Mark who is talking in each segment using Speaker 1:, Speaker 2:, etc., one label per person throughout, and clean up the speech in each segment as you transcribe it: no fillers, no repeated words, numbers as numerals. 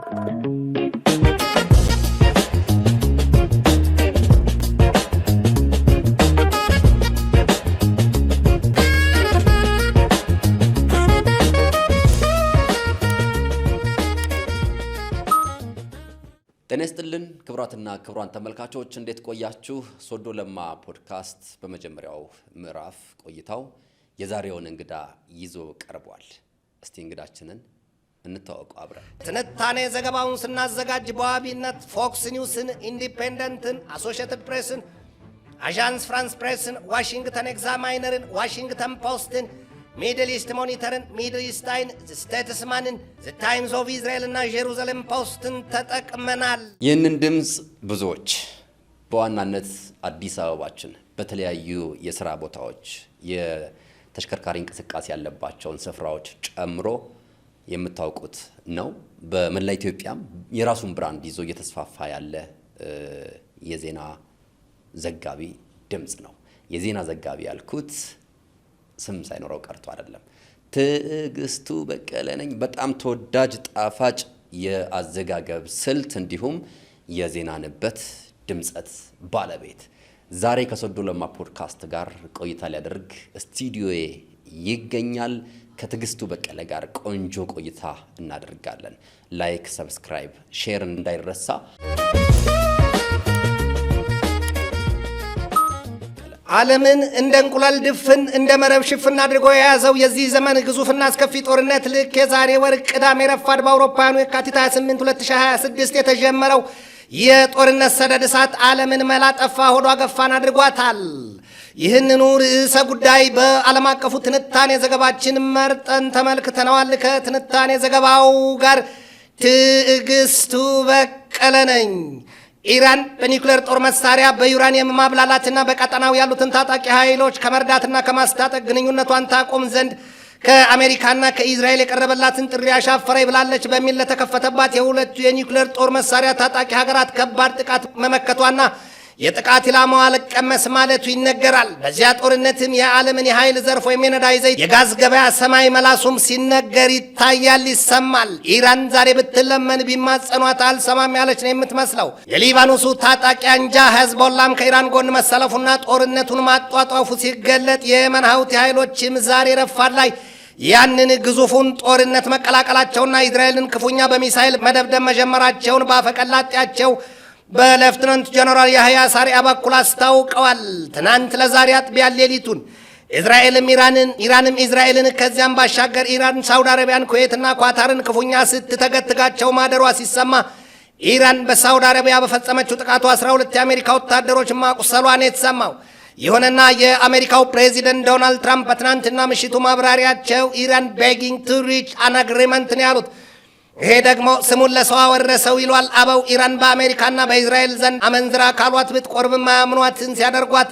Speaker 1: ጤና ይስጥልን ክቡራትና ክቡራን ተመልካቾች፣ እንዴት ቆያችሁ? ሶዶ ለማ ፖድካስት በመጀመሪያው ምዕራፍ ቆይታው የዛሬውን እንግዳ ይዞ ቀርቧል። እስቲ እንግዳችንን እንተዋወቀው አብረን።
Speaker 2: ትንታኔ ዘገባውን ስናዘጋጅ በዋቢነት ፎክስ ኒውስን፣ ኢንዲፔንደንትን፣ አሶሺየትድ ፕሬስን፣ አዣንስ ፍራንስ ፕሬስን፣ ዋሽንግተን ኤግዛማይነርን፣ ዋሽንግተን ፖስትን፣ ሚድል ኢስት ሞኒተርን፣ ሚድል ኢስት አይን፣ ስቴትስማንን፣ ዘ ታይምስ ኦፍ ኢዝራኤል እና ጄሩዛሌም ፖስትን ተጠቅመናል።
Speaker 1: ይህንን ድምፅ ብዙዎች በዋናነት አዲስ አበባችን በተለያዩ የስራ ቦታዎች የተሽከርካሪ እንቅስቃሴ ያለባቸውን ስፍራዎች ጨምሮ የምታውቁት ነው። በመላ ኢትዮጵያም የራሱን brand ይዞ እየተስፋፋ ያለ የዜና ዘጋቢ ድምፅ ነው። የዜና ዘጋቢ ያልኩት ስም ሳይኖረው ቀርቶ አይደለም። ትዕግስቱ በቀለ ነኝ። በጣም ተወዳጅ ጣፋጭ የአዘጋገብ ስልት እንዲሁም የዜና ንበት ድምፀት ባለቤት ዛሬ ከሶዶ ለማ ፖድካስት ጋር ቆይታ ሊያደርግ ስቱዲዮዬ ይገኛል። ከትዕግስቱ በቀለ ጋር ቆንጆ ቆይታ እናደርጋለን። Like፣ subscribe፣ share እንዳይረሳ።
Speaker 2: ዓለምን እንደ እንቁላል ድፍን እንደ መረብ ሽፍን አድርጎ የያዘው የዚህ ዘመን ግዙፍና አስከፊ ጦርነት ልክ የዛሬ ወር ቅዳሜ ረፋድ በአውሮፓውያኑ የካቲት 28 2026 የተጀመረው የጦርነት ሰደድ እሳት ዓለምን መላ ጠፋ ሆዷ ገፋን አድርጓታል። ይህንኑ ርዕሰ ጉዳይ በዓለም አቀፉ ትንታኔ ዘገባችን መርጠን ተመልክተነዋል። ከትንታኔ ዘገባው ጋር ትዕግስቱ በቀለ ነኝ። ኢራን በኒውክሌር ጦር መሳሪያ በዩራኒየም ማብላላትና በቀጠናው ያሉትን ታጣቂ ኃይሎች ከመርዳትና ከማስታጠቅ ግንኙነቷን ታቆም ዘንድ ከአሜሪካና ከኢዝራኤል የቀረበላትን ጥሪ አሻፈረኝ ብላለች በሚል ለተከፈተባት የሁለቱ የኒውክሌር ጦር መሳሪያ ታጣቂ ሀገራት ከባድ ጥቃት መመከቷና የጥቃት ኢላማዋ አልቀመስ ማለቱ ይነገራል። በዚያ ጦርነትም የዓለምን የኃይል ዘርፍ ወይም የነዳጅ ዘይት፣ የጋዝ ገበያ ሰማይ መላሱም ሲነገር ይታያል፣ ይሰማል። ኢራን ዛሬ ብትለመን ቢማጸኗት አልሰማም ያለች ነው የምትመስለው። የሊባኖሱ ታጣቂ አንጃ ሄዝቦላም ከኢራን ጎን መሰለፉና ጦርነቱን ማጧጧፉ ሲገለጥ፣ የየመን ሀውቲ ኃይሎችም ዛሬ ረፋድ ላይ ያንን ግዙፉን ጦርነት መቀላቀላቸውና እስራኤልን ክፉኛ በሚሳይል መደብደብ መጀመራቸውን በአፈቀላጤያቸው በሌፍትናንት ጀነራል ያህያ ሳሪያ በኩል አስታውቀዋል። ትናንት ለዛሬ አጥቢያ ሌሊቱን እስራኤልም ኢራንን፣ ኢራንም እስራኤልን፣ ከዚያም ባሻገር ኢራን ሳውዲ አረቢያን፣ ኩዌትና ኳታርን ክፉኛ ስትተገትጋቸው ማደሯ ሲሰማ፣ ኢራን በሳውዲ አረቢያ በፈጸመችው ጥቃቱ 12 የአሜሪካ ወታደሮች ማቁሰሏን የተሰማው። ይሁንና የአሜሪካው ፕሬዚደንት ዶናልድ ትራምፕ በትናንትና ምሽቱ ማብራሪያቸው "Iran begging to reach an agreement" ነው ያሉት። ይሄ ደግሞ ስሙን ለሰው አወረሰው ይሏል አበው። ኢራን በአሜሪካና በእስራኤል ዘንድ አመንዝራ ካሏት ብትቆርብም አያምኗትን ሲያደርጓት፣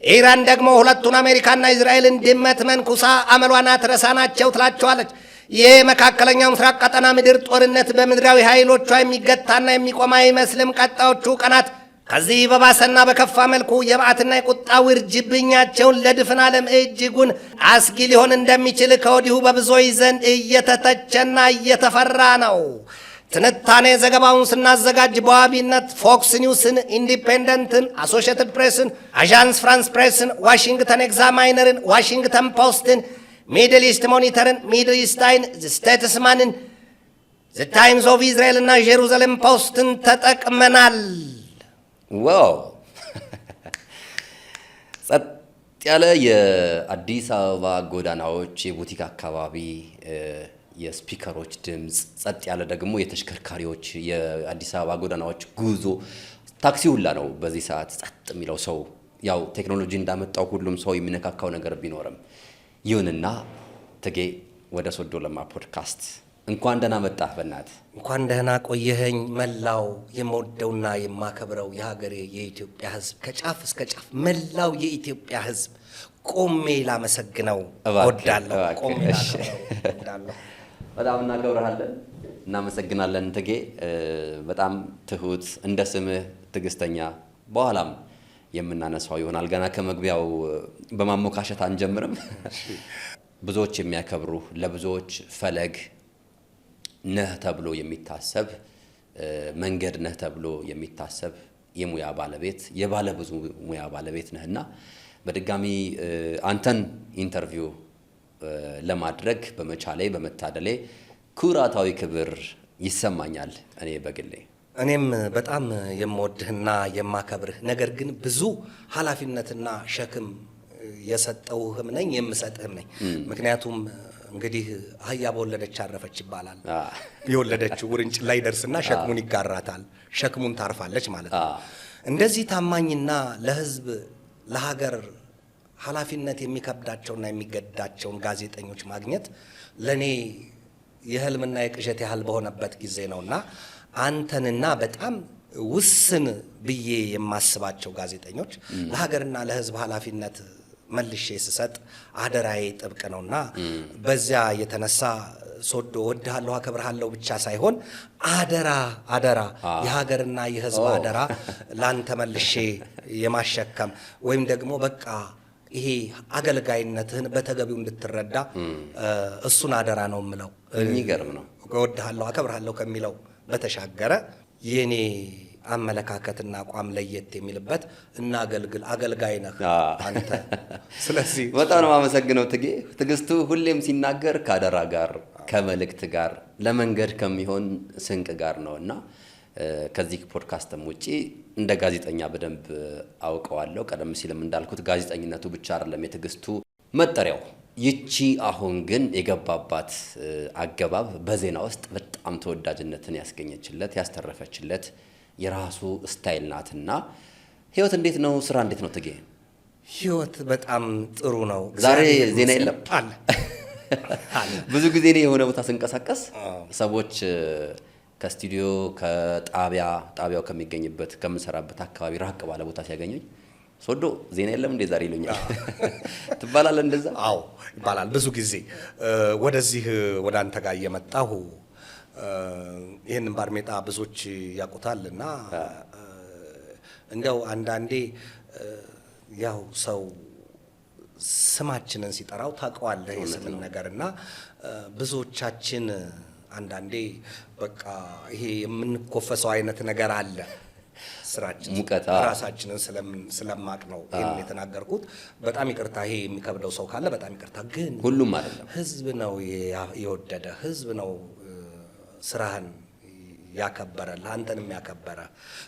Speaker 2: ኢራን ደግሞ ሁለቱን አሜሪካና እስራኤልን ድመት መንኩሳ አመሏን አትረሳናቸው ትላቸዋለች። ይህ መካከለኛው ምስራቅ ቀጠና ምድር ጦርነት በምድራዊ ኃይሎቿ የሚገታና የሚቆም አይመስልም። ቀጣዮቹ ቀናት ከዚህ በባሰና በከፋ መልኩ የመዓትና የቁጣ ውርጅብኛቸውን ለድፍን ዓለም እጅጉን አስጊ ሊሆን እንደሚችል ከወዲሁ በብዙዎች ዘንድ እየተተቸና እየተፈራ ነው። ትንታኔ ዘገባውን ስናዘጋጅ በዋቢነት ፎክስ ኒውስን፣ ኢንዲፔንደንትን፣ አሶሺየትድ ፕሬስን፣ አዣንስ ፍራንስ ፕሬስን፣ ዋሽንግተን ኤግዛማይነርን፣ ዋሽንግተን ፖስትን፣ ሚድል ኢስት ሞኒተርን፣ ሚድል ኢስት አይን፣ ስቴትስማንን፣ ዘ ታይምስ ኦፍ ኢዝራኤል እና ጄሩዛሌም ፖስትን ተጠቅመናል።
Speaker 1: Wow፣ ጸጥ ያለ የአዲስ አበባ ጎዳናዎች፣ የቡቲክ አካባቢ የ speaker ኦች ድምፅ፣ ጸጥ ያለ ደግሞ የተሽከርካሪዎች የአዲስ አበባ ጎዳናዎች ጉዞ፣ ታክሲ ሁላ ነው በዚህ ሰዓት ጸጥ የሚለው ሰው። ያው ቴክኖሎጂ እንዳመጣው ሁሉም ሰው የሚነካካው ነገር ቢኖርም፣ ይሁንና ትጌ፣ ወደ ሶዶ ለማ ፖድካስት እንኳን ደህና መጣህ። በእናትህ።
Speaker 2: እንኳን ደህና ቆየኸኝ። መላው የምወደውና የማከብረው የሀገሬ የኢትዮጵያ ሕዝብ፣ ከጫፍ እስከ ጫፍ መላው የኢትዮጵያ ሕዝብ ቆሜ ላመሰግነው እወዳለሁ። ቆሜ ላከብረው እወዳለሁ።
Speaker 1: በጣም እናከብረሃለን፣ እናመሰግናለን ትጌ። በጣም ትሁት፣ እንደ ስምህ ትዕግስተኛ፣ በኋላም የምናነሳው ይሆናል። ገና ከመግቢያው በማሞካሸት አንጀምርም። ብዙዎች የሚያከብሩ፣ ለብዙዎች ፈለግ ነህ ተብሎ የሚታሰብ፣ መንገድ ነህ ተብሎ የሚታሰብ የሙያ ባለቤት፣ የባለ ብዙ ሙያ ባለቤት ነህና በድጋሚ አንተን interview ለማድረግ በመቻሌ፣ በመታደሌ ኩራታዊ ክብር ይሰማኛል እኔ በግሌ።
Speaker 2: እኔም በጣም የምወድህና የማከብርህ፣ ነገር ግን ብዙ ኃላፊነትና ሸክም የሰጠውህም ነኝ፣ የምሰጥህም ነኝ። ምክንያቱም እንግዲህ አህያ በወለደች አረፈች ይባላል። የወለደችው ውርንጭላ ይደርስና ሸክሙን ይጋራታል፣ ሸክሙን ታርፋለች ማለት ነው። እንደዚህ ታማኝና ለህዝብ ለሀገር ኃላፊነት የሚከብዳቸውና የሚገዳቸውን ጋዜጠኞች ማግኘት ለእኔ የህልምና የቅዠት ያህል በሆነበት ጊዜ ነውና አንተንና በጣም ውስን ብዬ የማስባቸው ጋዜጠኞች ለሀገርና ለህዝብ ኃላፊነት መልሼ ስሰጥ አደራዬ ጥብቅ ነውና በዚያ የተነሳ ሶዶ እወድሃለሁ፣ አከብርሃለሁ ብቻ ሳይሆን አደራ፣ አደራ፣ የሀገርና የህዝብ አደራ ላንተ መልሼ የማሸከም ወይም ደግሞ በቃ ይሄ አገልጋይነትህን በተገቢው እንድትረዳ እሱን አደራ ነው የምለው።
Speaker 1: የሚገርም ነው።
Speaker 2: እወድሃለሁ፣ አከብርሃለሁ ከሚለው በተሻገረ የኔ አመለካከትና አቋም ለየት የሚልበት እናገልግል፣ አገልጋይ ነህ አንተ። ስለዚህ
Speaker 1: በጣም ነው የማመሰግነው ትጌ። ትዕግስቱ ሁሌም ሲናገር ከአደራ ጋር፣ ከመልእክት ጋር፣ ለመንገድ ከሚሆን ስንቅ ጋር ነው እና ከዚህ ፖድካስትም ውጪ እንደ ጋዜጠኛ በደንብ አውቀዋለሁ። ቀደም ሲልም እንዳልኩት ጋዜጠኝነቱ ብቻ አይደለም የትዕግስቱ መጠሪያው። ይቺ አሁን ግን የገባባት አገባብ በዜና ውስጥ በጣም ተወዳጅነትን ያስገኘችለት፣ ያስተረፈችለት የራሱ style ናትና ህይወት እንዴት ነው? ስራ እንዴት ነው ትጌ?
Speaker 2: ህይወት በጣም ጥሩ ነው።
Speaker 1: ዛሬ ዜና የለም?
Speaker 2: አለ።
Speaker 1: ብዙ ጊዜ እኔ የሆነ ቦታ ስንቀሳቀስ ሰዎች ከስቱዲዮ፣ ከጣቢያ፣ ጣቢያው ከሚገኝበት ከምንሰራበት አካባቢ ራቅ ባለ ቦታ ሲያገኙኝ ሶዶ ዜና የለም እንዴ ዛሬ ይሉኛል። ትባላለህ እንደዛ?
Speaker 2: አዎ ይባላል። ብዙ ጊዜ ወደዚህ ወደ አንተ ጋር እየመጣሁ ይህንን ባርኔጣ ብዙዎች ያውቁታል እና እንዲያው አንዳንዴ ያው ሰው ስማችንን ሲጠራው ታውቀዋለህ የስምን ነገር እና ብዙዎቻችን አንዳንዴ በቃ ይሄ የምንኮፈሰው አይነት ነገር አለ። ስራችን
Speaker 1: ሙቀት፣
Speaker 2: ራሳችንን ስለማቅ ነው ይሄን የተናገርኩት። በጣም ይቅርታ፣ ይሄ የሚከብደው ሰው ካለ በጣም ይቅርታ። ግን
Speaker 1: ሁሉም አይደለም።
Speaker 2: ህዝብ ነው የወደደ፣ ህዝብ ነው ስራህን ያከበረ፣ ለአንተንም ያከበረ።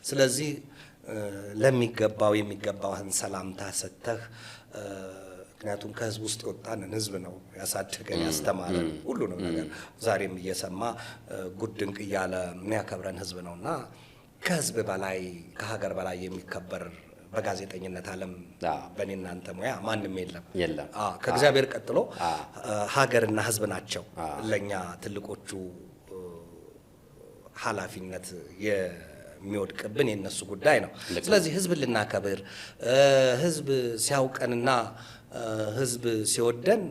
Speaker 2: ስለዚህ ለሚገባው የሚገባህን ሰላምታ ሰጥተህ፣ ምክንያቱም ከህዝብ ውስጥ የወጣንን ህዝብ ነው ያሳደገን፣ ያስተማረን ሁሉንም ነገር ዛሬም እየሰማ ጉድ ድንቅ እያለ የሚያከብረን ህዝብ ነውና ከህዝብ በላይ ከሀገር በላይ የሚከበር በጋዜጠኝነት ዓለም በእኔ እናንተ ሙያ ማንም የለም።
Speaker 1: የለም።
Speaker 2: ከእግዚአብሔር ቀጥሎ ሀገርና ህዝብ ናቸው ለኛ ትልቆቹ ኃላፊነት የሚወድቅብን የነሱ ጉዳይ ነው። ስለዚህ ህዝብ ልናከብር፣ ህዝብ ሲያውቀንና ህዝብ ሲወደን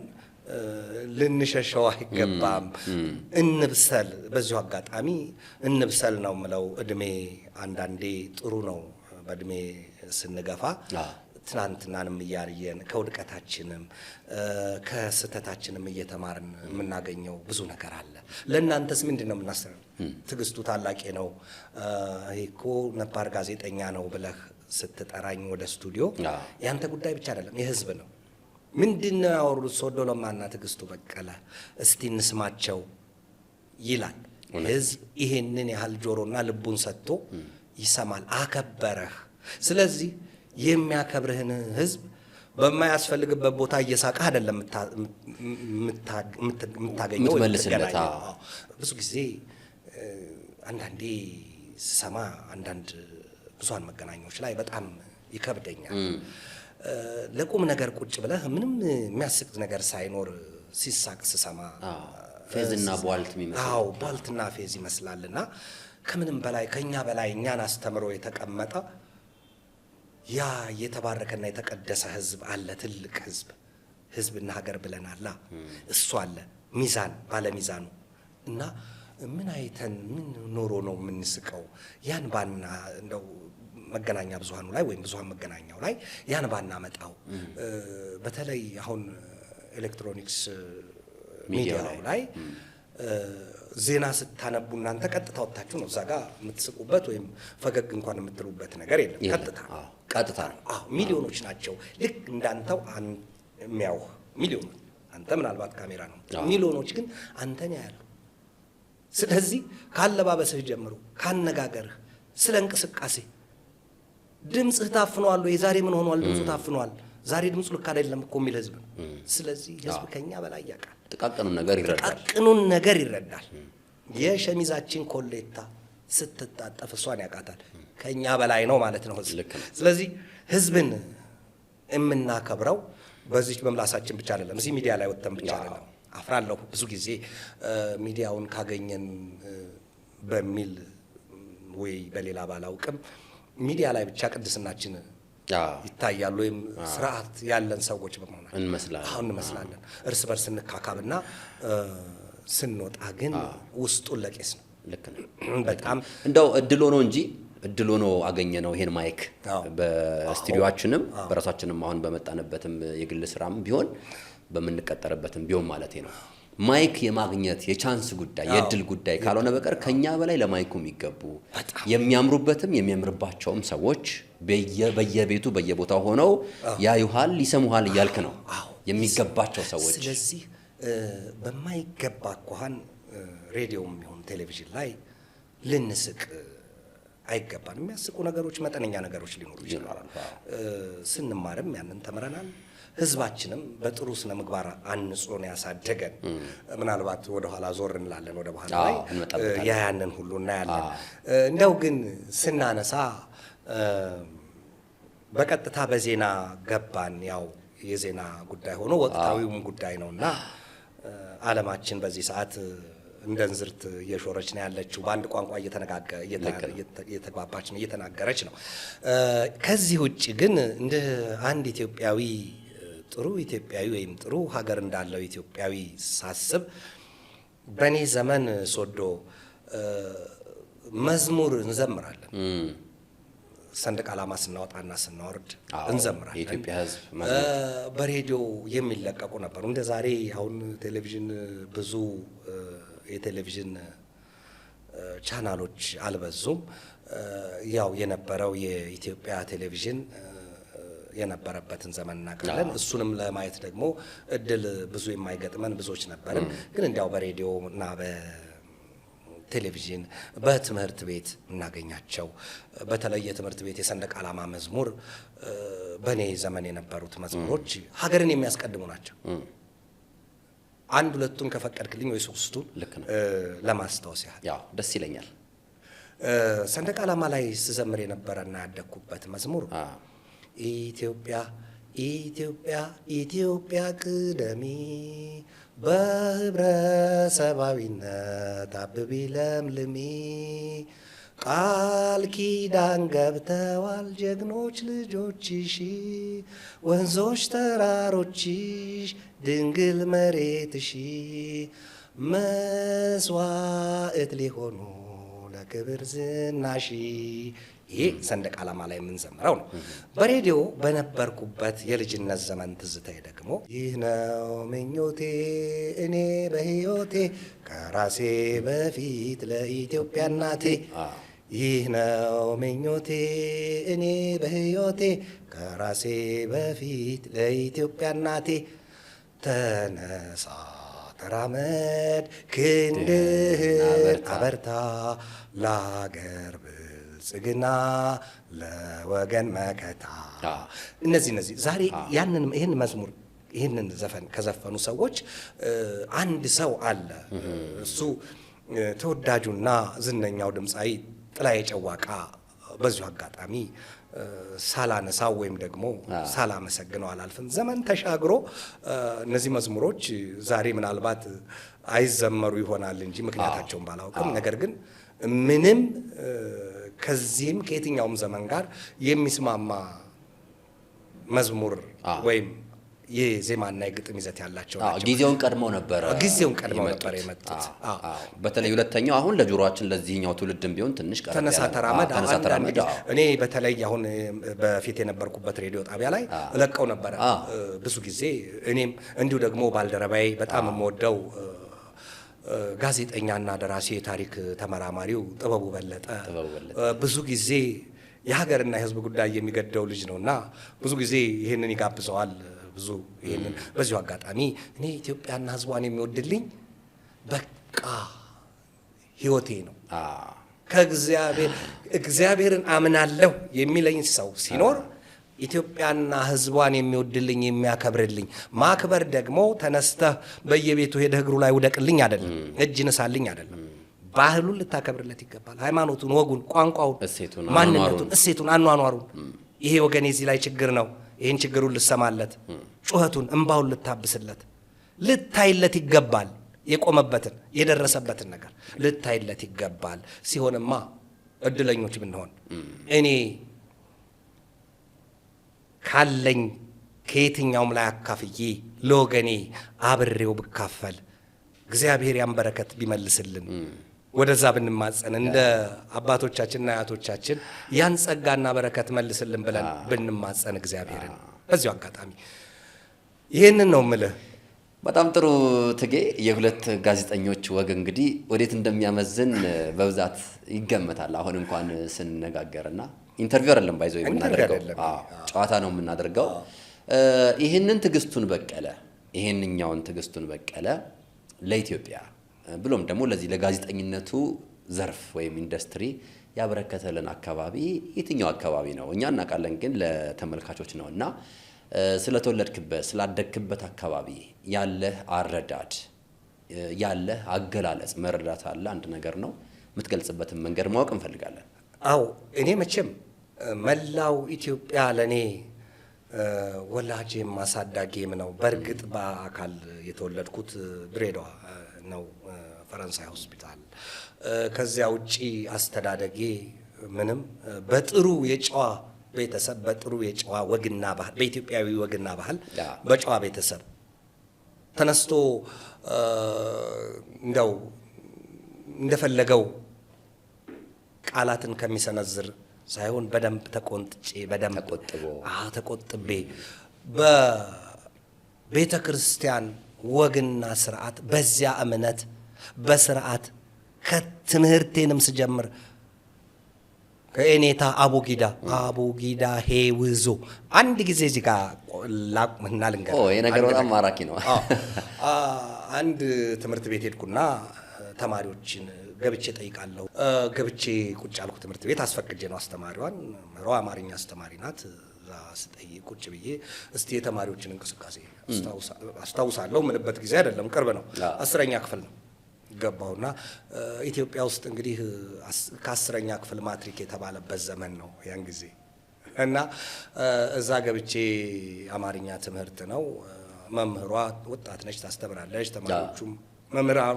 Speaker 2: ልንሸሸው አይገባም። እንብሰል። በዚሁ አጋጣሚ እንብሰል ነው የምለው። እድሜ አንዳንዴ ጥሩ ነው። በእድሜ ስንገፋ ትናንትናንም እያየን ከውድቀታችንም ከስህተታችንም እየተማርን የምናገኘው ብዙ ነገር አለ። ለእናንተስ ምንድን ነው የምናስበው? ትዕግስቱ ታላቄ ነው፣ ይሄ እኮ ነባር ጋዜጠኛ ነው ብለህ ስትጠራኝ ወደ ስቱዲዮ ያንተ ጉዳይ ብቻ አይደለም፣ የህዝብ ነው። ምንድን ነው ያወሩት ሶዶ ለማና ትዕግስቱ በቀለ፣ እስቲ እንስማቸው ይላል። ህዝብ ይሄንን ያህል ጆሮና ልቡን ሰጥቶ ይሰማል። አከበረህ። ስለዚህ የሚያከብርህን ህዝብ በማያስፈልግበት ቦታ እየሳቀህ አይደለም የምታገኘው፣
Speaker 1: የምትመልስለት።
Speaker 2: የምትገናኘው። ብዙ ጊዜ አንዳንዴ ስሰማ አንዳንድ ብዙሃን መገናኛዎች ላይ በጣም ይከብደኛል። ለቁም ነገር ቁጭ ብለህ ምንም የሚያስቅ ነገር ሳይኖር ሲሳቅ ስሰማ
Speaker 1: ፌዝና ቧልት የሚመስል።
Speaker 2: አዎ፣ ቧልትና ፌዝ ይመስላልና ከምንም በላይ ከኛ በላይ እኛን አስተምሮ የተቀመጠ ያ የተባረከና የተቀደሰ ህዝብ አለ። ትልቅ ህዝብ፣ ህዝብና ሀገር ብለናላ። እሱ አለ ሚዛን ባለሚዛኑ እና ምን አይተን ምን ኖሮ ነው የምንስቀው? ያን ባና እንደው መገናኛ ብዙሃኑ ላይ ወይም ብዙሃን መገናኛው ላይ ያን ባናመጣው፣ በተለይ አሁን ኤሌክትሮኒክስ ሚዲያው ላይ ዜና ስታነቡ እናንተ ቀጥታ ወጥታችሁ ነው፣ እዛ ጋር የምትስቁበት ወይም ፈገግ እንኳን የምትሉበት ነገር የለም። ቀጥታ
Speaker 1: ቀጥታ ነው።
Speaker 2: አዎ፣ ሚሊዮኖች ናቸው። ልክ እንዳንተው የሚያውህ ሚሊዮኖች፣ አንተ ምናልባት ካሜራ ነው፣ ሚሊዮኖች ግን አንተን ያያሉ። ስለዚህ ካለባበስህ ጀምሮ፣ ካነጋገርህ፣ ስለ እንቅስቃሴ፣ ድምፅህ ታፍኗል ወይ፣ ዛሬ ምን ሆኗል፣ ድምፁ ታፍኗል፣ ዛሬ ድምፁ ልክ አይደለም እኮ የሚል ህዝብ ነው። ስለዚህ ህዝብ ከኛ በላይ ያውቃል።
Speaker 1: ጥቃቅኑን ነገር ይረዳል።
Speaker 2: ጥቃቅኑን ነገር ይረዳል። የሸሚዛችን ኮሌታ ስትታጠፍ እሷን ያውቃታል። ከኛ በላይ ነው ማለት ነው ህዝብ። ስለዚህ ህዝብን የምናከብረው በዚች በምላሳችን ብቻ አይደለም፣ እዚህ ሚዲያ ላይ ወጥተን ብቻ አይደለም። አፍራለሁ ብዙ ጊዜ ሚዲያውን ካገኘን በሚል ወይ በሌላ ባላውቅም ሚዲያ ላይ ብቻ ቅድስናችን ይታያል ወይም ስርዓት ያለን ሰዎች በመሆናችን
Speaker 1: እንመስላለን።
Speaker 2: አሁን እንመስላለን። እርስ በርስ እንካካብና ስንወጣ ግን ውስጡን ለቄስ ነው።
Speaker 1: ልክ ነው።
Speaker 2: በጣም
Speaker 1: እንደው እድል ሆኖ እንጂ፣ እድል ሆኖ አገኘ ነው ይሄን mic በስቱዲዮአችንም በራሳችንም አሁን በመጣንበትም የግል ስራም ቢሆን በምንቀጠርበትም ቢሆን ማለት ነው። Mic የማግኘት የ chance ጉዳይ፣ የእድል ጉዳይ ካልሆነ በቀር ከኛ በላይ ለ mic ኡ የሚገቡ፣ የሚያምሩበትም የሚያምርባቸውም ሰዎች በየቤቱ በየቦታው ሆነው ያዩሃል፣ ይሰሙሃል እያልክ ነው፣ የሚገባቸው ሰዎች።
Speaker 2: ስለዚህ በማይገባ አኳኋን ሬዲዮም ይሁን ቴሌቪዥን ላይ ልንስቅ አይገባን። የሚያስቁ ነገሮች መጠነኛ ነገሮች ሊኖሩ ይችላሉ። ስንማርም ያንን ተምረናል። ህዝባችንም በጥሩ ስነ ምግባር አንጾ ነው ያሳደገን። ምናልባት ወደ ኋላ ዞር እንላለን፣ ወደ በኋላ ላይ ያ ያንን ሁሉ እናያለን። እንደው ግን ስናነሳ በቀጥታ በዜና ገባን። ያው የዜና ጉዳይ ሆኖ ወቅታዊውም ጉዳይ ነውና ዓለማችን በዚህ ሰዓት እንደ እንዝርት እየሾረች ነው ያለችው። በአንድ ቋንቋ እየተግባባች ነው፣ እየተናገረች ነው። ከዚህ ውጭ ግን እንደ አንድ ኢትዮጵያዊ፣ ጥሩ ኢትዮጵያዊ ወይም ጥሩ ሀገር እንዳለው ኢትዮጵያዊ ሳስብ በእኔ ዘመን ሶዶ መዝሙር እንዘምራለን። ሰንደቅ ዓላማ ስናወጣና ስናወርድ እንዘምራለን።
Speaker 1: የኢትዮጵያ ሕዝብ
Speaker 2: በሬዲዮ የሚለቀቁ ነበሩ። እንደ ዛሬ አሁን ቴሌቪዥን ብዙ የቴሌቪዥን ቻናሎች አልበዙም። ያው የነበረው የኢትዮጵያ ቴሌቪዥን የነበረበትን ዘመን እናውቃለን። እሱንም ለማየት ደግሞ እድል ብዙ የማይገጥመን ብዙዎች ነበርን። ግን እንዲያው በሬዲዮ እና በቴሌቪዥን በትምህርት ቤት እናገኛቸው፣ በተለይ የትምህርት ቤት የሰንደቅ ዓላማ መዝሙር፣ በእኔ ዘመን የነበሩት መዝሙሮች ሀገርን የሚያስቀድሙ ናቸው። አንድ ሁለቱን ከፈቀድክልኝ ወይ ሶስቱን ለማስታወስ ያህል።
Speaker 1: ያው ደስ ይለኛል።
Speaker 2: ሰንደቅ ዓላማ ላይ ስዘምር የነበረና ያደግኩበት መዝሙር ኢትዮጵያ ኢትዮጵያ ኢትዮጵያ ቅደሚ፣ በህብረ ሰብአዊነት አብቢ ለምልሚ፣ ቃል ኪዳን ገብተዋል ጀግኖች ልጆችሽ፣ ወንዞች ተራሮችሽ ድንግል መሬትሽ፣ መስዋዕት ሊሆኑ ለክብር ዝናሽ። ይሄ ሰንደቅ ዓላማ ላይ የምንዘምረው ነው። በሬዲዮ በነበርኩበት የልጅነት ዘመን ትዝታዬ ደግሞ ይህ ነው ምኞቴ እኔ በሕይወቴ፣ ከራሴ በፊት ለኢትዮጵያ እናቴ። ይህ ነው ምኞቴ እኔ በሕይወቴ፣ ከራሴ በፊት ለኢትዮጵያ እናቴ። ተነሳ ተራመድ ክንድህን አበርታ፣ ለአገር ብልጽግና ለወገን መከታ። እነዚህ ዛሬ ያንን ይህን መዝሙር ይህንን ዘፈን ከዘፈኑ ሰዎች አንድ ሰው አለ። እሱ ተወዳጁና ዝነኛው ድምፃዊ ጥላዬ ጨዋቃ። በዚሁ አጋጣሚ ሳላነሳው ወይም ደግሞ ሳላመሰግነው አላልፍም። ዘመን ተሻግሮ እነዚህ መዝሙሮች ዛሬ ምናልባት አይዘመሩ ይሆናል እንጂ ምክንያታቸውን ባላውቅም፣ ነገር ግን ምንም ከዚህም ከየትኛውም ዘመን ጋር የሚስማማ መዝሙር ወይም የዜማና የግጥም ይዘት ያላቸው ናቸው።
Speaker 1: ጊዜውን ቀድመው ነበረ።
Speaker 2: ጊዜውን ቀድመው ነበር የመጡት።
Speaker 1: በተለይ ሁለተኛው አሁን ለጆሮአችን ለዚህኛው ትውልድም ቢሆን ትንሽ ቀረብ
Speaker 2: ተነሳ ተራመድ። አንዳንድ እኔ በተለይ አሁን በፊት የነበርኩበት ሬዲዮ ጣቢያ ላይ እለቀው ነበረ ብዙ ጊዜ። እኔም እንዲሁ ደግሞ ባልደረባዬ በጣም የምወደው ጋዜጠኛና ደራሲ የታሪክ ተመራማሪው ጥበቡ በለጠ
Speaker 1: ጥበቡ በለጠ።
Speaker 2: ብዙ ጊዜ የሀገርና የሕዝብ ጉዳይ የሚገደው ልጅ ነውና ብዙ ጊዜ ይህንን ይጋብዘዋል። ብዙ ይህንን በዚሁ አጋጣሚ እኔ ኢትዮጵያና ሕዝቧን የሚወድልኝ በቃ ሕይወቴ ነው። ከእግዚአብሔር እግዚአብሔርን አምናለሁ የሚለኝ ሰው ሲኖር ኢትዮጵያና ሕዝቧን የሚወድልኝ የሚያከብርልኝ፣ ማክበር ደግሞ ተነስተህ በየቤቱ ሄደህ እግሩ ላይ ውደቅልኝ አይደለም፣ እጅ ንሳልኝ አይደለም። ባህሉን ልታከብርለት ይገባል። ሃይማኖቱን፣ ወጉን፣ ቋንቋውን፣
Speaker 1: እሴቱን፣
Speaker 2: ማንነቱን፣
Speaker 1: አኗኗሩን።
Speaker 2: እሴቱን፣ አኗኗሩን። ይሄ ወገን የዚህ ላይ ችግር ነው፣ ይህን ችግሩን ልሰማለት፣ ጩኸቱን፣ እምባውን ልታብስለት፣ ልታይለት ይገባል። የቆመበትን የደረሰበትን ነገር ልታይለት ይገባል። ሲሆንማ እድለኞች ብንሆን እኔ ካለኝ ከየትኛውም ላይ አካፍዬ ለወገኔ አብሬው ብካፈል እግዚአብሔር ያን በረከት ቢመልስልን ወደዛ ብንማጸን እንደ አባቶቻችንና አያቶቻችን ያን ጸጋና በረከት መልስልን ብለን ብንማጸን እግዚአብሔርን በዚሁ አጋጣሚ ይህንን ነው ምልህ።
Speaker 1: በጣም ጥሩ ትጌ። የሁለት ጋዜጠኞች ወግ እንግዲህ ወዴት እንደሚያመዝን በብዛት ይገመታል። አሁን እንኳን ስንነጋገርና interview አይደለም by the way
Speaker 2: interview
Speaker 1: የምናደርገው፣
Speaker 2: አይደለም።
Speaker 1: አዎ፣ ጨዋታ ነው የምናደርገው። ይህንን ትዕግስቱን በቀለ ይህንኛውን ትዕግስቱን በቀለ ለኢትዮጵያ ብሎም ደግሞ ለዚህ ለጋዜጠኝነቱ ዘርፍ ወይም ኢንዱስትሪ ያበረከተልን አካባቢ የትኛው አካባቢ ነው? እኛ እናውቃለን፣ ግን ለተመልካቾች ነው እና ስለተወለድክበት ስላደግክበት አካባቢ ያለህ አረዳድ ያለህ አገላለጽ መረዳት አለ አንድ ነገር ነው። የምትገልጽበትን መንገድ ማወቅ እንፈልጋለን።
Speaker 2: አዎ፣ እኔ መቼም መላው ኢትዮጵያ ለእኔ ወላጄም አሳዳጊም ነው። በእርግጥ በአካል የተወለድኩት ድሬዳዋ ነው፣ ፈረንሳይ ሆስፒታል። ከዚያ ውጪ አስተዳደጌ ምንም በጥሩ የጨዋ ቤተሰብ፣ በጥሩ የጨዋ ወግና ባህል፣ በኢትዮጵያዊ ወግና ባህል በጨዋ ቤተሰብ ተነስቶ እንደው እንደፈለገው ቃላትን ከሚሰነዝር ሳይሆን በደንብ ተቆንጥጬ በደንብ
Speaker 1: ተቆጥቦ።
Speaker 2: አዎ፣ ተቆጥቤ በቤተ ክርስቲያን ወግና ስርዓት በዚያ እምነት በስርዓት ከትምህርቴንም ስጀምር ከእኔታ አቡጊዳ አቡጊዳ ሄውዞ አንድ ጊዜ እዚህ ጋር ላቁምና ልንገርህ።
Speaker 1: ይሄ ነገር
Speaker 2: አንድ
Speaker 1: በጣም
Speaker 2: ነገር።
Speaker 1: ማራኪ ነው።
Speaker 2: አዎ። አንድ ትምህርት ቤት ሄድኩና ተማሪዎችን ገብቼ ጠይቃለሁ። ገብቼ ቁጭ አልኩ። ትምህርት ቤት አስፈቅጄ ነው አስተማሪዋን፣ መሯ አማርኛ አስተማሪ ናት። እዛ ስጠይቅ ቁጭ ብዬ እስቲ የተማሪዎችን እንቅስቃሴ አስታውሳለሁ። ምንበት ጊዜ አይደለም፣ ቅርብ ነው። 10ኛ ክፍል ነው። ገባሁና ኢትዮጵያ ውስጥ እንግዲህ ከ10ኛ ክፍል ማትሪክ የተባለበት ዘመን ነው ያን ጊዜ እና እዛ ገብቼ አማርኛ ትምህርት ነው። መምህሯ ወጣት ነች፣ ታስተምራለች። ተማሪዎቹም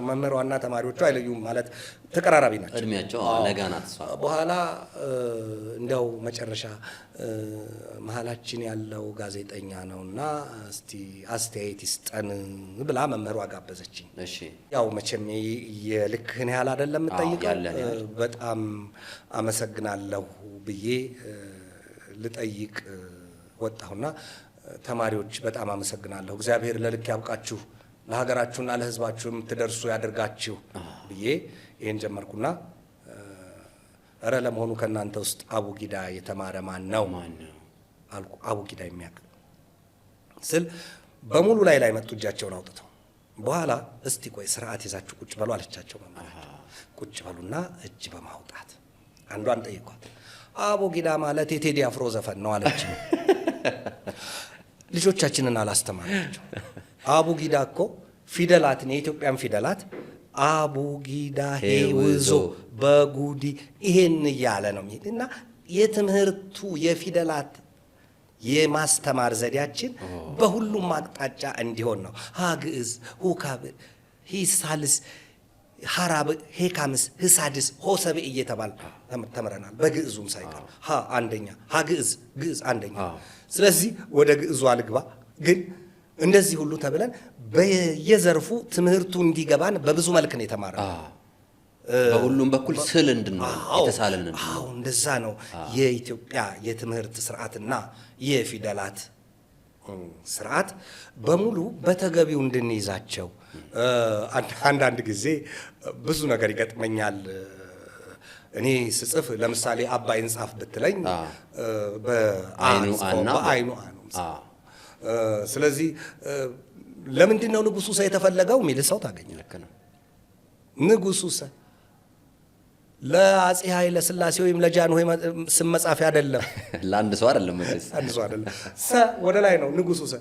Speaker 2: መምህሯና ተማሪዎቹ አይለዩም፣ ማለት ተቀራራቢ ናቸው።
Speaker 1: እድሜያቸው ለጋ ናት እሷ።
Speaker 2: በኋላ እንደው መጨረሻ መሀላችን ያለው ጋዜጠኛ ነውና እስቲ አስተያየት ይስጠን ብላ መምህሯ ጋበዘችኝ። ያው መቼም የልክህን ያህል አይደለም የምጠይቀው።
Speaker 1: ያለን ያህል።
Speaker 2: በጣም አመሰግናለሁ ብዬ ልጠይቅ ወጣሁና ተማሪዎች በጣም አመሰግናለሁ፣ እግዚአብሔር ለልክ ያብቃችሁ፣ ለሀገራችሁና ለሕዝባችሁ የምትደርሱ ያደርጋችሁ ብዬ ይሄን ጀመርኩና እረ ለመሆኑ ከእናንተ ውስጥ አቡጊዳ የተማረ ማን ነው?
Speaker 1: ማን ነው?
Speaker 2: አልኩ። አቡጊዳ የሚያውቅ ስል በሙሉ ላይ ላይ መጡ እጃቸውን አውጥተው። በኋላ እስቲ ቆይ ስርዓት ይዛችሁ ቁጭ በሉ አለቻቸው መምህራቸው። ቁጭ በሉና እጅ በማውጣት አንዷን ጠይቋት። አቡጊዳ ማለት የቴዲ አፍሮ ዘፈን ነው አለች። ልጆቻችንን አላስተማርናቸው። አቡጊዳ እኮ ፊደላትን የኢትዮጵያን ፊደላት አቡጊዳ ሄውዞ በጉዲ ይሄን እያለ ነው የሚሄድ እና የትምህርቱ የፊደላት የማስተማር ዘዴያችን በሁሉም አቅጣጫ እንዲሆን ነው። ሀ ግዕዝ፣ ሁ ካዕብ፣ ሂ ሳልስ፣ ሀራብ፣ ሄ ካምስ፣ ህ ሳድስ፣ ሆ ሰብዕ እየተባል ተምረናል። በግዕዙም ሳይቀር ሀ አንደኛ፣ ሀ ግዕዝ፣ ግዕዝ አንደኛ። ስለዚህ ወደ ግዕዙ አልግባ፣ ግን እንደዚህ ሁሉ ተብለን በየዘርፉ ትምህርቱ እንዲገባን በብዙ መልክ ነው የተማርነው።
Speaker 1: በሁሉም በኩል ስል እንድንሆን የተሳለን እንድንሆን።
Speaker 2: አዎ፣ እንደዛ ነው የኢትዮጵያ የትምህርት ስርዓትና የፊደላት ስርዓት በሙሉ በተገቢው እንድንይዛቸው። አንዳንድ ጊዜ ብዙ ነገር ይገጥመኛል። እኔ ስጽፍ ለምሳሌ አባይን ጻፍ ብትለኝ
Speaker 1: በአይኑ
Speaker 2: አ ነው። ስለዚህ ለምንድን ነው ንጉሱ ሰ የተፈለገው የሚል ሰው ታገኛለህ። ንጉሱ ሰ ለአጼ ኃይለ ሥላሴ ወይም ለጃንሆይ ስም መጻፊያ አይደለም።
Speaker 1: ለአንድ ሰው አይደለም፣
Speaker 2: አንድ ሰው አይደለም። ሰ ወደ ላይ ነው ንጉሱ ሰ።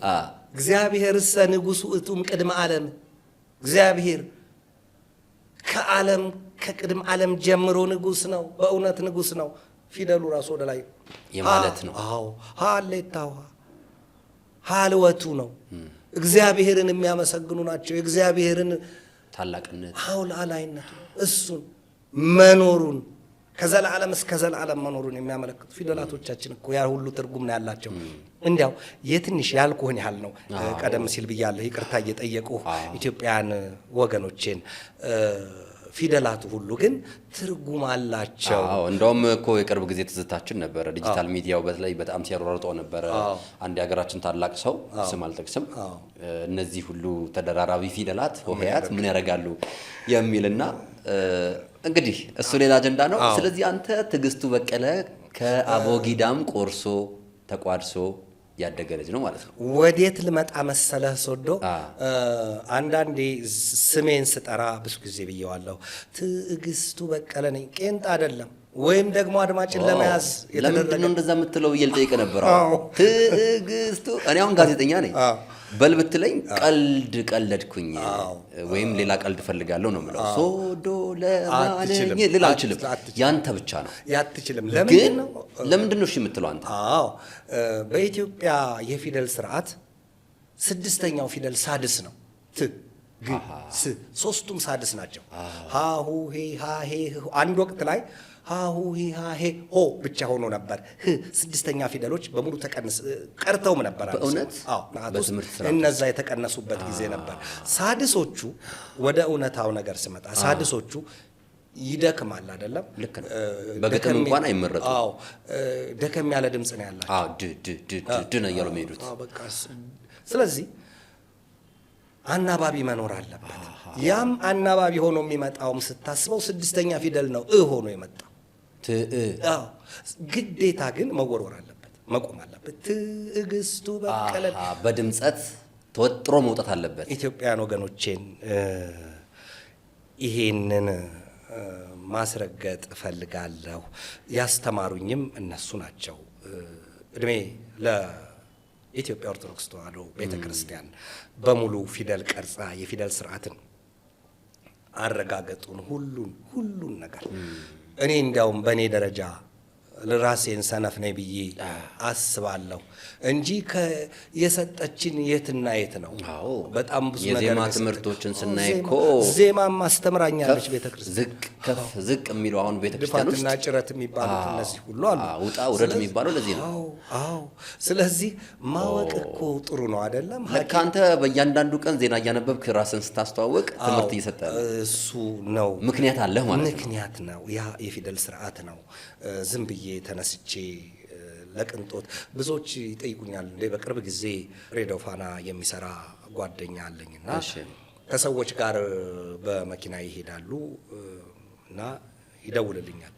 Speaker 2: እግዚአብሔር ሰ ንጉሱ እቱም ቅድመ ዓለም፣ እግዚአብሔር ከዓለም ከቅድመ ዓለም ጀምሮ ንጉስ ነው። በእውነት ንጉስ ነው። ፊደሉ ራሱ ወደ ላይ
Speaker 1: የማለት ነው።
Speaker 2: አዎ፣ ሃሌታው ሃልወቱ ነው። እግዚአብሔርን የሚያመሰግኑ ናቸው። የእግዚአብሔርን
Speaker 1: ታላቅነት፣
Speaker 2: አዎ፣ ላላይነቱ፣ እሱን መኖሩን፣ ከዘላለም እስከ ዘላለም መኖሩን የሚያመለክቱ ፊደላቶቻችን እኮ ያ ሁሉ ትርጉም ነው ያላቸው። እንዲያው የትንሽ ያልኩህን ያህል ነው። ቀደም ሲል ብያለሁ፣ ይቅርታ እየጠየቁ ኢትዮጵያን ወገኖቼን። ፊደላቱ ሁሉ ግን ትርጉም አላቸው።
Speaker 1: አዎ፣ እንደውም እኮ የቅርብ ጊዜ ትዝታችን ነበረ። ዲጂታል ሚዲያው በተለይ በጣም ሲያሯርጠው ነበረ። አንድ የሀገራችን ታላቅ ሰው፣ ስም አልጠቅስም፣ እነዚህ ሁሉ ተደራራቢ ፊደላት ሆሄያት ምን ያደርጋሉ የሚልና እንግዲህ እሱ ሌላ አጀንዳ ነው። ስለዚህ አንተ ትዕግስቱ በቀለ ከአቦጊዳም ቆርሶ ተቋድሶ ያደገ ልጅ ነው ማለት ነው።
Speaker 2: ወዴት ልመጣ መሰለህ ሶዶ፣ አንዳንዴ ስሜን ስጠራ ብዙ ጊዜ ብየዋለሁ። ትዕግስቱ በቀለ ነኝ፣ ቄንጥ አይደለም። ወይም ደግሞ አድማጭን ለመያዝ
Speaker 1: ለምንድን ነው እንደዛ የምትለው ብዬ ልጠይቅ ነበር። ትዕግስቱ፣ እኔ አሁን ጋዜጠኛ ነኝ፣ በል ብትለኝ ቀልድ ቀለድኩኝ ወይም ሌላ ቀልድ ፈልጋለሁ ነው የምለው። ሶዶ ለማለኝ ልል አልችልም። ያንተ ብቻ ነው።
Speaker 2: ያትችልም። ለምንድን ነው
Speaker 1: ለምንድን ነው እሺ የምትለው አንተ?
Speaker 2: አዎ፣ በኢትዮጵያ የፊደል ስርዓት ስድስተኛው ፊደል ሳድስ ነው። ት፣ ግ፣ ስ ሶስቱም ሳድስ ናቸው። ሀ ሁ ሄ ሃ ሄ ህ። አንድ ወቅት ላይ ሀ ሁ ሄ ሃ ሄ ሆ ብቻ ሆኖ ነበር። ህ ስድስተኛ ፊደሎች በሙሉ ተቀንስ ቀርተውም ነበር።
Speaker 1: በእውነት?
Speaker 2: አዎ፣ እነዛ የተቀነሱበት ጊዜ ነበር። ሳድሶቹ፣ ወደ እውነታው ነገር ስመጣ፣ ሳድሶቹ ይደክማል አይደለም?
Speaker 1: ልክ ነው። በግጥም እንኳን አይመረጡም።
Speaker 2: አዎ፣ ደከም ያለ ድምፅ ነው ያላቸው።
Speaker 1: አዎ፣ ድ ድ ድ ድ ድ ነው እያሉ የሚሄዱት።
Speaker 2: በቃ ስለዚህ አናባቢ መኖር አለበት። ያም አናባቢ ሆኖ የሚመጣውም ስታስበው ስድስተኛ ፊደል ነው እ ሆኖ የመጣው። አዎ፣ ግዴታ ግን መወርወር አለበት፣ መቆም አለበት። ትዕግስቱ በቀለ
Speaker 1: በድምጸት ተወጥሮ መውጣት አለበት።
Speaker 2: ኢትዮጵያን ወገኖቼን ይሄንን ማስረገጥ እፈልጋለሁ። ያስተማሩኝም እነሱ ናቸው። እድሜ ለኢትዮጵያ ኦርቶዶክስ ተዋሕዶ ቤተ ክርስቲያን፣ በሙሉ ፊደል ቀርጻ የፊደል ስርዓትን አረጋገጡን ሁሉን ሁሉን ነገር። እኔ እንዲያውም በእኔ ደረጃ ራሴን ሰነፍ ነኝ ብዬ አስባለሁ እንጂ የሰጠችን የትና የት ነው። በጣም ብዙ
Speaker 1: የዜማ
Speaker 2: ነገር
Speaker 1: ትምህርቶችን ስናይ እኮ
Speaker 2: ዜማም አስተምራኛለች ቤተክርስቲያን።
Speaker 1: ዝቅ ከፍ ዝቅ የሚለው አሁን ቤተክርስቲያን ውስጥ
Speaker 2: ድፋትና ጭረት የሚባሉት እነዚህ ሁሉ አሉ።
Speaker 1: ውጣ ውረድ የሚባለው ለዚህ ነው።
Speaker 2: አዎ። ስለዚህ ማወቅ እኮ ጥሩ ነው አይደለም?
Speaker 1: ለካ አንተ በእያንዳንዱ ቀን ዜና እያነበብክ ራስን ስታስተዋወቅ ትምህርት እየሰጠ ነው።
Speaker 2: እሱ ነው።
Speaker 1: ምክንያት አለህ ማለት ነው።
Speaker 2: ምክንያት ነው። ያ የፊደል ስርዓት ነው። ዝም ብዬ ተነስቼ ለቅንጦት ብዙዎች ይጠይቁኛል። እንዴ፣ በቅርብ ጊዜ ሬዲዮ ፋና የሚሰራ ጓደኛ አለኝና ከሰዎች ጋር በመኪና ይሄዳሉ እና ይደውልልኛል።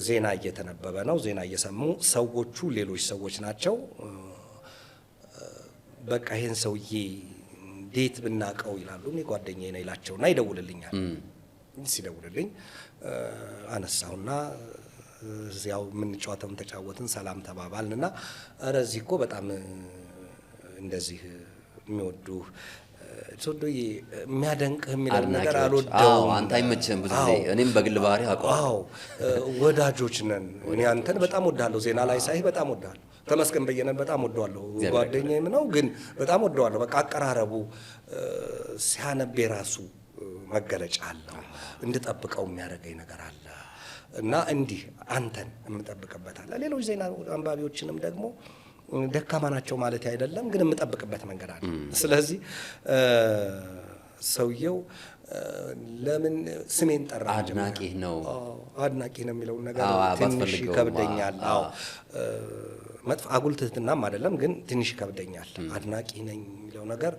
Speaker 2: ዜና እየተነበበ ነው። ዜና እየሰሙ ሰዎቹ ሌሎች ሰዎች ናቸው። በቃ ይሄን ሰውዬ እንዴት ብናቀው ይላሉ። እኔ ጓደኛዬ ነው ይላቸውና ይደውልልኛል። ሲደውልልኝ አነሳሁና ያው የምንጫወተውን ተጫወትን፣ ሰላም ተባባልን እና ኧረ እዚህ እኮ በጣም እንደዚህ የሚወዱህ ሶዶዬ የሚያደንቅህ የሚለው ነገር አልወደውም።
Speaker 1: አንተ አይመችህም ብዙ ጊዜ፣ እኔም በግል ባህሪ አውቀዋለሁ።
Speaker 2: አዎ፣ ወዳጆች ነን። እኔ አንተን በጣም ወዳለሁ። ዜና ላይ ሳይህ በጣም ወዳለሁ። ተመስገን በየነን በጣም ወደዋለሁ። ጓደኛዬም ነው ግን በጣም ወደዋለሁ። በቃ አቀራረቡ ሲያነብ የራሱ መገለጫ አለው። እንድጠብቀው የሚያደርገኝ ነገር አለ እና እንዲህ አንተን የምጠብቅበት አለ። ሌሎች ዜና አንባቢዎችንም ደግሞ ደካማ ናቸው ማለት አይደለም፣ ግን የምጠብቅበት መንገድ አለ። ስለዚህ ሰውየው ለምን ስሜን ጠራ?
Speaker 1: አድናቂህ ነው።
Speaker 2: አድናቂ ነው የሚለውን ነገር ትንሽ ይከብደኛል። አዎ መጥፎ አጉል ትህትናም አይደለም፣ ግን ትንሽ ይከብደኛል። አድናቂ ነኝ የሚለው ነገር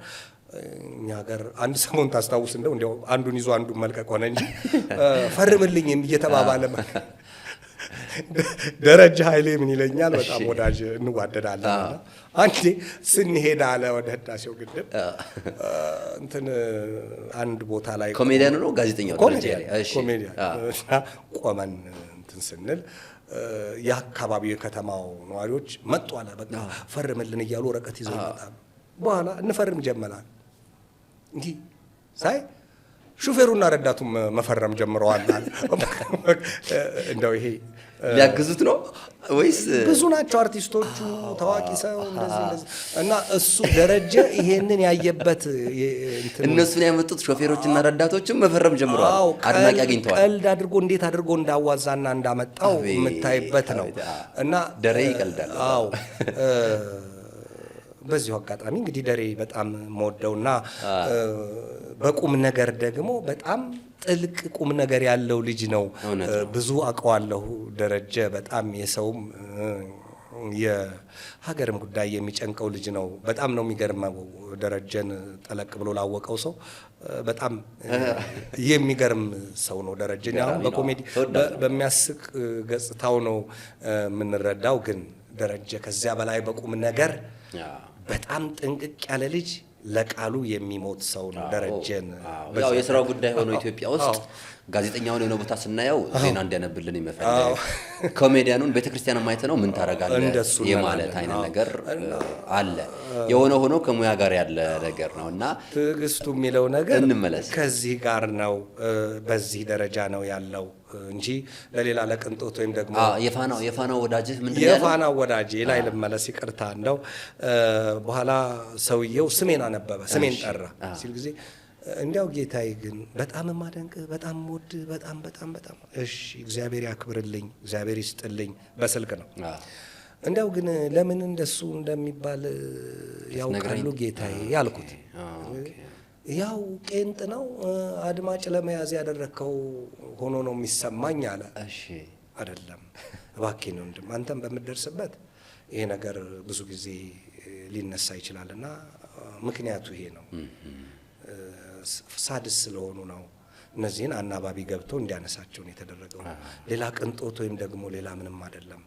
Speaker 2: እኛ ሀገር አንድ ሰሞን ታስታውስ እንደው እንዲያው አንዱን ይዞ አንዱን መልቀቅ ሆነ እንጂ ፈርምልኝ እየተባባለ ደረጀ ኃይሌ ምን ይለኛል፣ በጣም ወዳጅ እንዋደዳለን። አንዴ ስንሄድ አለ ወደ ህዳሴው ግድብ እንትን አንድ ቦታ ላይ
Speaker 1: ኮሜዲያኑ ነው ጋዜጠኛው
Speaker 2: ኮሜዲያን ቆመን እንትን ስንል የአካባቢው የከተማው ነዋሪዎች መጡ አለ። በቃ ፈርምልን እያሉ ወረቀት ይዘው ይመጣሉ። በኋላ እንፈርም ጀመላል። እንዲህ ሳይ ሹፌሩና ረዳቱም መፈረም ጀምረዋል። እንደው ይሄ
Speaker 1: ሊያግዙት ነው ወይስ
Speaker 2: ብዙ ናቸው አርቲስቶቹ፣ ታዋቂ ሰው እንደዚህ እንደዚህ እና እሱ ደረጀ ይሄንን ያየበት
Speaker 1: እነሱን ያመጡት ሾፌሮችና ረዳቶችም መፈረም ጀምረዋል። አድናቂ አግኝተዋል።
Speaker 2: ቀልድ አድርጎ እንዴት አድርጎ እንዳዋዛና እንዳመጣው የምታይበት ነው። እና
Speaker 1: ደሬ ይቀልዳል።
Speaker 2: አዎ በዚሁ አጋጣሚ እንግዲህ ደሬ በጣም መወደውና በቁም ነገር ደግሞ በጣም ጥልቅ ቁም ነገር ያለው ልጅ ነው። ብዙ አውቀዋለሁ። ደረጀ በጣም የሰውም የሀገርም ጉዳይ የሚጨንቀው ልጅ ነው። በጣም ነው የሚገርመው። ደረጀን ጠለቅ ብሎ ላወቀው ሰው በጣም የሚገርም ሰው ነው ደረጀን። አሁን በኮሜዲ በሚያስቅ ገጽታው ነው የምንረዳው፣ ግን ደረጀ ከዚያ በላይ በቁም ነገር በጣም ጥንቅቅ ያለ ልጅ፣ ለቃሉ የሚሞት ሰው ነው ደረጀን።
Speaker 1: ያው የስራው ጉዳይ ሆኖ ኢትዮጵያ ውስጥ ጋዜጠኛውን የሆነ ቦታ ስናየው ዜና እንዲያነብልን የመፈለግ፣ ኮሜዲያኑን ቤተክርስቲያን ማየት ነው ምን ታደርጋለህ የማለት አይነት ነገር አለ። የሆነ ሆኖ ከሙያ ጋር ያለ ነገር ነው እና
Speaker 2: ትዕግስቱ የሚለው ነገር
Speaker 1: እንመለስ
Speaker 2: ከዚህ ጋር ነው፣ በዚህ ደረጃ ነው ያለው እንጂ ለሌላ ለቅንጦት ወይም ደግሞ
Speaker 1: የፋናው ወዳጅህ ምንድን ነው?
Speaker 2: የፋናው ወዳጄ ላይ ልመለስ፣ ይቅርታ። እንደው በኋላ ሰውየው ስሜን አነበበ፣ ስሜን ጠራ ሲል ጊዜ እንዲያው ጌታዬ ግን በጣም የማደንቅህ፣ በጣም የምወድህ፣ በጣም በጣም በጣም፣ እሺ እግዚአብሔር ያክብርልኝ፣ እግዚአብሔር ይስጥልኝ፣ በስልክ ነው። እንዲያው ግን ለምን እንደሱ እንደሚባል ያውቃሉ ጌታዬ ያልኩት። ያው ቄንጥ ነው፣ አድማጭ ለመያዝ ያደረግከው ሆኖ ነው የሚሰማኝ አለ። አይደለም እባክህ ወንድም፣ አንተም በምትደርስበት ይሄ ነገር ብዙ ጊዜ ሊነሳ ይችላል እና ምክንያቱ ይሄ ነው። ሳድስ ስለሆኑ ነው። እነዚህን አናባቢ ገብቶ እንዲያነሳቸው ነው የተደረገው። ሌላ ቅንጦት ወይም ደግሞ ሌላ ምንም አይደለም።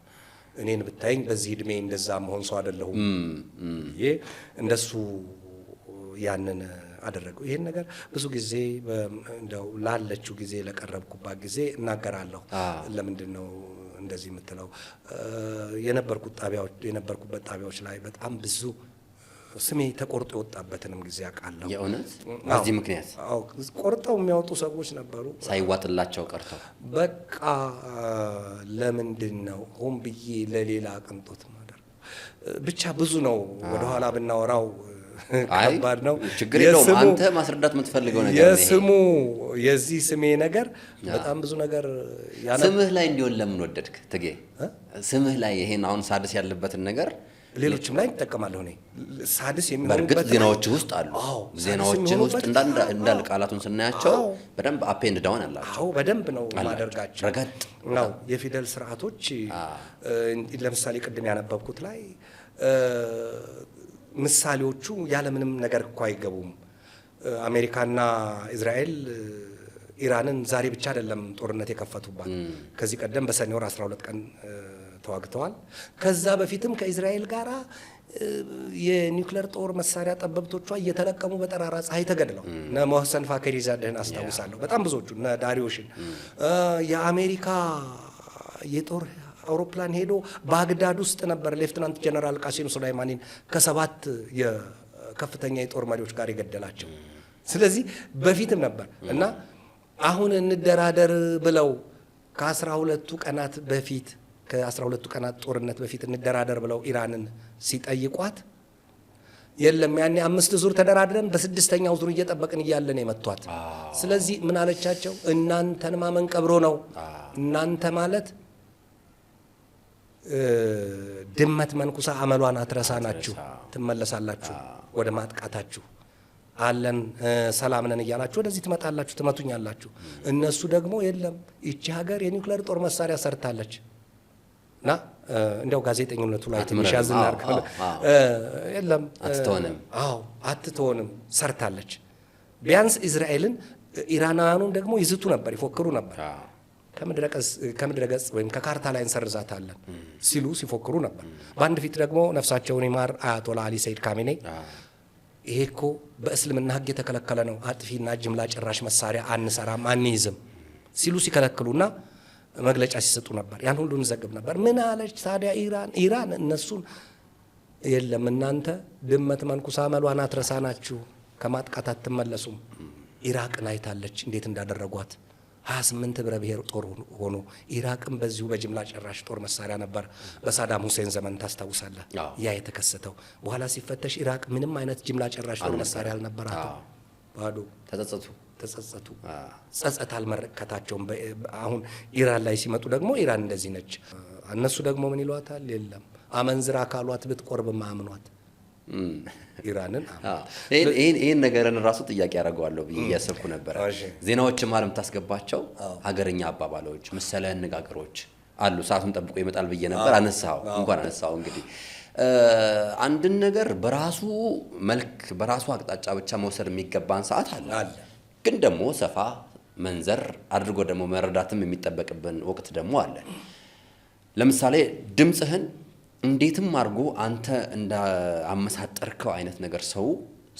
Speaker 2: እኔን ብታይኝ በዚህ እድሜ እንደዛ መሆን ሰው አይደለሁም። ይሄ እንደሱ ያንን አደረገው። ይሄን ነገር ብዙ ጊዜ እንደው ላለችው ጊዜ ለቀረብኩባት ጊዜ እናገራለሁ። ለምንድን ነው እንደዚህ የምትለው? የነበርኩበት ጣቢያዎች ላይ በጣም ብዙ ስሜ ተቆርጦ የወጣበትንም ጊዜ አውቃለሁ።
Speaker 1: የእውነት በዚህ ምክንያት?
Speaker 2: አዎ፣ ቆርጠው የሚያወጡ ሰዎች ነበሩ።
Speaker 1: ሳይዋጥላቸው ቀርተው።
Speaker 2: በቃ ለምንድን ነው ሆን ብዬ ለሌላ ቅንጦት ማደርገው? ብቻ ብዙ ነው፣ ወደኋላ ብናወራው ከባድ ነው።
Speaker 1: ችግር የለውም። አንተ ማስረዳት የምትፈልገው ነገር
Speaker 2: የስሙ የዚህ ስሜ ነገር በጣም ብዙ ነገር።
Speaker 1: ስምህ ላይ እንዲሆን ለምን ወደድክ ትጌ? ስምህ ላይ ይሄን አሁን ሳድስ ያለበትን ነገር
Speaker 2: ሌሎችም ላይ እጠቀማለሁ እኔ ሳድስ የሚሆኑበት።
Speaker 1: በእርግጥ ዜናዎች ውስጥ አሉ። ዜናዎች ውስጥ እንዳል ቃላቱን ስናያቸው በደንብ up and down አላቸው።
Speaker 2: አዎ በደንብ ነው የማደርጋቸው።
Speaker 1: ረገጥ
Speaker 2: ነው የፊደል ስርዓቶች፣ ለምሳሌ ቅድም ያነበብኩት ላይ ምሳሌዎቹ ያለምንም ነገር እኮ አይገቡም። አሜሪካና እስራኤል ኢራንን ዛሬ ብቻ አይደለም ጦርነት የከፈቱባት። ከዚህ ቀደም በሰኔ ወር 12 ቀን ተዋግተዋል። ከዛ በፊትም ከእስራኤል ጋር የኒውክሌር ጦር መሳሪያ ጠበብቶቿ እየተለቀሙ በጠራራ ፀሐይ ተገድለው እነ ሞህሰን ፋክሪዛዴህን አስታውሳለሁ። በጣም ብዙዎቹ እነ ዳሪዮሽን፣ የአሜሪካ የጦር አውሮፕላን ሄዶ ባግዳድ ውስጥ ነበር ሌፍትናንት ጀነራል ቃሲም ሱላይማኒን ከሰባት የከፍተኛ የጦር መሪዎች ጋር የገደላቸው። ስለዚህ በፊትም ነበር እና አሁን እንደራደር ብለው ከ12ቱ ቀናት በፊት፣ ከ12ቱ ቀናት ጦርነት በፊት እንደራደር ብለው ኢራንን ሲጠይቋት የለም፣ ያኔ አምስት ዙር ተደራድረን በስድስተኛው ዙር እየጠበቅን እያለን የመቷት። ስለዚህ ምን አለቻቸው? እናንተን ማመን ቀብሮ ነው። እናንተ ማለት ድመት መንኩሳ አመሏን አትረሳ ናችሁ፣ ትመለሳላችሁ ወደ ማጥቃታችሁ። አለን ሰላም ነን እያላችሁ ወደዚህ ትመጣላችሁ፣ ትመቱኛላችሁ። እነሱ ደግሞ የለም ይቺ ሀገር የኒውክሌር ጦር መሳሪያ ሰርታለች እና እንዲያው ጋዜጠኝነቱ ላይ ትንሽ ያዝ እናድርግ። የለም
Speaker 1: አትተሆንም፣
Speaker 2: አዎ አትተሆንም፣ ሰርታለች። ቢያንስ እስራኤልን ኢራናውያኑን ደግሞ ይዝቱ ነበር፣ ይፎክሩ ነበር። ከምድረ ገጽ ወይም ከካርታ ላይ እንሰርዛታለን ሲሉ ሲፎክሩ ነበር። በአንድ ፊት ደግሞ ነፍሳቸውን ይማር አያቶላ አሊ ሰይድ ካሜኔ ይሄ እኮ በእስልምና ሕግ የተከለከለ ነው፣ አጥፊና ጅምላ ጨራሽ መሳሪያ አንሰራም፣ አንይዝም ሲሉ ሲከለክሉና መግለጫ ሲሰጡ ነበር። ያን ሁሉ እንዘግብ ነበር። ምን አለች ታዲያ ኢራን? ኢራን እነሱን የለም እናንተ ድመት መንኩሳ መሏን አትረሳ ናችሁ፣ ከማጥቃት አትመለሱም። ኢራቅን አይታለች እንዴት እንዳደረጓት 28 ህብረ ብሔር ጦር ሆኖ ኢራቅን በዚሁ በጅምላ ጨራሽ ጦር መሳሪያ ነበር በሳዳም ሁሴን ዘመን ታስታውሳለህ፣ ያ የተከሰተው። በኋላ ሲፈተሽ ኢራቅ ምንም አይነት ጅምላ ጨራሽ ጦር መሳሪያ አልነበራትም። ባዶ።
Speaker 1: ተጸጸቱ
Speaker 2: ተጸጸቱ። ጸጸት አልመረከታቸውም። አሁን ኢራን ላይ ሲመጡ ደግሞ ኢራን እንደዚህ ነች። እነሱ ደግሞ ምን ይሏታል? የለም አመንዝራ ካሏት ብትቆርብ ማምኗት ኢራንን።
Speaker 1: ይህን ነገርን ራሱ ጥያቄ ያደርገዋለሁ ብዬ እያሰብኩ ነበረ። ዜናዎች መሀል የምታስገባቸው ሀገርኛ አባባሎች፣ ምሳሌያዊ አነጋገሮች አሉ። ሰዓቱን ጠብቆ ይመጣል ብዬ ነበር። አነሳው እንኳን አነሳው። እንግዲህ አንድን ነገር በራሱ መልክ በራሱ አቅጣጫ ብቻ መውሰድ የሚገባን ሰዓት አለ። ግን ደግሞ ሰፋ መንዘር አድርጎ ደግሞ መረዳትም የሚጠበቅብን ወቅት ደግሞ አለ። ለምሳሌ ድምፅህን እንዴትም አድርጎ አንተ እንዳመሳጠርከው አይነት ነገር ሰው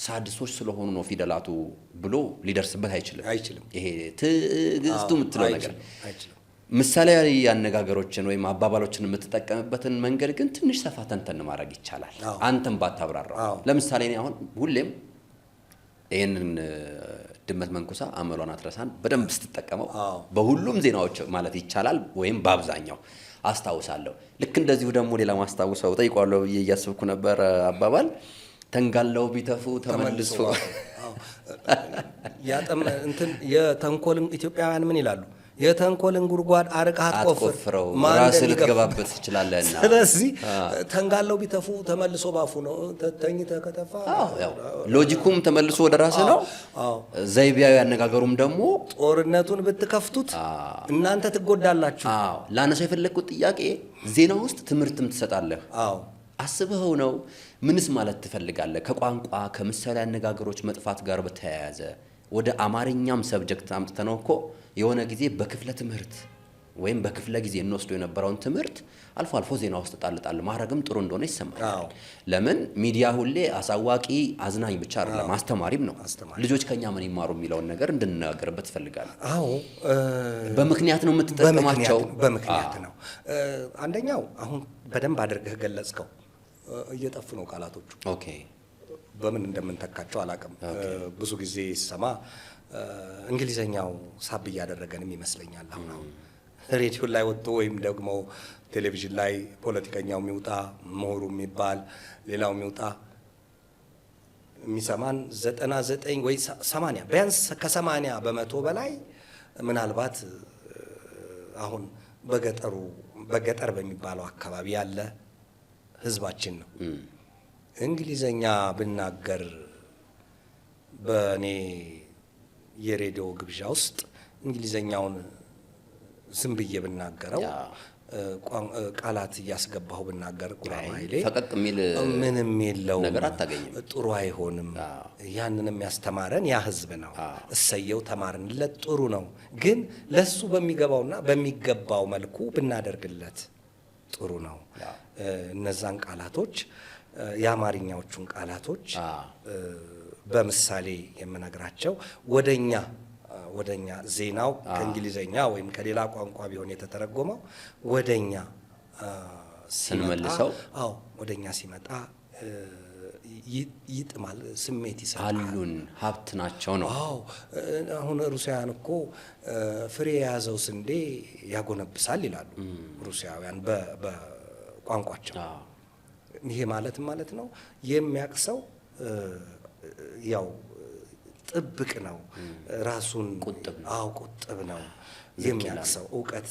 Speaker 1: ሳድሶች ስለሆኑ ነው ፊደላቱ ብሎ ሊደርስበት አይችልም።
Speaker 2: አይችልም።
Speaker 1: ይሄ ትዕግስቱ የምትለው ነገር ምሳሌያዊ አነጋገሮችን ወይም አባባሎችን የምትጠቀምበትን መንገድ ግን ትንሽ ሰፋ ተንተን ማድረግ ይቻላል። አንተም ባታብራራው። ለምሳሌ እኔ አሁን ሁሌም ይህንን ድመት መንኩሳ አመሏን አትረሳን በደንብ ስትጠቀመው በሁሉም ዜናዎች ማለት ይቻላል ወይም በአብዛኛው አስታውሳለሁ። ልክ እንደዚሁ ደግሞ ሌላ ማስታውሰው ጠይቋለሁ ብዬ እያሰብኩ ነበር አባባል ተንጋለው ቢተፉ ተመልሶ
Speaker 2: እንትን የተንኮልን ኢትዮጵያውያን ምን ይላሉ? የተንኮልን ጉድጓድ አርቀህ
Speaker 1: አትቆፍረው ራስህ ልትገባበት ትችላለህና።
Speaker 2: ስለዚህ ተንጋለው ቢተፉ ተመልሶ ባፉ ነው። ተኝተህ ከተፋ
Speaker 1: logic ኩም ተመልሶ ወደ ራስህ ነው። ዘይቤያዊ አነጋገሩም ደግሞ
Speaker 2: ጦርነቱን ብትከፍቱት እናንተ ትጎዳላችሁ።
Speaker 1: ላነሳው የፈለግኩት ጥያቄ ዜና ውስጥ ትምህርትም ትሰጣለህ። አስበኸው ነው? ምንስ ማለት ትፈልጋለህ? ከቋንቋ ከምሳሌ አነጋገሮች መጥፋት ጋር በተያያዘ ወደ አማርኛም subject አምጥተነው እኮ የሆነ ጊዜ በክፍለ ትምህርት ወይም በክፍለ ጊዜ እንወስዶ የነበረውን ትምህርት አልፎ አልፎ ዜና ውስጥ ጣል ጣል ማድረግም ጥሩ እንደሆነ ይሰማል። ለምን ሚዲያ ሁሌ አሳዋቂ አዝናኝ ብቻ አይደለም፣ አስተማሪም ነው። ልጆች ከኛ ምን ይማሩ የሚለውን ነገር እንድንነጋገርበት እፈልጋለሁ።
Speaker 2: አዎ፣
Speaker 1: በምክንያት ነው የምትጠቀማቸው።
Speaker 2: በምክንያት ነው። አንደኛው አሁን በደንብ አድርገህ ገለጽከው። እየጠፉ ነው ቃላቶቹ።
Speaker 1: Okay፣
Speaker 2: በምን እንደምንተካቸው አላውቅም። ብዙ ጊዜ ስሰማ እንግሊዘኛው ሳብ እያደረገንም ይመስለኛል። አሁን አሁን ሬዲዮ ላይ ወጥቶ ወይም ደግሞ ቴሌቪዥን ላይ ፖለቲከኛው የሚውጣ ምሁሩ የሚባል ሌላው የሚውጣ የሚሰማን 99 ወይ 80 ቢያንስ ከ80% በላይ ምናልባት አሁን በገጠሩ በገጠር በሚባለው አካባቢ ያለ ህዝባችን ነው። እንግሊዘኛ ብናገር በእኔ የሬዲዮ ግብዣ ውስጥ እንግሊዘኛውን ዝም ብዬ ብናገረው ቃላት እያስገባሁ ብናገር ጉራማይሌ
Speaker 1: ፈቀቅ የሚል
Speaker 2: ምንም የለውም፣
Speaker 1: ነገር አታገኝም።
Speaker 2: ጥሩ አይሆንም። ያንንም ያስተማረን ያ ህዝብ ነው። እሰየው ተማርንለት፣ ጥሩ ነው። ግን ለሱ በሚገባውና በሚገባው መልኩ ብናደርግለት ጥሩ ነው። እነዛን ቃላቶች የአማርኛዎቹን ቃላቶች በምሳሌ የምነግራቸው ወደኛ ዜናው ከእንግሊዘኛ ወይም ከሌላ ቋንቋ ቢሆን የተተረጎመው ወደኛ
Speaker 1: ስንመልሰው፣
Speaker 2: አዎ ወደኛ ሲመጣ ይጥማል፣ ስሜት ይሰጣል።
Speaker 1: አሉን ሀብት ናቸው ነው።
Speaker 2: አዎ አሁን ሩሲያውያን እኮ ፍሬ የያዘው ስንዴ ያጎነብሳል ይላሉ ሩሲያውያን በቋንቋቸው። ይሄ ማለት ነው የሚያቅሰው ያው ጥብቅ ነው፣ ራሱን
Speaker 1: ቁጥብ ነው።
Speaker 2: አዎ ቁጥብ ነው። የሚያቅሰው እውቀት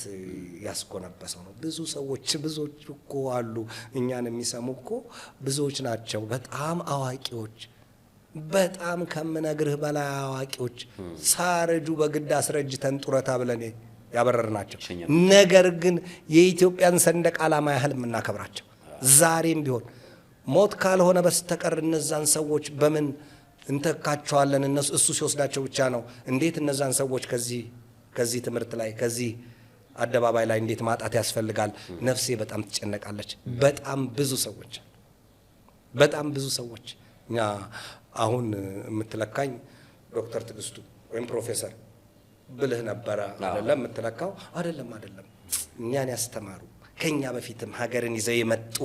Speaker 2: ያስጎነበሰው ነው። ብዙ ሰዎች ብዙዎች እኮ አሉ እኛን የሚሰሙ እኮ ብዙዎች ናቸው፣ በጣም አዋቂዎች። በጣም ከምነግርህ በላይ አዋቂዎች ሳረጁ በግድ አስረጅተን ጡረታ ብለን ያበረርናቸው፣ ነገር ግን የኢትዮጵያን ሰንደቅ ዓላማ ያህል የምናከብራቸው ዛሬም ቢሆን ሞት ካልሆነ በስተቀር እነዛን ሰዎች በምን እንተካቸዋለን? እነሱ እሱ ሲወስዳቸው ብቻ ነው። እንዴት እነዛን ሰዎች ከዚህ ትምህርት ላይ፣ ከዚህ አደባባይ ላይ እንዴት ማጣት ያስፈልጋል? ነፍሴ በጣም ትጨነቃለች። በጣም ብዙ ሰዎች፣ በጣም ብዙ ሰዎች። እኛ አሁን የምትለካኝ ዶክተር ትዕግስቱ ወይም ፕሮፌሰር ብልህ ነበረ አይደለም የምትለካው? አይደለም፣ አይደለም። እኛን ያስተማሩ፣ ከኛ በፊትም ሀገርን ይዘው የመጡ፣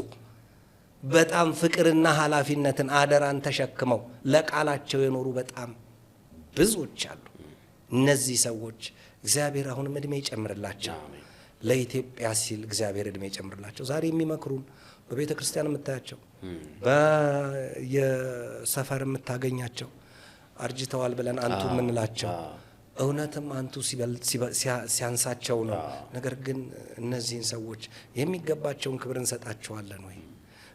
Speaker 2: በጣም ፍቅርና ኃላፊነትን አደራን ተሸክመው ለቃላቸው የኖሩ በጣም ብዙዎች አሉ። እነዚህ ሰዎች እግዚአብሔር አሁንም እድሜ ይጨምርላቸው። ለኢትዮጵያ ሲል እግዚአብሔር እድሜ ይጨምርላቸው። ዛሬ የሚመክሩን፣ በቤተ ክርስቲያን የምታያቸው፣ በየሰፈር የምታገኛቸው፣ አርጅተዋል ብለን አንቱ የምንላቸው እውነትም አንቱ ሲያንሳቸው ነው። ነገር ግን እነዚህን ሰዎች የሚገባቸውን ክብር እንሰጣቸዋለን ወይ?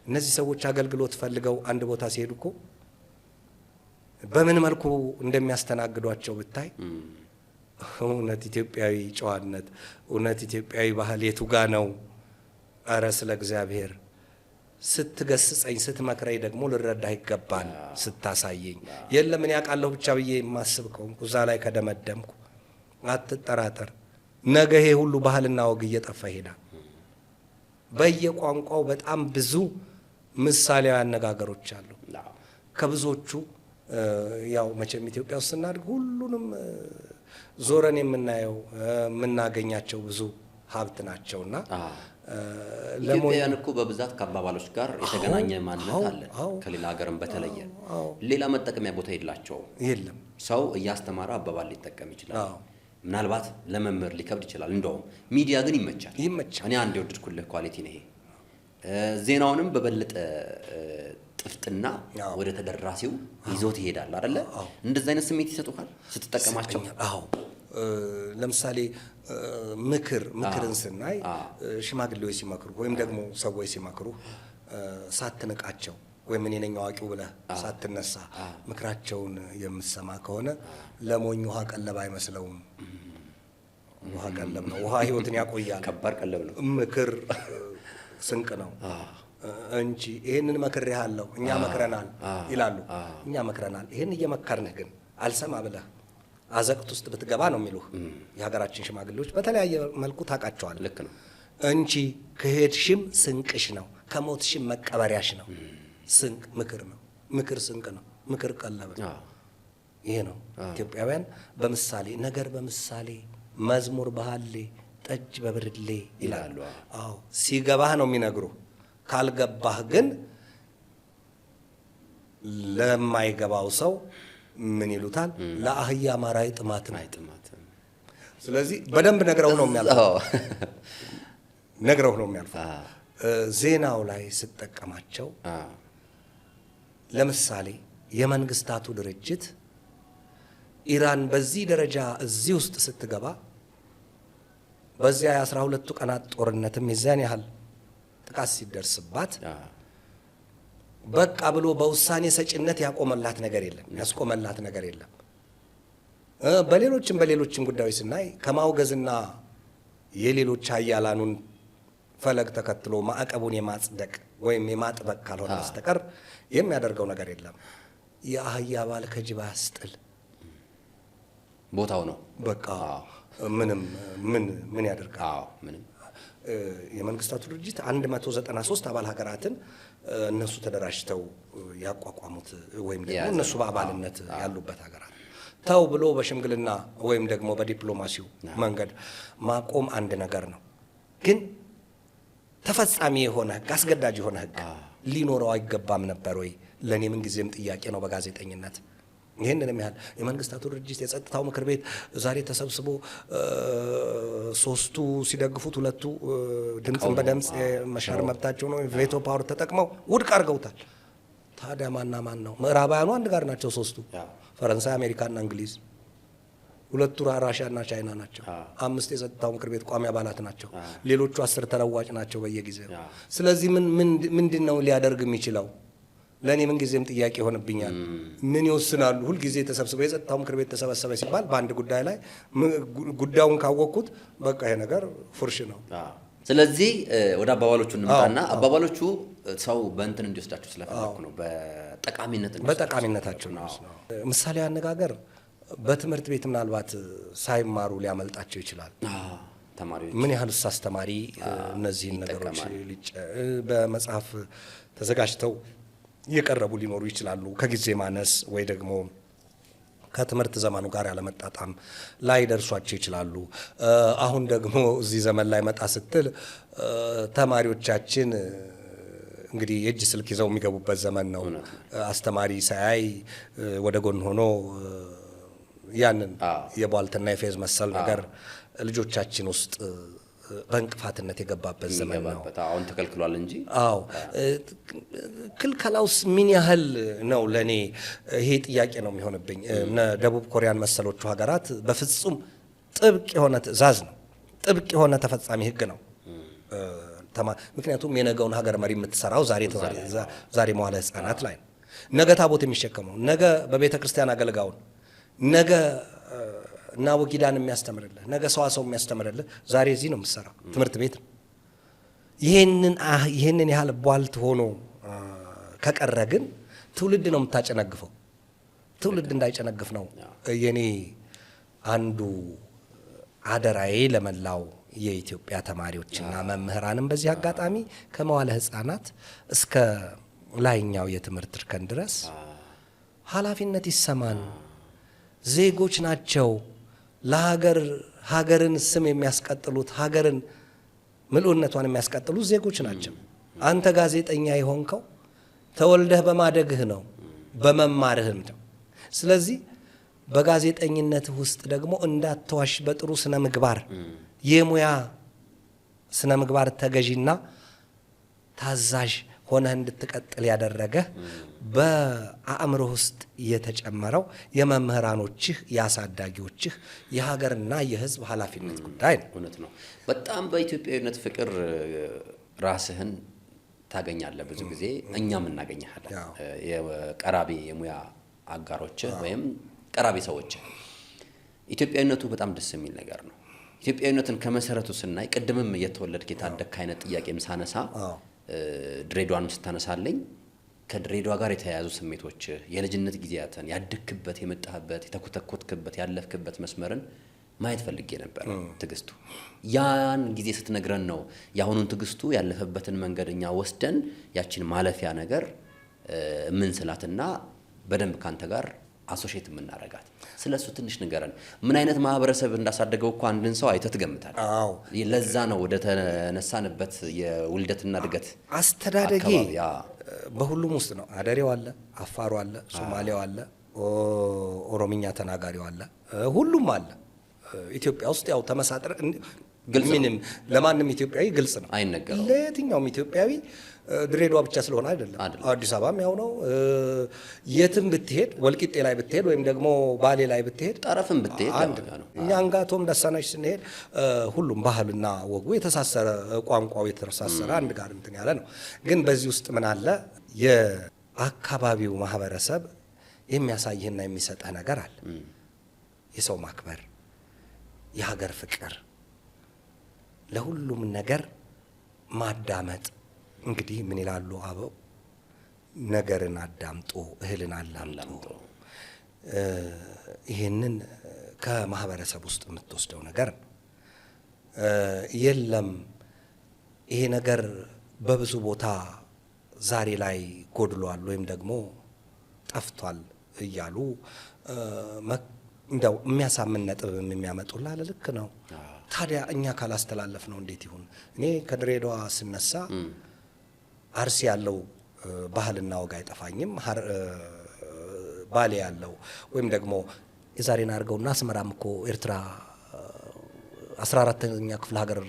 Speaker 2: እነዚህ ሰዎች አገልግሎት ፈልገው አንድ ቦታ ሲሄዱ እኮ በምን መልኩ እንደሚያስተናግዷቸው ብታይ፣ እውነት ኢትዮጵያዊ ጨዋነት፣ እውነት ኢትዮጵያዊ ባህል የቱ ጋ ነው? እረ ስለ እግዚአብሔር፣ ስትገስጸኝ ስትመክረኝ ደግሞ ልረዳህ ይገባል። ስታሳየኝ የለም እኔ አውቃለሁ ብቻ ብዬ የማስብ ከሆንኩ፣ እዛ ላይ ከደመደምኩ፣ አትጠራጠር፣ ነገ ይሄ ሁሉ ባህልና ወግ እየጠፋ ይሄዳል። በየቋንቋው በጣም ብዙ ምሳሌያዊ አነጋገሮች አሉ። ከብዙዎቹ ያው መቼም ኢትዮጵያ ውስጥ ስናድግ ሁሉንም ዞረን የምናየው የምናገኛቸው ብዙ ሀብት ናቸውና
Speaker 1: ኢትዮጵያውያን እኮ በብዛት ከአባባሎች ጋር የተገናኘ ማንነት አለን። ከሌላ ሀገርም በተለየ ሌላ መጠቀሚያ ቦታ የላቸውም።
Speaker 2: የለም።
Speaker 1: ሰው እያስተማረ አባባል ሊጠቀም ይችላል። ምናልባት ለመምህር ሊከብድ ይችላል። እንደውም ሚዲያ ግን ይመቻል።
Speaker 2: ይመቻል።
Speaker 1: እኔ አንድ የወደድኩልህ quality ነው ይሄ። ዜናውንም በበለጠ ጥፍጥና ወደ ተደራሲው ይዞት ይሄዳል አይደለ? እንደዚህ አይነት ስሜት ይሰጡሃል ስትጠቀማቸው?
Speaker 2: አዎ። ለምሳሌ ምክርን ስናይ ሽማግሌዎች ሲመክሩ ወይም ደግሞ ሰዎች ሲመክሩ ሳትንቃቸው ወይም እኔ ነኝ አዋቂው ብለህ ሳትነሳ ምክራቸውን የምትሰማ ከሆነ ለሞኝ ውሃ ቀለብ አይመስለውም። ውሃ ቀለብ ነው። ውሃ ህይወትን ያቆያል።
Speaker 1: ከባድ ቀለብ ነው።
Speaker 2: ምክር ስንቅ ነው እንጂ ይሄንን መክሬሃለሁ፣ እኛ መክረናል ይላሉ። እኛ መክረናል። ይሄን እየመከርንህ ግን አልሰማ ብለህ አዘቅት ውስጥ ብትገባ ነው የሚሉህ የሀገራችን ሽማግሌዎች። በተለያየ መልኩ ታውቃቸዋለህ።
Speaker 1: ልክ ነው።
Speaker 2: እንቺ ከሄድሽም ስንቅሽ ነው፣ ከሞትሽም መቀበሪያሽ ነው። ስንቅ ምክር ነው። ምክር ስንቅ ነው። ምክር ቀለብ ነው። ይሄ ነው ኢትዮጵያውያን በምሳሌ፣ ነገር በምሳሌ፣ መዝሙር በሃሌ፣ ጠጅ በብርሌ ይላሉ። አዎ፣ ሲገባህ ነው የሚነግሩ። ካልገባህ ግን ለማይገባው ሰው ምን ይሉታል? ለአህያ ማር አይጥማትም።
Speaker 1: አይጥማትም።
Speaker 2: ስለዚህ በደንብ ነግረው ነው የሚያልፈው። ነግረው ነው የሚያልፈው። ዜናው ላይ ስጠቀማቸው ለምሳሌ የመንግስታቱ ድርጅት ኢራን በዚህ ደረጃ እዚህ ውስጥ ስትገባ፣ በዚያ የ12ቱ ቀናት ጦርነትም የዚያን ያህል ጥቃት ሲደርስባት በቃ ብሎ በውሳኔ ሰጭነት ያቆመላት ነገር የለም፣ ያስቆመላት ነገር የለም። በሌሎችም በሌሎችም ጉዳዮች ስናይ ከማውገዝና የሌሎች ሀያላኑን ፈለግ ተከትሎ ማዕቀቡን የማጽደቅ ወይም የማጥበቅ ካልሆነ በስተቀር የሚያደርገው ነገር የለም። የአህያ ባል ከጅብ አያስጥል።
Speaker 1: ቦታው ነው።
Speaker 2: በቃ ምንም ምን ምን ያደርጋል?
Speaker 1: አዎ፣ ምንም።
Speaker 2: የመንግስታቱ ድርጅት 193 አባል ሀገራትን እነሱ ተደራጅተው ያቋቋሙት ወይም ደግሞ
Speaker 1: የያዘ
Speaker 2: እነሱ
Speaker 1: ነው።
Speaker 2: በአባልነት ያሉበት ሀገራት ተው ብሎ በሽምግልና ወይም ደግሞ በዲፕሎማሲው መንገድ ማቆም አንድ ነገር ነው። ግን ተፈጻሚ የሆነ ህግ፣ አስገዳጅ የሆነ ህግ ሊኖረው አይገባም ነበር ወይ? ለእኔ ምንጊዜም ጥያቄ ነው በጋዜጠኝነት። ይህንንም ያህል የመንግስታቱ ድርጅት የጸጥታው ምክር ቤት ዛሬ ተሰብስቦ ሶስቱ ሲደግፉት ሁለቱ ድምፅን በድምፅ መሻር መብታቸው ነው፣ veto power ተጠቅመው ውድቅ አድርገውታል። ታዲያ ማና ማን ነው? ምዕራባውያኑ አንድ ጋር ናቸው ሶስቱ፣ ፈረንሳይ፣ አሜሪካና እንግሊዝ። ሁለቱ ራሽያና ቻይና ናቸው። አምስት የጸጥታው ምክር ቤት ቋሚ አባላት ናቸው። ሌሎቹ 10 ተለዋጭ ናቸው በየጊዜው። ስለዚህ ምን ምንድን ነው ሊያደርግ የሚችለው? ለእኔ ምንጊዜም ጥያቄ ይሆንብኛል። ምን ይወስናሉ? ሁልጊዜ ተሰብስበው የጸጥታው ምክር ቤት ተሰበሰበ ሲባል በአንድ ጉዳይ ላይ ጉዳዩን ካወቅኩት በቃ ይሄ ነገር ፉርሽ ነው።
Speaker 1: ስለዚህ ወደ አባባሎቹ እንምጣና አባባሎቹ ሰው በእንትን እንዲወስዳቸው ስለፈለኩ ነው፣ በጠቃሚነት
Speaker 2: በጠቃሚነታቸው ነው። ምሳሌ አነጋገር በትምህርት ቤት ምናልባት ሳይማሩ ሊያመልጣቸው ይችላል።
Speaker 1: ተማሪዎች
Speaker 2: ምን ያህል አስተማሪ እነዚህን ነገሮች በመጽሐፍ ተዘጋጅተው የቀረቡ ሊኖሩ ይችላሉ። ከጊዜ ማነስ ወይ ደግሞ ከትምህርት ዘመኑ ጋር ያለመጣጣም ላይ ደርሷቸው ይችላሉ። አሁን ደግሞ እዚህ ዘመን ላይ መጣ ስትል ተማሪዎቻችን እንግዲህ የእጅ ስልክ ይዘው የሚገቡበት ዘመን ነው። አስተማሪ ሳያይ ወደ ጎን ሆኖ ያንን የቧልትና የፌዝ መሰል ነገር ልጆቻችን ውስጥ በእንቅፋትነት የገባበት ዘመን ነው።
Speaker 1: አሁን ተከልክሏል እንጂ።
Speaker 2: አዎ፣ ክልከላውስ ምን ያህል ነው? ለእኔ ይሄ ጥያቄ ነው የሚሆንብኝ። እነ ደቡብ ኮሪያን መሰሎቹ ሀገራት በፍጹም ጥብቅ የሆነ ትዕዛዝ ነው፣ ጥብቅ የሆነ ተፈጻሚ ሕግ ነው። ምክንያቱም የነገውን ሀገር መሪ የምትሰራው ዛሬ መዋለ ሕፃናት ላይ ነው። ነገ ታቦት የሚሸከመው፣ ነገ በቤተ ክርስቲያን አገልጋውን፣ ነገ እና ወጊዳን የሚያስተምርልህ፣ ነገ ሰዋሰው የሚያስተምርልህ ዛሬ እዚህ ነው የምትሰራው፣ ትምህርት ቤት ነው። ይህንን ያህል ቧልት ሆኖ ከቀረ ግን ትውልድ ነው የምታጨነግፈው። ትውልድ እንዳይጨነግፍ ነው የኔ አንዱ አደራዬ ለመላው የኢትዮጵያ ተማሪዎችና መምህራንም በዚህ አጋጣሚ ከመዋለ ሕፃናት እስከ ላይኛው የትምህርት እርከን ድረስ ኃላፊነት ይሰማን። ዜጎች ናቸው ለሀገር ሀገርን ስም የሚያስቀጥሉት፣ ሀገርን ምልኡነቷን የሚያስቀጥሉት ዜጎች ናቸው። አንተ ጋዜጠኛ የሆንከው ተወልደህ በማደግህ ነው፣ በመማርህም ነው። ስለዚህ በጋዜጠኝነትህ ውስጥ ደግሞ እንዳትዋሽ በጥሩ ስነ ምግባር የሙያ ስነ ምግባር ተገዢና ታዛዥ ሆነህ እንድትቀጥል ያደረገህ በአእምሮህ ውስጥ የተጨመረው የመምህራኖችህ፣ የአሳዳጊዎችህ፣ የሀገርና የሕዝብ ኃላፊነት ጉዳይ ነው።
Speaker 1: እውነት ነው። በጣም በኢትዮጵያዊነት ፍቅር ራስህን ታገኛለህ። ብዙ ጊዜ እኛም እናገኘሃለን። የቀራቢ የሙያ አጋሮችህ ወይም ቀራቢ ሰዎችህ። ኢትዮጵያዊነቱ በጣም ደስ የሚል ነገር ነው። ኢትዮጵያዊነትን ከመሰረቱ ስናይ ቅድምም እየተወለድክ የታደግክ አይነት ጥያቄም ሳነሳ ድሬዳዋንም ስታነሳለኝ ከድሬዳዋ ጋር የተያያዙ ስሜቶች፣ የልጅነት ጊዜያትን፣ ያደግክበት፣ የመጣህበት፣ የተኮተኮትክበት፣ ያለፍክበት መስመርን ማየት ፈልጌ ነበር። ትዕግስቱ ያን ጊዜ ስትነግረን ነው የአሁኑን ትዕግስቱ ያለፈበትን መንገድ እኛ ወስደን ያችን ማለፊያ ነገር የምንስላትና በደንብ ካንተ ጋር associate የምናረጋት። ስለ እሱ ትንሽ ንገረን። ምን አይነት ማህበረሰብ እንዳሳደገው እኮ አንድን ሰው አይተህ ትገምታለህ። ለዛ ነው ወደ ተነሳንበት የውልደትና እድገት
Speaker 2: አስተዳደጌ በሁሉም ውስጥ ነው። አደሬው አለ፣ አፋሩ አለ፣ ሶማሌው አለ፣ ኦሮምኛ ተናጋሪው አለ፣ ሁሉም አለ። ኢትዮጵያ ውስጥ ያው ተመሳጥረ ምንም ለማንም ኢትዮጵያዊ ግልጽ ነው፣
Speaker 1: አይነገረውም።
Speaker 2: ለየትኛውም ኢትዮጵያዊ ድሬዳዋ ብቻ ስለሆነ አይደለም፣ አዲስ አበባም ያው ነው። የትም ብትሄድ፣ ወልቂጤ ላይ ብትሄድ ወይም ደግሞ ባሌ ላይ ብትሄድ፣
Speaker 1: ጠረፍም ብትሄድ
Speaker 2: አንድ ነው። እኛ አንጋቶም ደሳናች ስንሄድ ሁሉም ባህልና ወጉ የተሳሰረ፣ ቋንቋው የተሳሰረ አንድ ጋር እንትን ያለ ነው። ግን በዚህ ውስጥ ምን አለ? የአካባቢው ማህበረሰብ የሚያሳይህና የሚሰጠህ ነገር አለ። የሰው ማክበር፣ የሀገር ፍቅር፣ ለሁሉም ነገር ማዳመጥ። እንግዲህ ምን ይላሉ አበው? ነገርን አዳምጦ እህልን አላምጦ። ይህንን ከማህበረሰብ ውስጥ የምትወስደው ነገር ነው። የለም ይሄ ነገር በብዙ ቦታ ዛሬ ላይ ጎድሏል ወይም ደግሞ ጠፍቷል እያሉ እንደው የሚያሳምን ነጥብ የሚያመጡልህ ልክ ነው። ታዲያ እኛ ካላስተላለፍ ነው እንዴት ይሁን? እኔ ከድሬዳዋ ስነሳ አርሲ ያለው ባህልና ወግ አይጠፋኝም። ባሌ ያለው ወይም ደግሞ የዛሬን አድርገውና አስመራም እኮ ኤርትራ 14ኛ ክፍለ ሀገር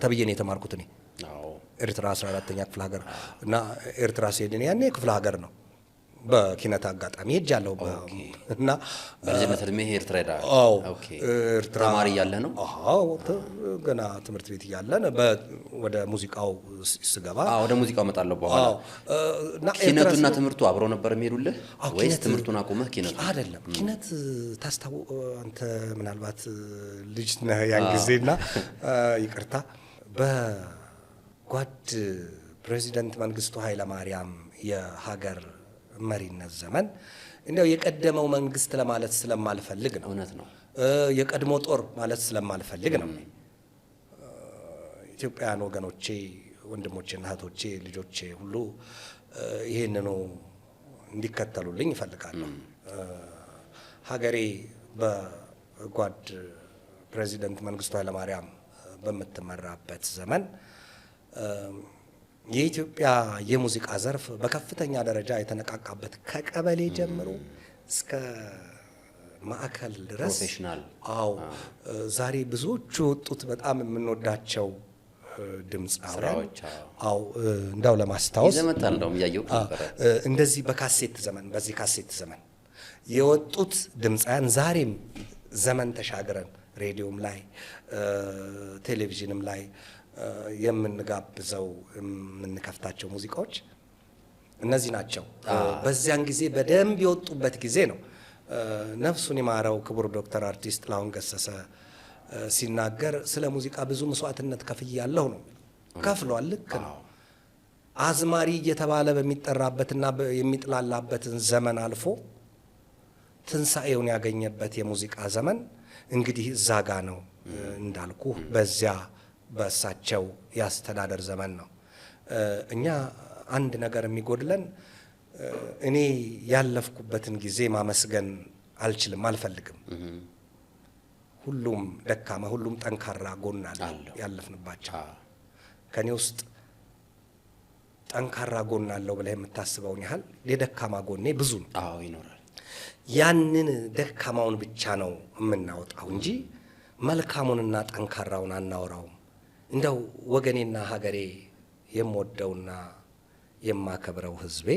Speaker 2: ተብዬ ነው የተማርኩት እኔ። ኤርትራ 14ኛ ክፍለ ሀገር እና ኤርትራ ስሄድ እኔ ያኔ ክፍለ ሀገር ነው። በኪነት አጋጣሚ ሄጃለሁ እና
Speaker 1: በልጅነት እድሜ ኤርትራ ሄደሃል?
Speaker 2: አዎ።
Speaker 1: Okay።
Speaker 2: ኤርትራ።
Speaker 1: ተማሪ እያለህ ነው?
Speaker 2: አዎ፣ ገና ትምህርት ቤት እያለን ወደ ሙዚቃው ስገባ።
Speaker 1: አዎ፣ ወደ ሙዚቃው እመጣለሁ በኋላ።
Speaker 2: አዎ፣ እና ኤርትራ
Speaker 1: ኪነቱና ትምህርቱ አብረው ነበር የሚሄዱልህ
Speaker 2: አዎ፣
Speaker 1: ወይስ
Speaker 2: ኪነት-
Speaker 1: ትምህርቱን አቁመህ ኪነቱ?
Speaker 2: አይደለም፣ ኪነት አንተ ምናልባት ልጅ ነህ ያን ጊዜና ይቅርታ፣ በጓድ ፕሬዚደንት መንግስቱ ኃይለማርያም የሀገር መሪነት ዘመን፣ እንዲያው የቀደመው መንግስት ለማለት ስለማልፈልግ ነው።
Speaker 1: እውነት ነው።
Speaker 2: የቀድሞ ጦር ማለት ስለማልፈልግ ነው። ኢትዮጵያውያን ወገኖቼ፣ ወንድሞቼና እህቶቼ፣ ልጆቼ ሁሉ ይህንኑ እንዲከተሉልኝ እፈልጋለሁ። ሀገሬ በጓድ ፕሬዚደንት መንግስቱ ኃይለማርያም በምትመራበት ዘመን የኢትዮጵያ የሙዚቃ ዘርፍ በከፍተኛ ደረጃ የተነቃቃበት፣ ከቀበሌ ጀምሮ እስከ ማዕከል ድረስ
Speaker 1: Professional።
Speaker 2: አዎ፣ ዛሬ ብዙዎቹ የወጡት በጣም የምንወዳቸው ድምፃውያን
Speaker 1: ስራዎች፣ አዎ።
Speaker 2: አዎ፣ እንዳው ለማስታወስ
Speaker 1: ይዘህ መጣህ፣ እንደውም እያየሁ ነበረ።
Speaker 2: እንደዚህ በካሴት ዘመን፣ በዚህ ካሴት ዘመን የወጡት ድምፃውያን ዛሬም ዘመን ተሻግረን ሬዲዮም ላይ ቴሌቪዥንም ላይ የምንጋብዘው፣ የምንከፍታቸው ሙዚቃዎች እነዚህ ናቸው። በዚያን ጊዜ በደንብ የወጡበት ጊዜ ነው። ነፍሱን ይማረው ክቡር ዶክተር አርቲስት ጥላሁን ገሰሰ ሲናገር ስለ ሙዚቃ ብዙ መስዋዕትነት ከፍያለሁ ነው። ከፍሏል። ልክ ነው። አዝማሪ እየተባለ በሚጠራበትና የሚጥላላበትን ዘመን አልፎ ትንሣኤውን ያገኘበት የሙዚቃ ዘመን እንግዲህ እዛ ጋ ነው፣ እንዳልኩ በዚያ በእሳቸው የአስተዳደር ዘመን ነው። እኛ አንድ ነገር የሚጎድለን፣ እኔ ያለፍኩበትን ጊዜ ማመስገን አልችልም፣ አልፈልግም። ሁሉም ደካማ፣ ሁሉም ጠንካራ ጎን አለ
Speaker 1: አለው።
Speaker 2: ያለፍንባቸው። ከኔ ውስጥ ጠንካራ ጎን አለው ብለህ የምታስበውን ያህል የደካማ ጎኔ ብዙ ነው።
Speaker 1: አዎ፣ ይኖራል።
Speaker 2: ያንን ደካማውን ብቻ ነው የምናወጣው እንጂ መልካሙንና ጠንካራውን አናወራውም። እንደው ወገኔና ሀገሬ፣ የምወደውና የማከብረው ሕዝቤ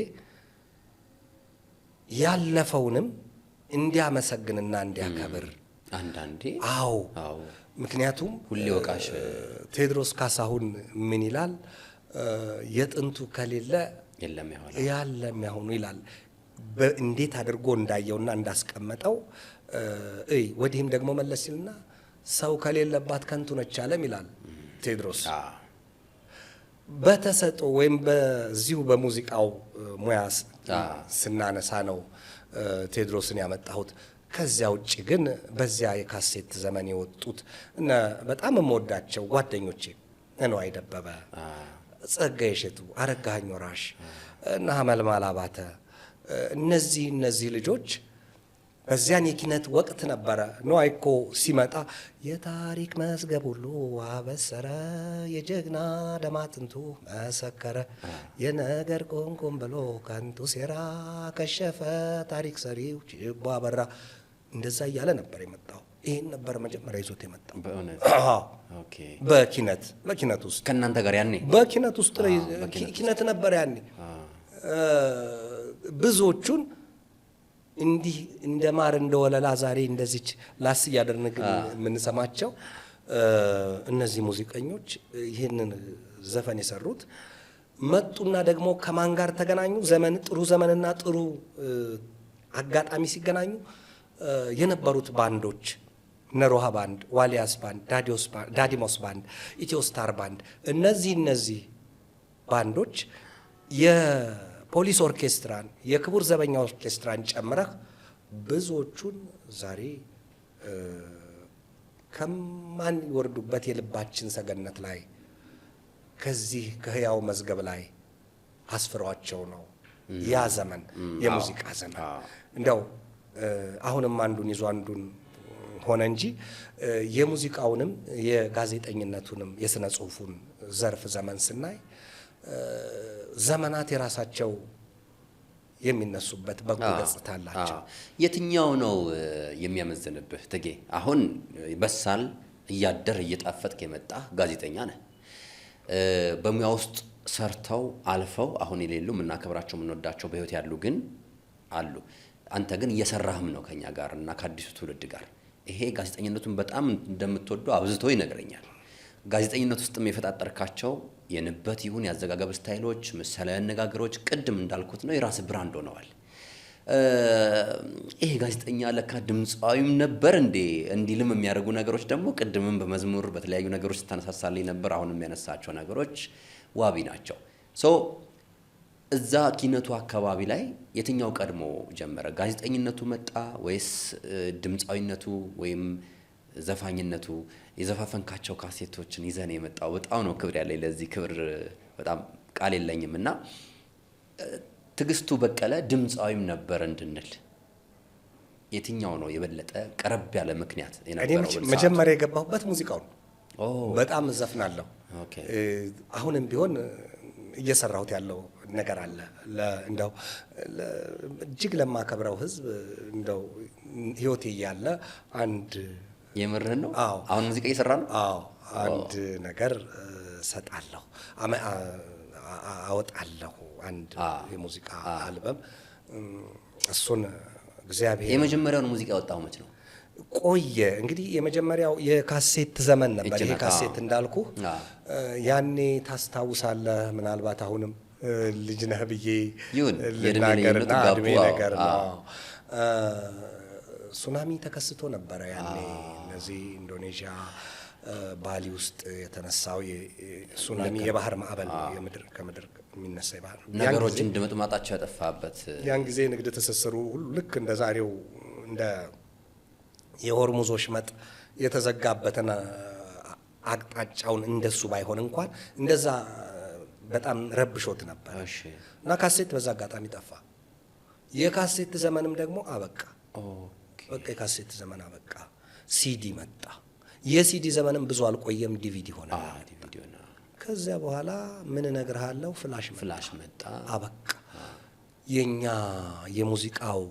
Speaker 2: ያለፈውንም እንዲያመሰግንና እንዲያከብር
Speaker 1: አንዳንዴ
Speaker 2: አዎ፣ ምክንያቱም
Speaker 1: ሁሌ ወቃሽ
Speaker 2: ቴዎድሮስ ካሳሁን ምን ይላል? የጥንቱ ከሌለ
Speaker 1: የለም የኋላ
Speaker 2: ያለም ያሁኑ ይላል። እንዴት አድርጎ እንዳየውና እንዳስቀመጠው እይ። ወዲህም ደግሞ መለስ ሲልና ሰው ከሌለባት ከንቱ ነች ዓለም ይላል ቴዎድሮስ። በተሰጥኦ ወይም በዚሁ በሙዚቃው ሙያ ስናነሳ ነው ቴዎድሮስን ያመጣሁት። ከዚያ ውጭ ግን በዚያ የካሴት ዘመን የወጡት እነ በጣም የምወዳቸው ጓደኞቼ እነ ደበበ፣ ጸጋዬ እሸቱ፣ አረጋኸኝ ወራሽ እና ሀመልማል አባተ፣ እነዚህ ልጆች በዚያን የኪነት ወቅት ነበረ። ነዋይ እኮ ሲመጣ የታሪክ መዝገብ ሁሉ አበሰረ፣ የጀግና ደም አጥንቱ መሰከረ፣ የነገር ቁምቁም ብሎ ከንቱ ሴራ ከሸፈ፣ ታሪክ ሰሪው ችቦ አበራ። እንደዛ እያለ ነበር የመጣው። ይህን ነበር መጀመሪያ ይዞት የመጣው።
Speaker 1: በእውነት?
Speaker 2: አዎ። በኪነት ውስጥ
Speaker 1: ከእናንተ ጋር ያኔ
Speaker 2: በኪነት ውስጥ ኪነት ነበር ያኔ። ብዙዎቹን እንዲህ እንደ ማር እንደ ወለላ ዛሬ እንደዚች ላስ እያደረግን የምንሰማቸው እነዚህ ሙዚቀኞች ይህንን ዘፈን የሰሩት መጡና ደግሞ ከማን ጋር ተገናኙ? ዘመን፣ ጥሩ ዘመንና ጥሩ አጋጣሚ ሲገናኙ የነበሩት ባንዶች እነ ሮሃ ባንድ፣ ዋሊያስ ባንድ፣ ዳዲሞስ ባንድ፣ ኢትዮስታር ባንድ፣ እነዚህ ባንዶች የፖሊስ ኦርኬስትራን፣ የክቡር ዘበኛ ኦርኬስትራን ጨምረህ ብዙዎቹን ዛሬ ከማንወርዱበት የልባችን ሰገነት ላይ ከዚህ ከህያው መዝገብ ላይ አስፍሯቸው ነው። ያ ዘመን የሙዚቃ ዘመን እንደው አሁንም አንዱን ይዞ አንዱን ሆነ እንጂ የሙዚቃውንም የጋዜጠኝነቱንም የስነ ጽሁፉን ዘርፍ ዘመን ስናይ ዘመናት የራሳቸው የሚነሱበት በጎ ገጽታ አላቸው።
Speaker 1: የትኛው ነው የሚያመዝንብህ ትጌ? አሁን በሳል እያደር እየጣፈጥክ የመጣ ጋዜጠኛ ነህ። በሙያ ውስጥ ሰርተው አልፈው አሁን የሌሉ፣ የምናከብራቸው የምንወዳቸው፣ በህይወት ያሉ ግን አሉ። አንተ ግን እየሰራህም ነው ከኛ ጋር እና ከአዲሱ ትውልድ ጋር። ይሄ ጋዜጠኝነቱን በጣም እንደምትወደው አብዝቶ ይነግረኛል። ጋዜጠኝነት ውስጥም የፈጣጠርካቸው የንበት ይሁን የአዘጋገብ style ኦች፣ ምሳሌያዊ አነጋገሮች ቅድም እንዳልኩት ነው የራስ brand ሆነዋል። ይሄ ጋዜጠኛ ለካ ድምፃዊም ነበር እንዴ እንዲልም የሚያደርጉ ነገሮች ደግሞ ቅድምም በመዝሙር በተለያዩ ነገሮች ስታነሳሳልኝ ነበር። አሁንም የሚያነሳቸው ነገሮች ዋቢ ናቸው። So እዛ ኪነቱ አካባቢ ላይ የትኛው ቀድሞ ጀመረ? ጋዜጠኝነቱ መጣ ወይስ ድምፃዊነቱ ወይም ዘፋኝነቱ? የዘፋፈንካቸው ካሴቶችን ይዘን የመጣው በጣም ነው ክብር ያለኝ ለዚህ ክብር በጣም ቃል የለኝም። እና ትዕግስቱ በቀለ ድምፃዊም ነበር እንድንል የትኛው ነው የበለጠ ቀረብ ያለ ምክንያት የነበረው?
Speaker 2: መጀመሪያ የገባሁበት ሙዚቃው ነው። በጣም እዘፍናለሁ። አሁንም ቢሆን እየሰራሁት ያለው ነገር አለ። እንደው እጅግ ለማከብረው ሕዝብ እንደው ህይወቴ እያለ አንድ
Speaker 1: የምርህን ነው? አዎ። አሁን ሙዚቃ እየሰራ ነው?
Speaker 2: አዎ። አንድ ነገር እሰጣለሁ፣ አወጣለሁ። አንድ የሙዚቃ አልበም፣ እሱን እግዚአብሔር
Speaker 1: የመጀመሪያውን ሙዚቃ ያወጣው መች ነው?
Speaker 2: ቆየ እንግዲህ፣ የመጀመሪያው የካሴት ዘመን ነበር። ይሄ ካሴት እንዳልኩ ያኔ ታስታውሳለህ፣ ምናልባት አሁንም ልጅ ነህ ብዬ ልናገርና እድሜ ነገር ነው። ሱናሚ ተከስቶ ነበረ ያኔ፣ እነዚህ ኢንዶኔዥያ ባሊ ውስጥ የተነሳው ሱናሚ የባህር ማዕበል ነው። የምድር ከምድር የሚነሳ የባህር
Speaker 1: ነገሮችን ድምጥማጣቸው ያጠፋበት።
Speaker 2: ያን ጊዜ ንግድ ትስስሩ ሁሉ ልክ እንደ ዛሬው እንደ የሆርሙዝ ወሽመጥ የተዘጋበትን አቅጣጫውን እንደሱ ባይሆን እንኳን እንደዛ በጣም ረብሾት ነበር እና ካሴት በዛ አጋጣሚ ጠፋ። የካሴት ዘመንም ደግሞ አበቃ። በቃ የካሴት ዘመን አበቃ። ሲዲ መጣ። የሲዲ ዘመንም ብዙ አልቆየም፣ ዲቪዲ ሆነ። ከዚያ በኋላ ምን እነግርሃለሁ፣ ፍላሽ
Speaker 1: ፍላሽ መጣ፣
Speaker 2: አበቃ። የኛ የሙዚቃው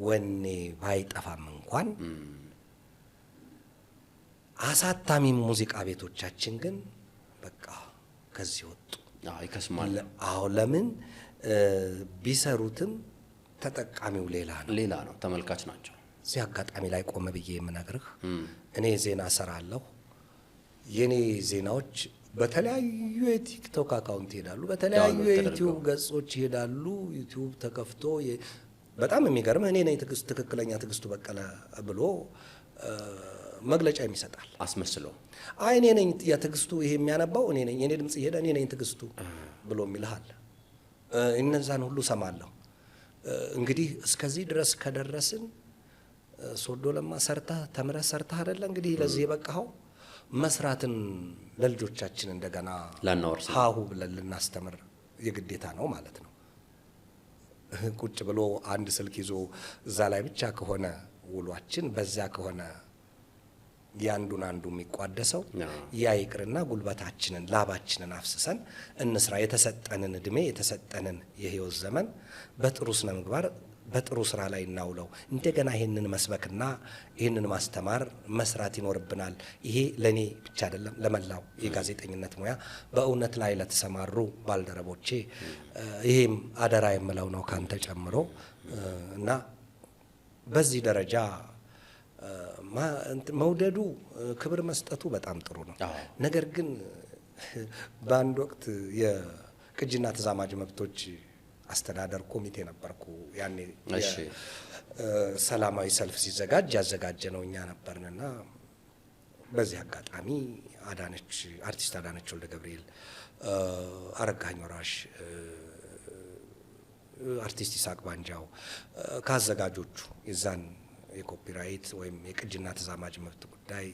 Speaker 2: ወኔ ባይጠፋም እንኳን አሳታሚ ሙዚቃ ቤቶቻችን ግን በቃ ከዚህ ወጡ።
Speaker 1: ይከስማል።
Speaker 2: አዎ፣ ለምን ቢሰሩትም ተጠቃሚው ሌላ ነው፣
Speaker 1: ሌላ ነው፣ ተመልካች ናቸው።
Speaker 2: እዚህ አጋጣሚ ላይ ቆመ ብዬ የምነግርህ፣ እኔ ዜና እሰራለሁ። የኔ ዜናዎች በተለያዩ የቲክቶክ account ይሄዳሉ፣ በተለያዩ የዩቲዩብ ገጾች ይሄዳሉ። ዩቲዩብ ተከፍቶ በጣም የሚገርም እኔ ነኝ ትክክለኛ ትዕግስቱ በቀለ ብሎ መግለጫ የሚሰጣል
Speaker 1: አስመስሎ።
Speaker 2: አይ እኔ ነኝ የትዕግስቱ፣ ይሄ የሚያነባው እኔ ነኝ፣ የኔ ድምጽ እየሄደ እኔ ነኝ ትዕግስቱ ብሎ የሚልሃል። እነዛን ሁሉ ሰማለሁ። እንግዲህ እስከዚህ ድረስ ከደረስን ሶዶ ለማ ሰርተህ ተምረህ ሰርተህ አይደለ እንግዲህ ለዚህ የበቃኸው፣ መስራትን ለልጆቻችን እንደገና
Speaker 1: ላናወርስ
Speaker 2: ሀሁ ብለን ልናስተምር የግዴታ ነው ማለት ነው። ቁጭ ብሎ አንድ ስልክ ይዞ እዛ ላይ ብቻ ከሆነ ውሏችን፣ በዛ ከሆነ ያንዱን አንዱ የሚቋደሰው፣ ያ ይቅርና ጉልበታችንን ላባችንን አፍስሰን እንስራ። የተሰጠንን እድሜ፣ የተሰጠንን የህይወት ዘመን በጥሩ ስነ ምግባር በጥሩ ስራ ላይ እናውለው። እንደገና ይህንን መስበክና ይህንን ማስተማር መስራት ይኖርብናል። ይሄ ለእኔ ብቻ አይደለም፣ ለመላው የጋዜጠኝነት ሙያ በእውነት ላይ ለተሰማሩ ባልደረቦቼ ይሄም አደራ የምለው ነው ካንተ ጨምሮ። እና በዚህ ደረጃ መውደዱ ክብር መስጠቱ በጣም ጥሩ ነው። ነገር ግን በአንድ ወቅት የቅጂና ተዛማጅ መብቶች አስተዳደር ኮሚቴ ነበርኩ። ያኔ ሰላማዊ ሰልፍ ሲዘጋጅ ያዘጋጀ ነው እኛ ነበርንና በዚህ አጋጣሚ አዳነች፣ አርቲስት አዳነች ወልደ ገብርኤል፣ አረጋኸኝ ወራሽ፣ አርቲስት ይስሐቅ ባንጃው ከአዘጋጆቹ የዛን የ copyright ወይም የቅጂና ተዛማጅ መብት ጉዳይ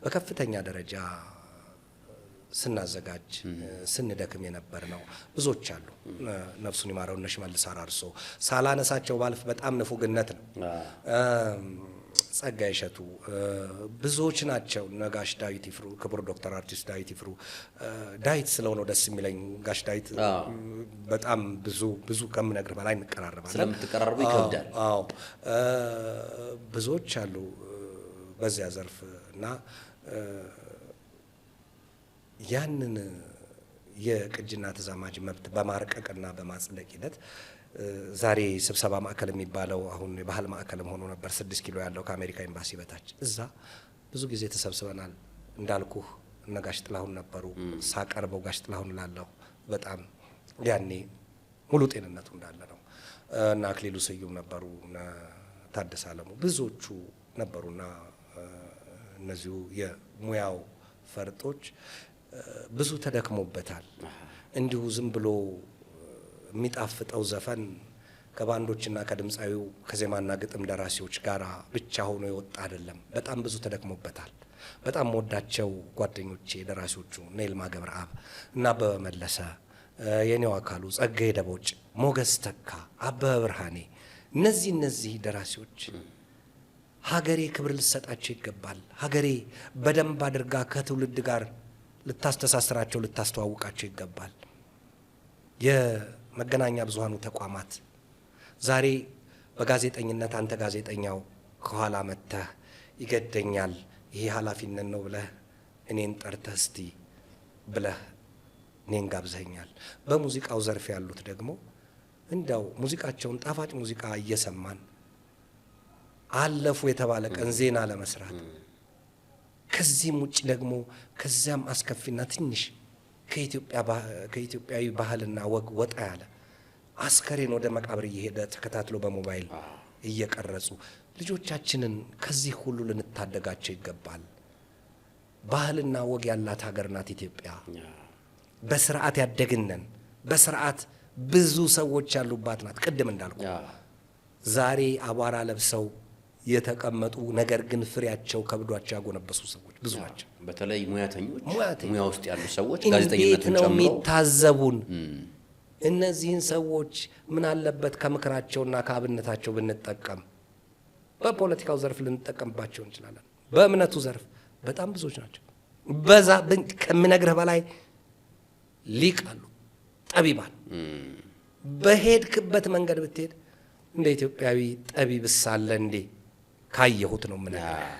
Speaker 2: በከፍተኛ ደረጃ ስናዘጋጅ ስንደክም የነበር ነው። ብዙዎች አሉ። ነፍሱን ይማረው እነ ሽመልስ አራርሶ ሳላነሳቸው ባልፍ በጣም ንፉግነት ነው። ጸጋዬ እሸቱ፣ ብዙዎች ናቸው። እነ ጋሽ ዳዊት ይፍሩ፣ ክቡር ዶክተር አርቲስት ዳዊት ይፍሩ። ዳዊት ስለሆነው ደስ የሚለኝ ጋሽ ዳዊት በጣም ብዙ ብዙ ከምነግርህ በላይ እንቀራረባለን።
Speaker 1: ስለምትቀራረቡ ይከብዳል።
Speaker 2: አዎ፣ ብዙዎች አሉ በዚያ ዘርፍ እና ያንን የቅጂና ተዛማጅ መብት በማርቀቅና በማጽደቅ ሂደት ዛሬ ስብሰባ ማዕከል የሚባለው አሁን የባህል ማዕከልም ሆኖ ነበር፣ 6 ኪሎ ያለው ከአሜሪካ ኤምባሲ በታች፣ እዛ ብዙ ጊዜ ተሰብስበናል። እንዳልኩህ እነ ጋሽ ጥላሁን ነበሩ። ሳቀርበው ጋሽ ጥላሁን ላለሁ በጣም ያኔ ሙሉ ጤንነቱ እንዳለ ነው። እና አክሊሉ ስዩም ነበሩ፣ እነ ታደሰ አለሙ ብዙዎቹ ነበሩና እነዚሁ የሙያው ፈርጦች ብዙ ተደክሞበታል። እንዲሁ ዝም ብሎ የሚጣፍጠው ዘፈን ከባንዶችና ከድምፃዊው ከዜማና ግጥም ደራሲዎች ጋር ብቻ ሆኖ የወጣ አይደለም። በጣም ብዙ ተደክሞበታል። በጣም ወዳቸው ጓደኞቼ ደራሲዎቹ እነ ይልማ ገብረአብ እና አበበ መለሰ፣ የኔው አካሉ፣ ጸጋዬ ደቦጭ፣ ሞገስ ተካ፣ አበበ ብርሃኔ፣ እነዚህ ደራሲዎች ሀገሬ ክብር ልትሰጣቸው ይገባል። ሀገሬ በደንብ አድርጋ ከትውልድ ጋር ልታስተሳስራቸው፣ ልታስተዋውቃቸው ይገባል። የመገናኛ ብዙኃኑ ተቋማት ዛሬ በጋዜጠኝነት አንተ ጋዜጠኛው ከኋላ መጥተህ ይገደኛል፣ ይሄ ኃላፊነት ነው ብለህ እኔን ጠርተህ እስቲ ብለህ እኔን ጋብዘኸኛል። በሙዚቃው ዘርፍ ያሉት ደግሞ እንዲያው ሙዚቃቸውን ጣፋጭ ሙዚቃ እየሰማን አለፉ የተባለ ቀን ዜና ለመስራት፣ ከዚህም ውጭ ደግሞ ከዚያም አስከፊና ትንሽ ከኢትዮጵያዊ ባህልና ወግ ወጣ ያለ አስከሬን ወደ መቃብር እየሄደ ተከታትሎ በሞባይል እየቀረጹ ልጆቻችንን ከዚህ ሁሉ ልንታደጋቸው ይገባል። ባህልና ወግ ያላት ሀገር ናት ኢትዮጵያ። በስርዓት ያደግነን፣ በስርዓት ብዙ ሰዎች ያሉባት ናት። ቅድም እንዳልኩ ዛሬ አቧራ ለብሰው የተቀመጡ ነገር ግን ፍሬያቸው ከብዷቸው ያጎነበሱ ሰዎች ብዙ ናቸው።
Speaker 1: በተለይ ሙያተኞች፣
Speaker 2: ሙያተኞች።
Speaker 1: ሙያ ውስጥ ያሉ ሰዎች
Speaker 2: እንዴት
Speaker 1: ጋዜጠኝነቱን
Speaker 2: ነው
Speaker 1: ጨምሮ
Speaker 2: የሚታዘቡን? እነዚህን ሰዎች ምን አለበት ከምክራቸውና ከአብነታቸው ብንጠቀም። በፖለቲካው ዘርፍ ልንጠቀምባቸው እንችላለን። በእምነቱ ዘርፍ በጣም ብዙዎች ናቸው። በዛ ከምነግርህ በላይ ሊቅ አሉ፣ ጠቢባን። በሄድክበት መንገድ ብትሄድ እንደ ኢትዮጵያዊ ጠቢብ ሳለ እንዴ ካየሁት ነው የምነግርህ።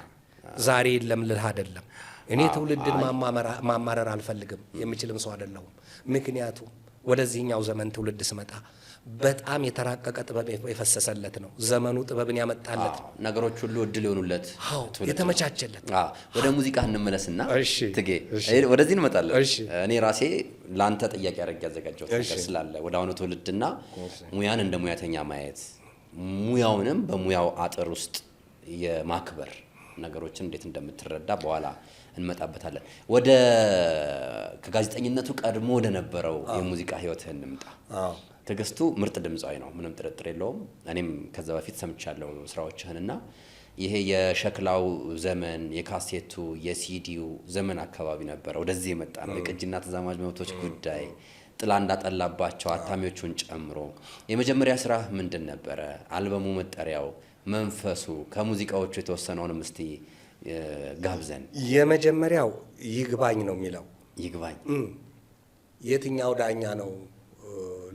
Speaker 2: ዛሬ የለም ልልህ አይደለም። እኔ ትውልድን ማማረር አልፈልግም፣ የምችልም ሰው አይደለሁም። ምክንያቱም ወደዚህኛው ዘመን ትውልድ ስመጣ በጣም የተራቀቀ ጥበብ የፈሰሰለት ነው። ዘመኑ ጥበብን ያመጣለት ነው።
Speaker 1: ነገሮች ሁሉ እድል የሆኑለት ትውልድ ነው።
Speaker 2: የተመቻቸለት።
Speaker 1: ወደ ሙዚቃ እንመለስና ትጌ
Speaker 2: እሺ።
Speaker 1: ወደዚህ እንመጣለን። እኔ ራሴ ለአንተ ጥያቄ አድርጌ ያዘጋጀሁት ነገር ስላለ ወደ አሁኑ ትውልድና ሙያን እንደ ሙያተኛ ማየት፣ ሙያውንም በሙያው አጥር ውስጥ የማክበር ነገሮችን እንዴት እንደምትረዳ በኋላ እንመጣበታለን። ወደ ከጋዜጠኝነቱ ቀድሞ ወደ ነበረው የሙዚቃ ህይወትህ እንምጣ። ትዕግስቱ ምርጥ ድምፃዊ ነው፣ ምንም ጥርጥር የለውም። እኔም ከዛ በፊት ሰምቻለሁ ስራዎችህንና ይሄ የሸክላው ዘመን፣ የካሴቱ፣ የሲዲው ዘመን አካባቢ ነበረ ወደዚህ የመጣ ነው። የቅጂና ተዛማጅ መብቶች ጉዳይ ጥላ እንዳጠላባቸው አታሚዎቹን ጨምሮ የመጀመሪያ ስራ ምንድን ነበረ? አልበሙ መጠሪያው፣ መንፈሱ፣ ከሙዚቃዎቹ የተወሰነውንም እስቲ ጋብዘን።
Speaker 2: የመጀመሪያው ይግባኝ ነው የሚለው።
Speaker 1: ይግባኝ።
Speaker 2: የትኛው ዳኛ ነው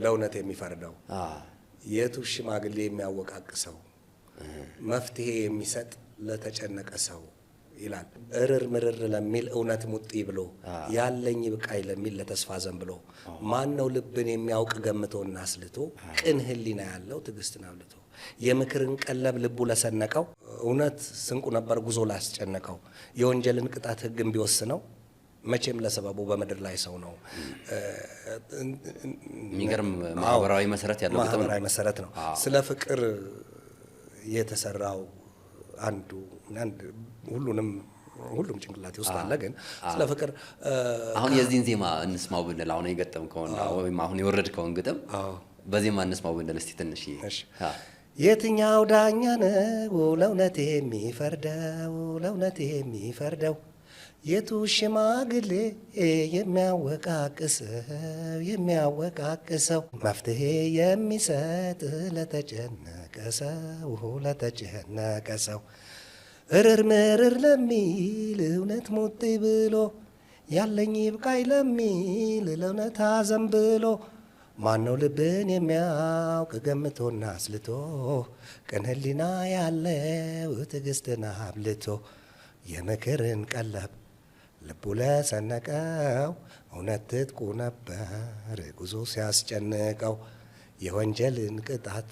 Speaker 2: ለእውነት የሚፈርደው? የቱ ሽማግሌ የሚያወቃቅሰው? መፍትሄ የሚሰጥ ለተጨነቀ ሰው ይላል። እርር ምርር ለሚል እውነት ሙጢ ብሎ፣ ያለኝ ይብቃኝ ለሚል ለተስፋ ዘንብሎ፣ ማን ነው ልብን የሚያውቅ ገምቶና አስልቶ፣ ቅን ሕሊና ያለው ትዕግስትን አብልቶ፣ የምክርን ቀለብ ልቡ ለሰነቀው፣ እውነት ስንቁ ነበር ጉዞ ላስጨነቀው፣ የወንጀልን ቅጣት ሕግን ቢወስነው መቼም ለሰበቡ በምድር ላይ ሰው ነው።
Speaker 1: የሚገርም ማህበራዊ መሰረት ያለው ግጥም ነው።
Speaker 2: ማህበራዊ መሰረት ነው። ስለ ፍቅር የተሰራው አንዱ አንድ ሁሉንም ሁሉም ጭንቅላቴ ውስጥ አለ፣ ግን ስለ ፍቅር
Speaker 1: አሁን የዚህን ዜማ እንስማው ብንል፣ አሁን የገጠምከውን ወይም አሁን የወረድከውን ግጥም በዜማ እንስማው ብንል እስቲ ትንሽ።
Speaker 2: እሺ። የትኛው ዳኛ ነው ለእውነት የሚፈርደው፣ ለእውነት የሚፈርደው? የቱ ሽማግሌ የሚያወቃቅሰው፣ የሚያወቃቅሰው? መፍትሄ የሚሰጥ ለተጨነቀ ሰው፣ ለተጨነቀ ሰው፣ እርር ምርር ለሚል እውነት ሙጢ ብሎ፣ ያለኝ ይብቃኝ ለሚል ለእውነት አዘንብሎ፣ ማነው ልብን የሚያውቅ ገምቶና አስልቶ፣ ቅን ሕሊና ያለው ትዕግስትን አብልቶ፣ የምክርን ቀለብ ልቡ ለሰነቀው፣ እውነት ትጥቁ ነበር ጉዞ ሲያስጨንቀው፣ የወንጀልን ቅጣት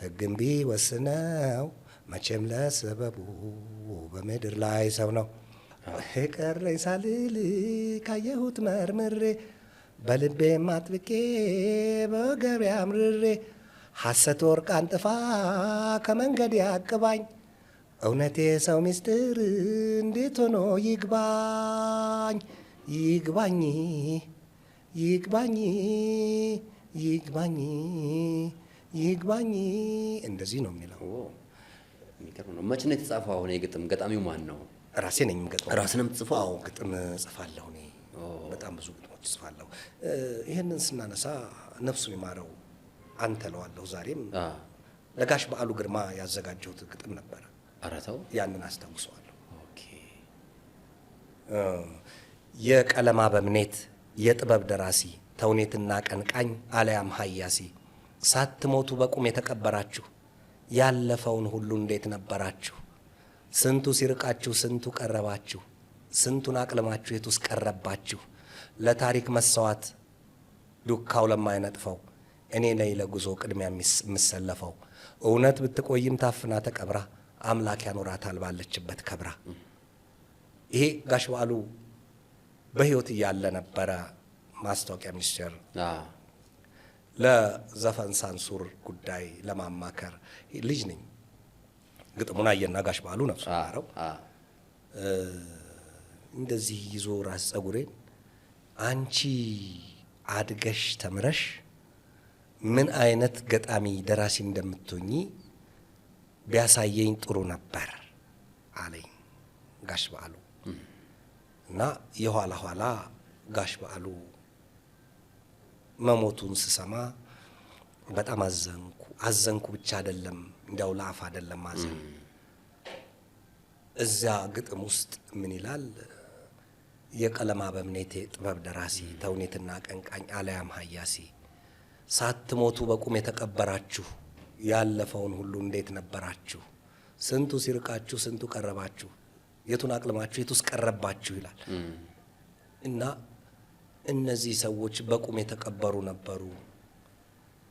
Speaker 2: ሕግም ቢወስነው መቼም ለሰበቡ በምድር ላይ ሰው ነው። የቀረኝ ሳልል ካየሁት መርምሬ በልቤ አጥብቄ በወገቤ አምርሬ ሐሰት ወርቅ አንጥፋ ከመንገድ ያቅባኝ እውነት የሰው ሚስጥር እንዴት ሆኖ ይግባኝ ይግባኝ ይግባኝ ይግባኝ ይግባኝ። እንደዚህ ነው የሚለው።
Speaker 1: የሚገርም ነው። መቼ ነው የተጻፈው? አሁን የግጥም ገጣሚው ማን ነው?
Speaker 2: ራሴ ነኝ የምገጥመው።
Speaker 1: ራስህ ነው የምትጽፈው?
Speaker 2: አዎ፣ ግጥም እጽፋለሁ እኔ፣ በጣም ብዙ ግጥሞች እጽፋለሁ። ይህንን ስናነሳ ነፍሱን ይማረው አንተ እለዋለሁ። ዛሬም ለጋሽ በዓሉ ግርማ ያዘጋጀሁት ግጥም ነበረ።
Speaker 1: ኧረ ተው።
Speaker 2: ያንን አስታውሰዋለሁ።
Speaker 1: Okay።
Speaker 2: የቀለም አበምኔት የጥበብ ደራሲ ተውኔትና ቀንቃኝ አለያም ሀያሲ ሳትሞቱ በቁም የተቀበራችሁ ያለፈውን ሁሉ እንዴት ነበራችሁ? ስንቱ ሲርቃችሁ ስንቱ ቀረባችሁ? ስንቱን አቅልማችሁ የቱስ ቀረባችሁ? ለታሪክ መሰዋት ዱካው ለማይነጥፈው እኔ ነኝ ለጉዞ ቅድሚያ የምሰለፈው። እውነት ብትቆይም ታፍና ተቀብራ አምላክ ያኖራታል ባለችበት ከብራ። ይሄ ጋሽ በዓሉ በሕይወት እያለ ነበረ ማስታወቂያ ሚኒስቴር ለዘፈን ሳንሱር ጉዳይ ለማማከር፣ ልጅ ነኝ። ግጥሙን አየና ጋሽ በዓሉ ነፍሱ ይማረው እንደዚህ ይዞ ራስ ጸጉሬን አንቺ አድገሽ ተምረሽ ምን አይነት ገጣሚ ደራሲ እንደምትሆኚ ቢያሳየኝ ጥሩ ነበር አለኝ ጋሽ በዓሉ። እና የኋላ ኋላ ጋሽ በዓሉ መሞቱን ስሰማ በጣም አዘንኩ። አዘንኩ ብቻ አይደለም፣ እንዲያው ለአፍ አይደለም ማዘን። እዚያ ግጥም ውስጥ ምን ይላል? የቀለም አበምኔት ጥበብ ደራሲ ተውኔትና አቀንቃኝ አለያም ሀያሲ ሳትሞቱ በቁም የተቀበራችሁ ያለፈውን ሁሉ እንዴት ነበራችሁ? ስንቱ ሲርቃችሁ ስንቱ ቀረባችሁ? የቱን አቅልማችሁ የቱስ ቀረባችሁ ይላል። እና እነዚህ ሰዎች በቁም የተቀበሩ ነበሩ።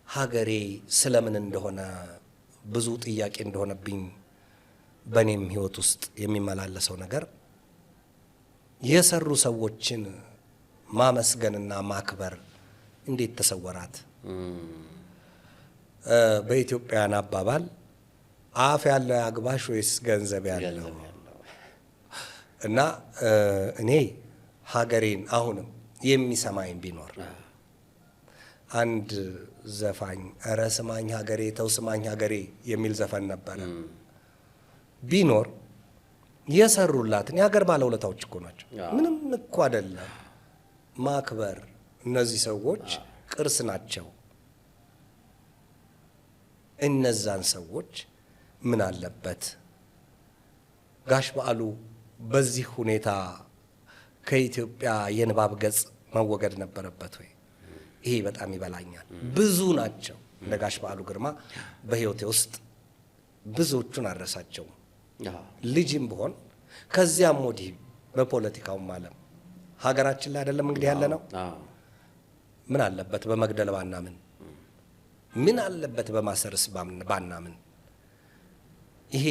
Speaker 2: ሀገሬ ስለምን እንደሆነ ብዙ ጥያቄ እንደሆነብኝ በእኔም ሕይወት ውስጥ የሚመላለሰው ነገር የሰሩ ሰዎችን ማመስገንና ማክበር እንዴት ተሰወራት? በኢትዮጵያውያን አባባል አፍ ያለው ያግባሽ ወይስ ገንዘብ ያለው? እና እኔ ሀገሬን አሁንም የሚሰማኝ ቢኖር አንድ ዘፋኝ እረ ስማኝ ሀገሬ ተው ስማኝ ሀገሬ የሚል ዘፈን ነበረ። ቢኖር የሰሩላትን የሀገር ባለውለታዎች እኮ ናቸው። ምንም እኮ አይደለም ማክበር። እነዚህ ሰዎች ቅርስ ናቸው። እነዛን ሰዎች ምን አለበት ጋሽ በዓሉ በዚህ ሁኔታ ከኢትዮጵያ የንባብ ገጽ መወገድ ነበረበት ወይ? ይሄ በጣም ይበላኛል። ብዙ ናቸው እንደ ጋሽ በዓሉ ግርማ በሕይወቴ ውስጥ ብዙዎቹን አልረሳቸውም። ልጅም ብሆን ከዚያም ወዲህ በፖለቲካውም ዓለም ሀገራችን ላይ አይደለም እንግዲህ ያለ ነው። ምን አለበት በመግደል ባናምን፣ ምን አለበት በማሰርስ ባናምን። ይሄ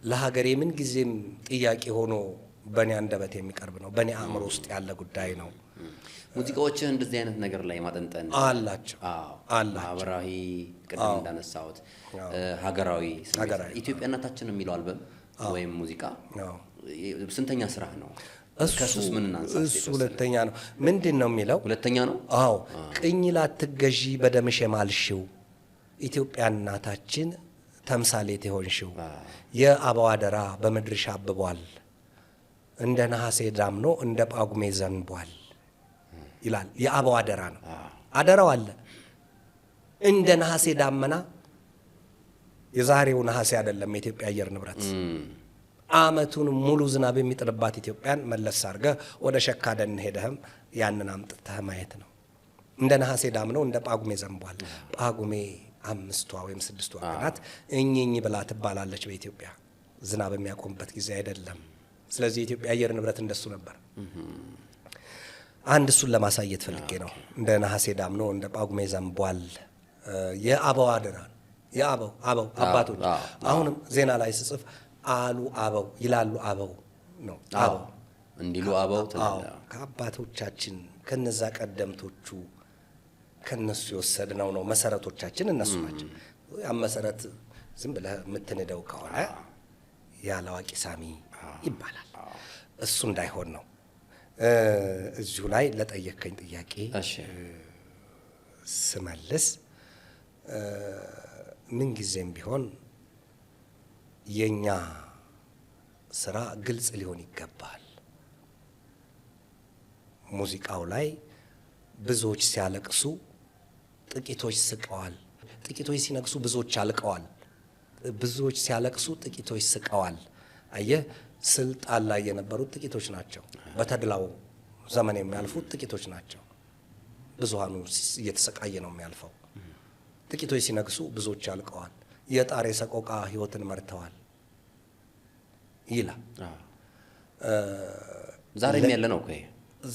Speaker 2: ለሀገሬ ምን ጊዜም ጥያቄ ሆኖ በእኔ አንደበት የሚቀርብ ነው። በእኔ አእምሮ ውስጥ ያለ ጉዳይ ነው።
Speaker 1: ሙዚቃዎችህ እንደዚህ አይነት ነገር ላይ ማጠንጠን
Speaker 2: አላቸው አላቸው።
Speaker 1: ማህበራዊ ቅድም እንዳነሳሁት ሀገራዊ ስሜት። ኢትዮጵያ እናታችን የሚለው አልበም ወይም ሙዚቃ ስንተኛ ስራህ ነው? ከሱስ ምን እናንሳ?
Speaker 2: እሱ ሁለተኛ ነው። ምንድን ነው የሚለው?
Speaker 1: ሁለተኛ ነው።
Speaker 2: አዎ፣ ቅኝ ላትገዢ በደምሽ የማልሽው ኢትዮጵያ እናታችን ተምሳሌት የሆንሽው የአበው አደራ በምድርሽ አብቧል፣ እንደ ነሐሴ ዳምኖ እንደ ጳጉሜ ዘንቧል ይላል። የአበው አደራ ነው። አደራው አለ። እንደ ነሐሴ ዳመና፣ የዛሬው ነሐሴ አይደለም የኢትዮጵያ አየር ንብረት፣ ዓመቱን ሙሉ ዝናብ የሚጥልባት ኢትዮጵያን መለስ አድርገህ ወደ ሸካ ደን ሄደህም ያንን አምጥተህ ማየት ነው። እንደ ነሐሴ ዳምነው እንደ ጳጉሜ ዘንቧል። ጳጉሜ 5ቷ ወይም 6ቷ ቀናት እኝኝ ብላ ትባላለች በኢትዮጵያ። ዝናብ የሚያቆምበት ጊዜ አይደለም። ስለዚህ የኢትዮጵያ አየር ንብረት እንደሱ ነበር። አንድ እሱን ለማሳየት ፈልጌ ነው። እንደ ነሐሴ ዳምኖ እንደ ጳጉሜ ዘንቧል የአበው አደራ ነው። የአበው አበው አባቶች አሁንም ዜና ላይ ስጽፍ አሉ አበው ይላሉ አበው ነው አበው
Speaker 1: እንዲሉ አበው ትላለህ።
Speaker 2: ከአባቶቻችን ከነዛ ቀደምቶቹ ከነሱ የወሰድነው ነው። መሰረቶቻችን እነሱ ናቸው። ያን መሰረት ዝም ብለህ የምትንደው ከሆነ ያለ አዋቂ ሳሚ ይባላል። እሱ እንዳይሆን ነው። እዚሁ ላይ ለጠየከኝ ጥያቄ ስመልስ ምንጊዜም ቢሆን የኛ ስራ ግልጽ ሊሆን ይገባል። ሙዚቃው ላይ ብዙዎች ሲያለቅሱ ጥቂቶች ስቀዋል። ጥቂቶች ሲነግሱ ብዙዎች አልቀዋል። ብዙዎች ሲያለቅሱ ጥቂቶች ስቀዋል። አየህ፣ ስልጣን ላይ የነበሩት ጥቂቶች ናቸው። በተድላው ዘመን የሚያልፉት ጥቂቶች ናቸው። ብዙሃኑ እየተሰቃየ ነው የሚያልፈው። ጥቂቶች ሲነግሱ ብዙዎች አልቀዋል። የጣር የሰቆቃ ህይወትን መርተዋል ይላል።
Speaker 1: ዛሬም ያለ ነው እኮ ይሄ።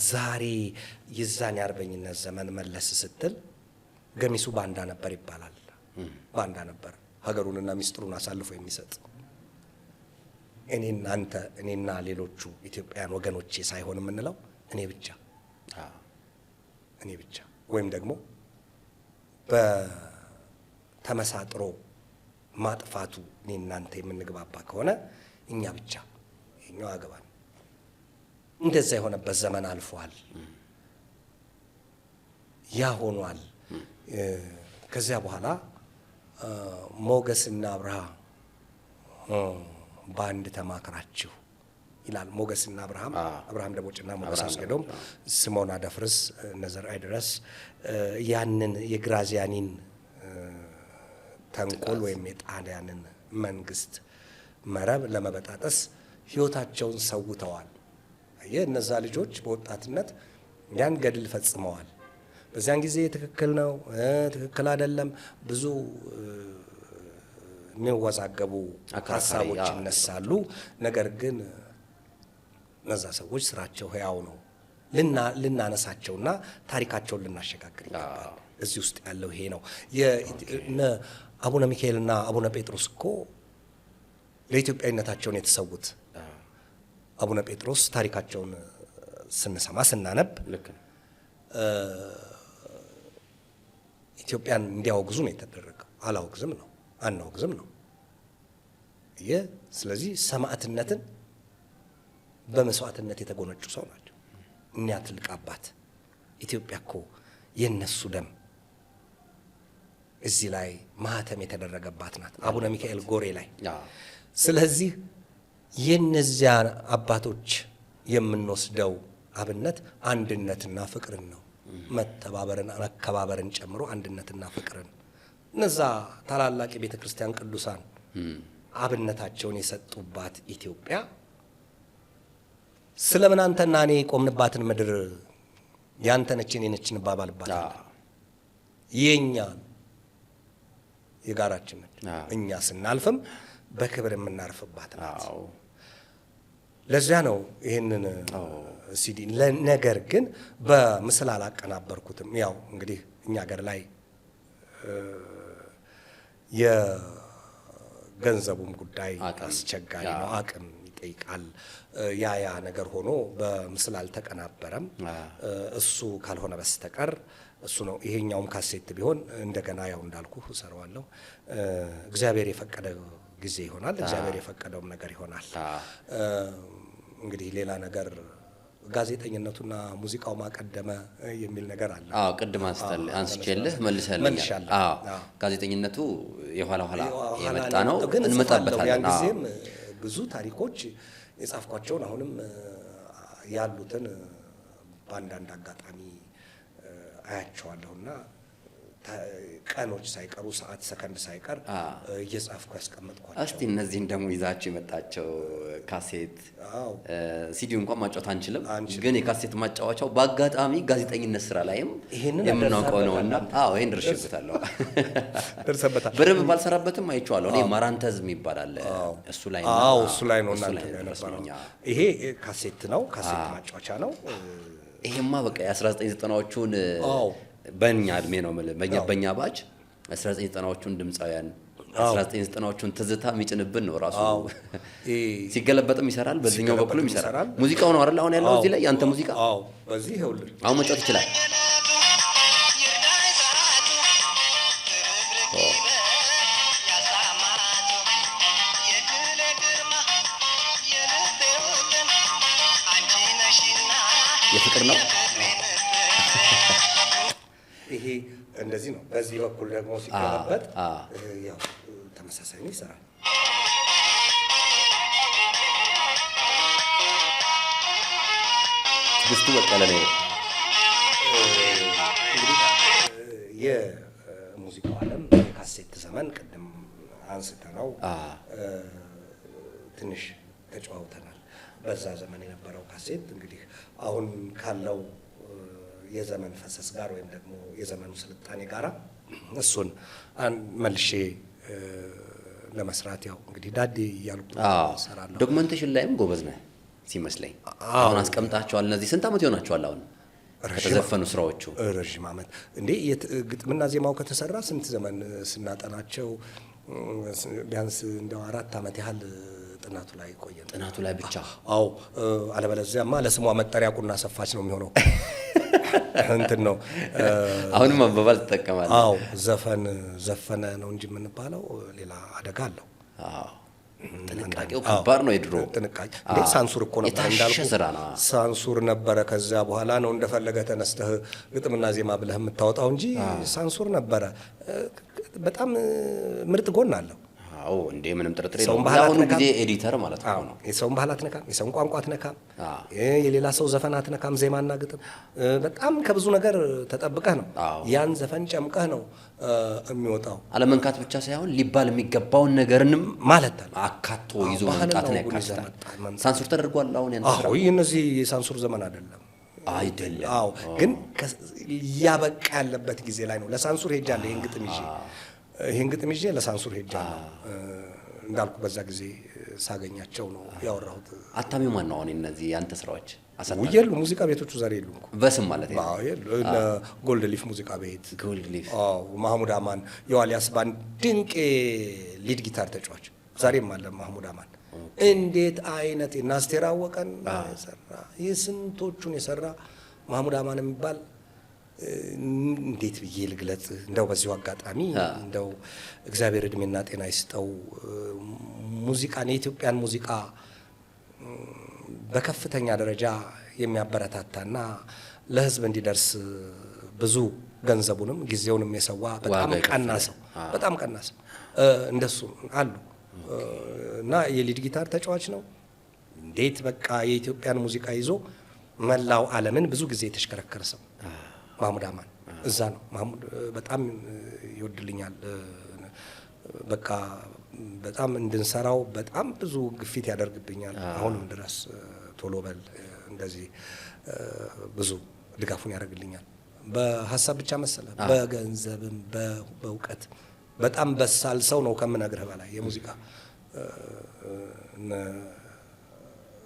Speaker 2: ዛሬ የዛን የአርበኝነት ዘመን መለስ ስትል ገሚሱ ባንዳ ነበር ይባላል። ባንዳ ነበር፣ ሀገሩንና ሚስጥሩን አሳልፎ የሚሰጥ። እኔና አንተ፣ እኔና ሌሎቹ ኢትዮጵያውያን ወገኖቼ ሳይሆን የምንለው እኔ ብቻ እኔ ብቻ ወይም ደግሞ በተመሳጥሮ ማጥፋቱ እኔ እናንተ የምንግባባ ከሆነ እኛ ብቻ ይኸኛው አገባን። እንደዛ የሆነበት ዘመን አልፏል። ያ ሆኗል። ከዚያ በኋላ ሞገስና አብርሃ በአንድ ተማክራችሁ ይላል። ሞገስና አብርሃም፣ አብርሃም ደቦጭና ሞገስ አስገዶም፣ ስምዖን አደፍርስ፣ እነ ዘርአይ ድረስ ያንን የግራዚያኒን ተንኮል ወይም የጣሊያንን መንግስት መረብ ለመበጣጠስ ህይወታቸውን ሰውተዋል። አየህ፣ እነዛ ልጆች በወጣትነት ያን ገድል ፈጽመዋል። በዚያን ጊዜ ትክክል ነው ትክክል አይደለም ብዙ የሚወዛገቡ ሀሳቦች ይነሳሉ። ነገር ግን እነዛ ሰዎች ስራቸው ህያው ነው። ልናነሳቸውና ታሪካቸውን ልናሸጋግር ይገባል። እዚህ ውስጥ ያለው ይሄ ነው። አቡነ ሚካኤልና አቡነ ጴጥሮስ እኮ ለኢትዮጵያዊነታቸውን የተሰዉት። አቡነ ጴጥሮስ ታሪካቸውን ስንሰማ ስናነብ ኢትዮጵያን እንዲያወግዙ ነው የተደረገው። አላወግዝም ነው፣ አናወግዝም ነው። ይህ ስለዚህ ሰማዕትነትን በመስዋዕትነት የተጎነጩ ሰው ናቸው። እኒያ ትልቅ አባት ኢትዮጵያ እኮ የነሱ ደም እዚህ ላይ ማህተም የተደረገባት ናት፣ አቡነ ሚካኤል ጎሬ ላይ። ስለዚህ የነዚያ አባቶች የምንወስደው አብነት አንድነትና ፍቅርን ነው። መተባበርን፣ መከባበርን ጨምሮ አንድነትና ፍቅርን እነዛ ታላላቅ የቤተ ክርስቲያን ቅዱሳን አብነታቸውን የሰጡባት ኢትዮጵያ ስለምን አንተና እኔ የቆምንባትን ምድር ያንተ ነች የኔ ነች እንባባልባታለን? የኛ የጋራችን ነች። እኛ ስናልፍም በክብር የምናርፍባት ናት። ለዚያ ነው ይህንን ሲዲ። ነገር ግን በምስል አላቀናበርኩትም። ያው እንግዲህ እኛ ሀገር ላይ የገንዘቡም ጉዳይ አስቸጋሪ ነው፣ አቅም ይጠይቃል። ያ ያ ነገር ሆኖ በምስል አልተቀናበረም። እሱ ካልሆነ በስተቀር እሱ ነው። ይሄኛውም ካሴት ቢሆን እንደገና ያው እንዳልኩ እሰራዋለሁ። እግዚአብሔር የፈቀደው ጊዜ ይሆናል። እግዚአብሔር የፈቀደውም ነገር ይሆናል። እንግዲህ ሌላ ነገር ጋዜጠኝነቱና ሙዚቃው ማቀደመ የሚል ነገር አለ።
Speaker 1: አዎ፣ ቅድም አንስቼልህ መልሰልኛል። አዎ፣ ጋዜጠኝነቱ የኋላ ኋላ የመጣ ነው፣ እንመጣበታለን።
Speaker 2: ያን ጊዜም ብዙ ታሪኮች የጻፍኳቸውን አሁንም ያሉትን በአንዳንድ አጋጣሚ አያቸዋለሁና ቀኖች ሳይቀሩ ሰዓት ሰከንድ ሳይቀር እየጻፍኩ ያስቀመጥኳቸው።
Speaker 1: እስቲ እነዚህን ደግሞ ይዛቸው የመጣቸው ካሴት ሲዲ እንኳን ማጫወት አንችልም፣ ግን የካሴት ማጫወቻው በአጋጣሚ ጋዜጠኝነት ስራ ላይም የምናውቀው ነውና፣ አዎ ይሄን ደርሼበታለሁ።
Speaker 2: ደርሰበታል።
Speaker 1: በደንብ ባልሰራበትም አይቼዋለሁ። እኔ ማራንተዝ የሚባል አለ እሱ ላይ
Speaker 2: ነው። አዎ እሱ ላይ ነው እናንተ የነበረው። ይሄ ካሴት ነው፣ ካሴት ማጫወቻ ነው።
Speaker 1: ይሄማ በቃ የ1990ዎቹን በእኛ እድሜ ነው የምልህ፣ በእኛ batch 1990ዎቹን ድምፃውያን፣ 1990ዎቹን ትዝታ የሚጭንብን ነው ራሱ።
Speaker 2: አዎ።
Speaker 1: ሲገለበጥም ይሰራል፣ በዚህኛው በኩልም
Speaker 2: ሲገለበጥም
Speaker 1: ይሰራል።
Speaker 2: ይሰራል።
Speaker 1: ሙዚቃው ነው አይደል አሁን ያለው እዚህ ላይ ያንተ ሙዚቃ?
Speaker 2: አዎ፣ በዚህ ይኸውልህ።
Speaker 1: አሁን መጫወት ይችላል። የፍቅር ነው።
Speaker 2: ይሄ እንደዚህ ነው። በዚህ በኩል ደግሞ ሲገለበጥ ያው ተመሳሳይ ነው፣ ይሰራል።
Speaker 1: ትዕግስቱ በቀለ ነው።
Speaker 2: እንግዲህ የሙዚቃው ዓለም የካሴት ዘመን ቅድም አንስተነው ትንሽ ተጨዋውተናል። በዛ ዘመን የነበረው ካሴት እንግዲህ አሁን ካለው የዘመን ፈሰስ ጋር ወይም ደግሞ የዘመኑ ስልጣኔ ጋራ እሱን መልሼ ለመስራት ያው እንግዲህ ዳዴ እያልኩ እሰራለሁ።
Speaker 1: Documentation ላይም ጎበዝ ነህ ሲመስለኝ። አሁን አስቀምጣቸዋል። እነዚህ ስንት ዓመት ይሆናቸዋል አሁን ከተዘፈኑ ስራዎቹ?
Speaker 2: ረዥም ዓመት እንዴ! ግጥምና ዜማው ከተሰራ ስንት ዘመን ስናጠናቸው፣ ቢያንስ እንደው 4 ዓመት ያህል ጥናቱ ላይ ቆየን።
Speaker 1: ጥናቱ ላይ ብቻ?
Speaker 2: አዎ፣ አለበለዚያማ ለስሟ መጠሪያ ቁና ሰፋች ነው የሚሆነው። እንትን ነው።
Speaker 1: አሁንም አባባል ትጠቀማለህ።
Speaker 2: አዎ፣ ዘፈን ዘፈነ ነው እንጂ የምንባለው ሌላ አደጋ አለው።
Speaker 1: አዎ፣ ጥንቃቄው ከባድ ነው የድሮ።
Speaker 2: ጥንቃቄ እንዴ፣ ሳንሱር እኮ ነበር።
Speaker 1: የታሸ
Speaker 2: እንዳልኩ
Speaker 1: ስራ ነው።
Speaker 2: ሳንሱር ነበረ። ከዚያ በኋላ ነው እንደፈለገ ተነስተህ ግጥምና ዜማ ብለህ የምታወጣው እንጂ ሳንሱር ነበረ። በጣም ምርጥ ጎን አለው።
Speaker 1: አዎ እንዴ፣ ምንም ጥርጥር
Speaker 2: ሰውን
Speaker 1: የለውም።
Speaker 2: ባህል
Speaker 1: የአሁኑ
Speaker 2: አትነካም።
Speaker 1: ጊዜ editor ማለት እኮ ነው።
Speaker 2: የሰውን ባህል አትነካም፣ የሰውን ቋንቋ አትነካም፣ የሌላ ሰው ዘፈን አትነካም። ዜማና ግጥም በጣም ከብዙ ነገር ተጠብቀህ ነው፣ ያን ዘፈን ጨምቀህ ነው የሚወጣው።
Speaker 1: አለመንካት ብቻ ሳይሆን ሊባል የሚገባውን ነገርንም
Speaker 2: ማለት አለ
Speaker 1: አካቶ ይዞ
Speaker 2: ባህልና
Speaker 1: መምጣትን
Speaker 2: ወጉን ይዘህ
Speaker 1: ያካትታል።
Speaker 2: መምጣት።
Speaker 1: ሳንሱር ተደርጓል አሁን ያንተ ስራ?
Speaker 2: አዎ፣ ይህ እነዚህ የሳንሱር ዘመን አይደለም።
Speaker 1: አይደለም።
Speaker 2: አዎ፣ ግን እያበቃ ያለበት ጊዜ ላይ ነው። ለሳንሱር ሄጃለሁ። ይሄን ግጥም ይዤ ለሳንሱር ሄጃለሁ። እንዳልኩ በዛ ጊዜ ሳገኛቸው ነው ያወራሁት።
Speaker 1: አታሚው ማን ነው አሁን እነዚህ ያንተ ስራዎች? አሳታሚ?
Speaker 2: የሉ፣ ሙዚቃ ቤቶቹ ዛሬ የሉም እኮ።
Speaker 1: በስም ማለት ነው።
Speaker 2: አዎ፣ የሉ። እነ ጎልድ ሊፍ ሙዚቃ ቤት።
Speaker 1: ጎልድ ሊፍ።
Speaker 2: አዎ፣ ማህሙድ አማን የዋልያስ ባንድ ድንቅ lead guitar ተጫዋች ዛሬም አለ። ማህሙድ አማን እንዴት አይነት እና አስቴር አወቀን የሰራ፣ የስንቶቹን የሰራ ማህሙድ አማን የሚባል፣ እንዴት ብዬ ልግለጽ? እንደው በዚሁ አጋጣሚ እንደው እግዚአብሔር እድሜና ጤና ይስጠው። ሙዚቃን፣ የኢትዮጵያን ሙዚቃ በከፍተኛ ደረጃ የሚያበረታታና ለሕዝብ እንዲደርስ ብዙ ገንዘቡንም ጊዜውንም የሰዋ በጣም
Speaker 1: ዋጋ
Speaker 2: ቀና
Speaker 1: የከፈለ።
Speaker 2: ሰው፣ በጣም ቀና ሰው እንደሱ አሉ እና የ lead guitar ተጫዋች ነው። እንዴት በቃ የኢትዮጵያን ሙዚቃ ይዞ መላው ዓለምን ብዙ ጊዜ የተሽከረከረ ሰው ማህሙድ አማን እዛ ነው። ማህሙድ በጣም ይወድልኛል። በቃ በጣም እንድንሰራው በጣም ብዙ ግፊት ያደርግብኛል። አሁንም ድረስ ቶሎ በል እንደዚህ ብዙ ድጋፉን ያደርግልኛል። በሀሳብ ብቻ መሰለ፣ በገንዘብም በእውቀት በጣም በሳል ሰው ነው ከምነግርህ በላይ። የሙዚቃ እነ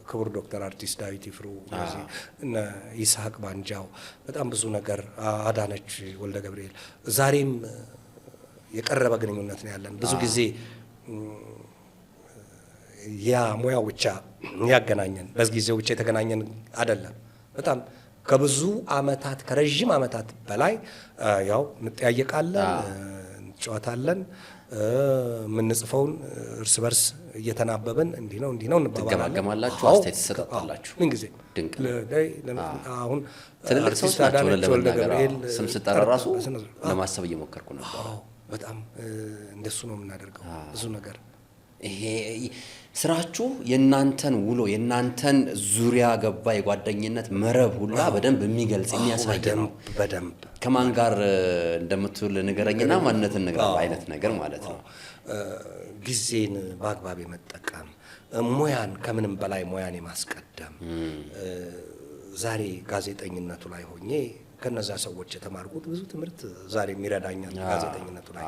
Speaker 2: ክቡር ዶክተር አርቲስት ዳዊት ይፍሩ፣ እነዚህ እነ ይስሐቅ ባንጃው፣ በጣም ብዙ ነገር፣ አዳነች ወልደ ገብርኤል፣ ዛሬም የቀረበ ግንኙነት ነው ያለን። ብዙ ጊዜ ያ ሙያው ብቻ ያገናኘን በጊዜው ብቻ የተገናኘን አይደለም። በጣም ከብዙ አመታት፣ ከረዥም አመታት በላይ ያው እንጠያየቃለን፣ እንጨዋታለን። የምንጽፈውን እርስ በርስ እየተናበብን እንዲህ ነው እንዲህ ነው እንባባላለን።
Speaker 1: ትገማገማላችሁ፣
Speaker 2: አዎ፣
Speaker 1: አስተያየት ትሰጣጣላችሁ።
Speaker 2: ምን ጊዜ
Speaker 1: ድንቅ።
Speaker 2: አሁን
Speaker 1: ትልልቅ ሰዎች
Speaker 2: አርቲስት
Speaker 1: ናቸው።
Speaker 2: አዳነች ወልደ
Speaker 1: ለመናገር
Speaker 2: ገብርኤል
Speaker 1: ስም ስጠራ
Speaker 2: ጠርታ
Speaker 1: ራሱ
Speaker 2: በስነ ስርዓት።
Speaker 1: ለማሰብ እየሞከርኩ ነበር።
Speaker 2: አዎ፣ በጣም እንደሱ ነው የምናደርገው ብዙ ነገር።
Speaker 1: ይሄ ስራችሁ የእናንተን ውሎ፣ የእናንተን ዙሪያ ገባ የጓደኝነት መረብ ሁላ በደንብ የሚገልጽ የሚያሳይ ነው።
Speaker 2: በደንብ በደንብ።
Speaker 1: ከማን ጋር እንደምትውል ንገረኝና ማንነትን እነግርሃለሁ አይነት ነገር ማለት ነው።
Speaker 2: ጊዜን በአግባብ የመጠቀም፣ ሙያን፣ ከምንም በላይ ሙያን የማስቀደም፣ ዛሬ ጋዜጠኝነቱ ላይ ሆኜ ከነዛ ሰዎች የተማርኩት ብዙ ትምህርት ዛሬም ይረዳኛል። ጋዜጠኝነቱ ላይ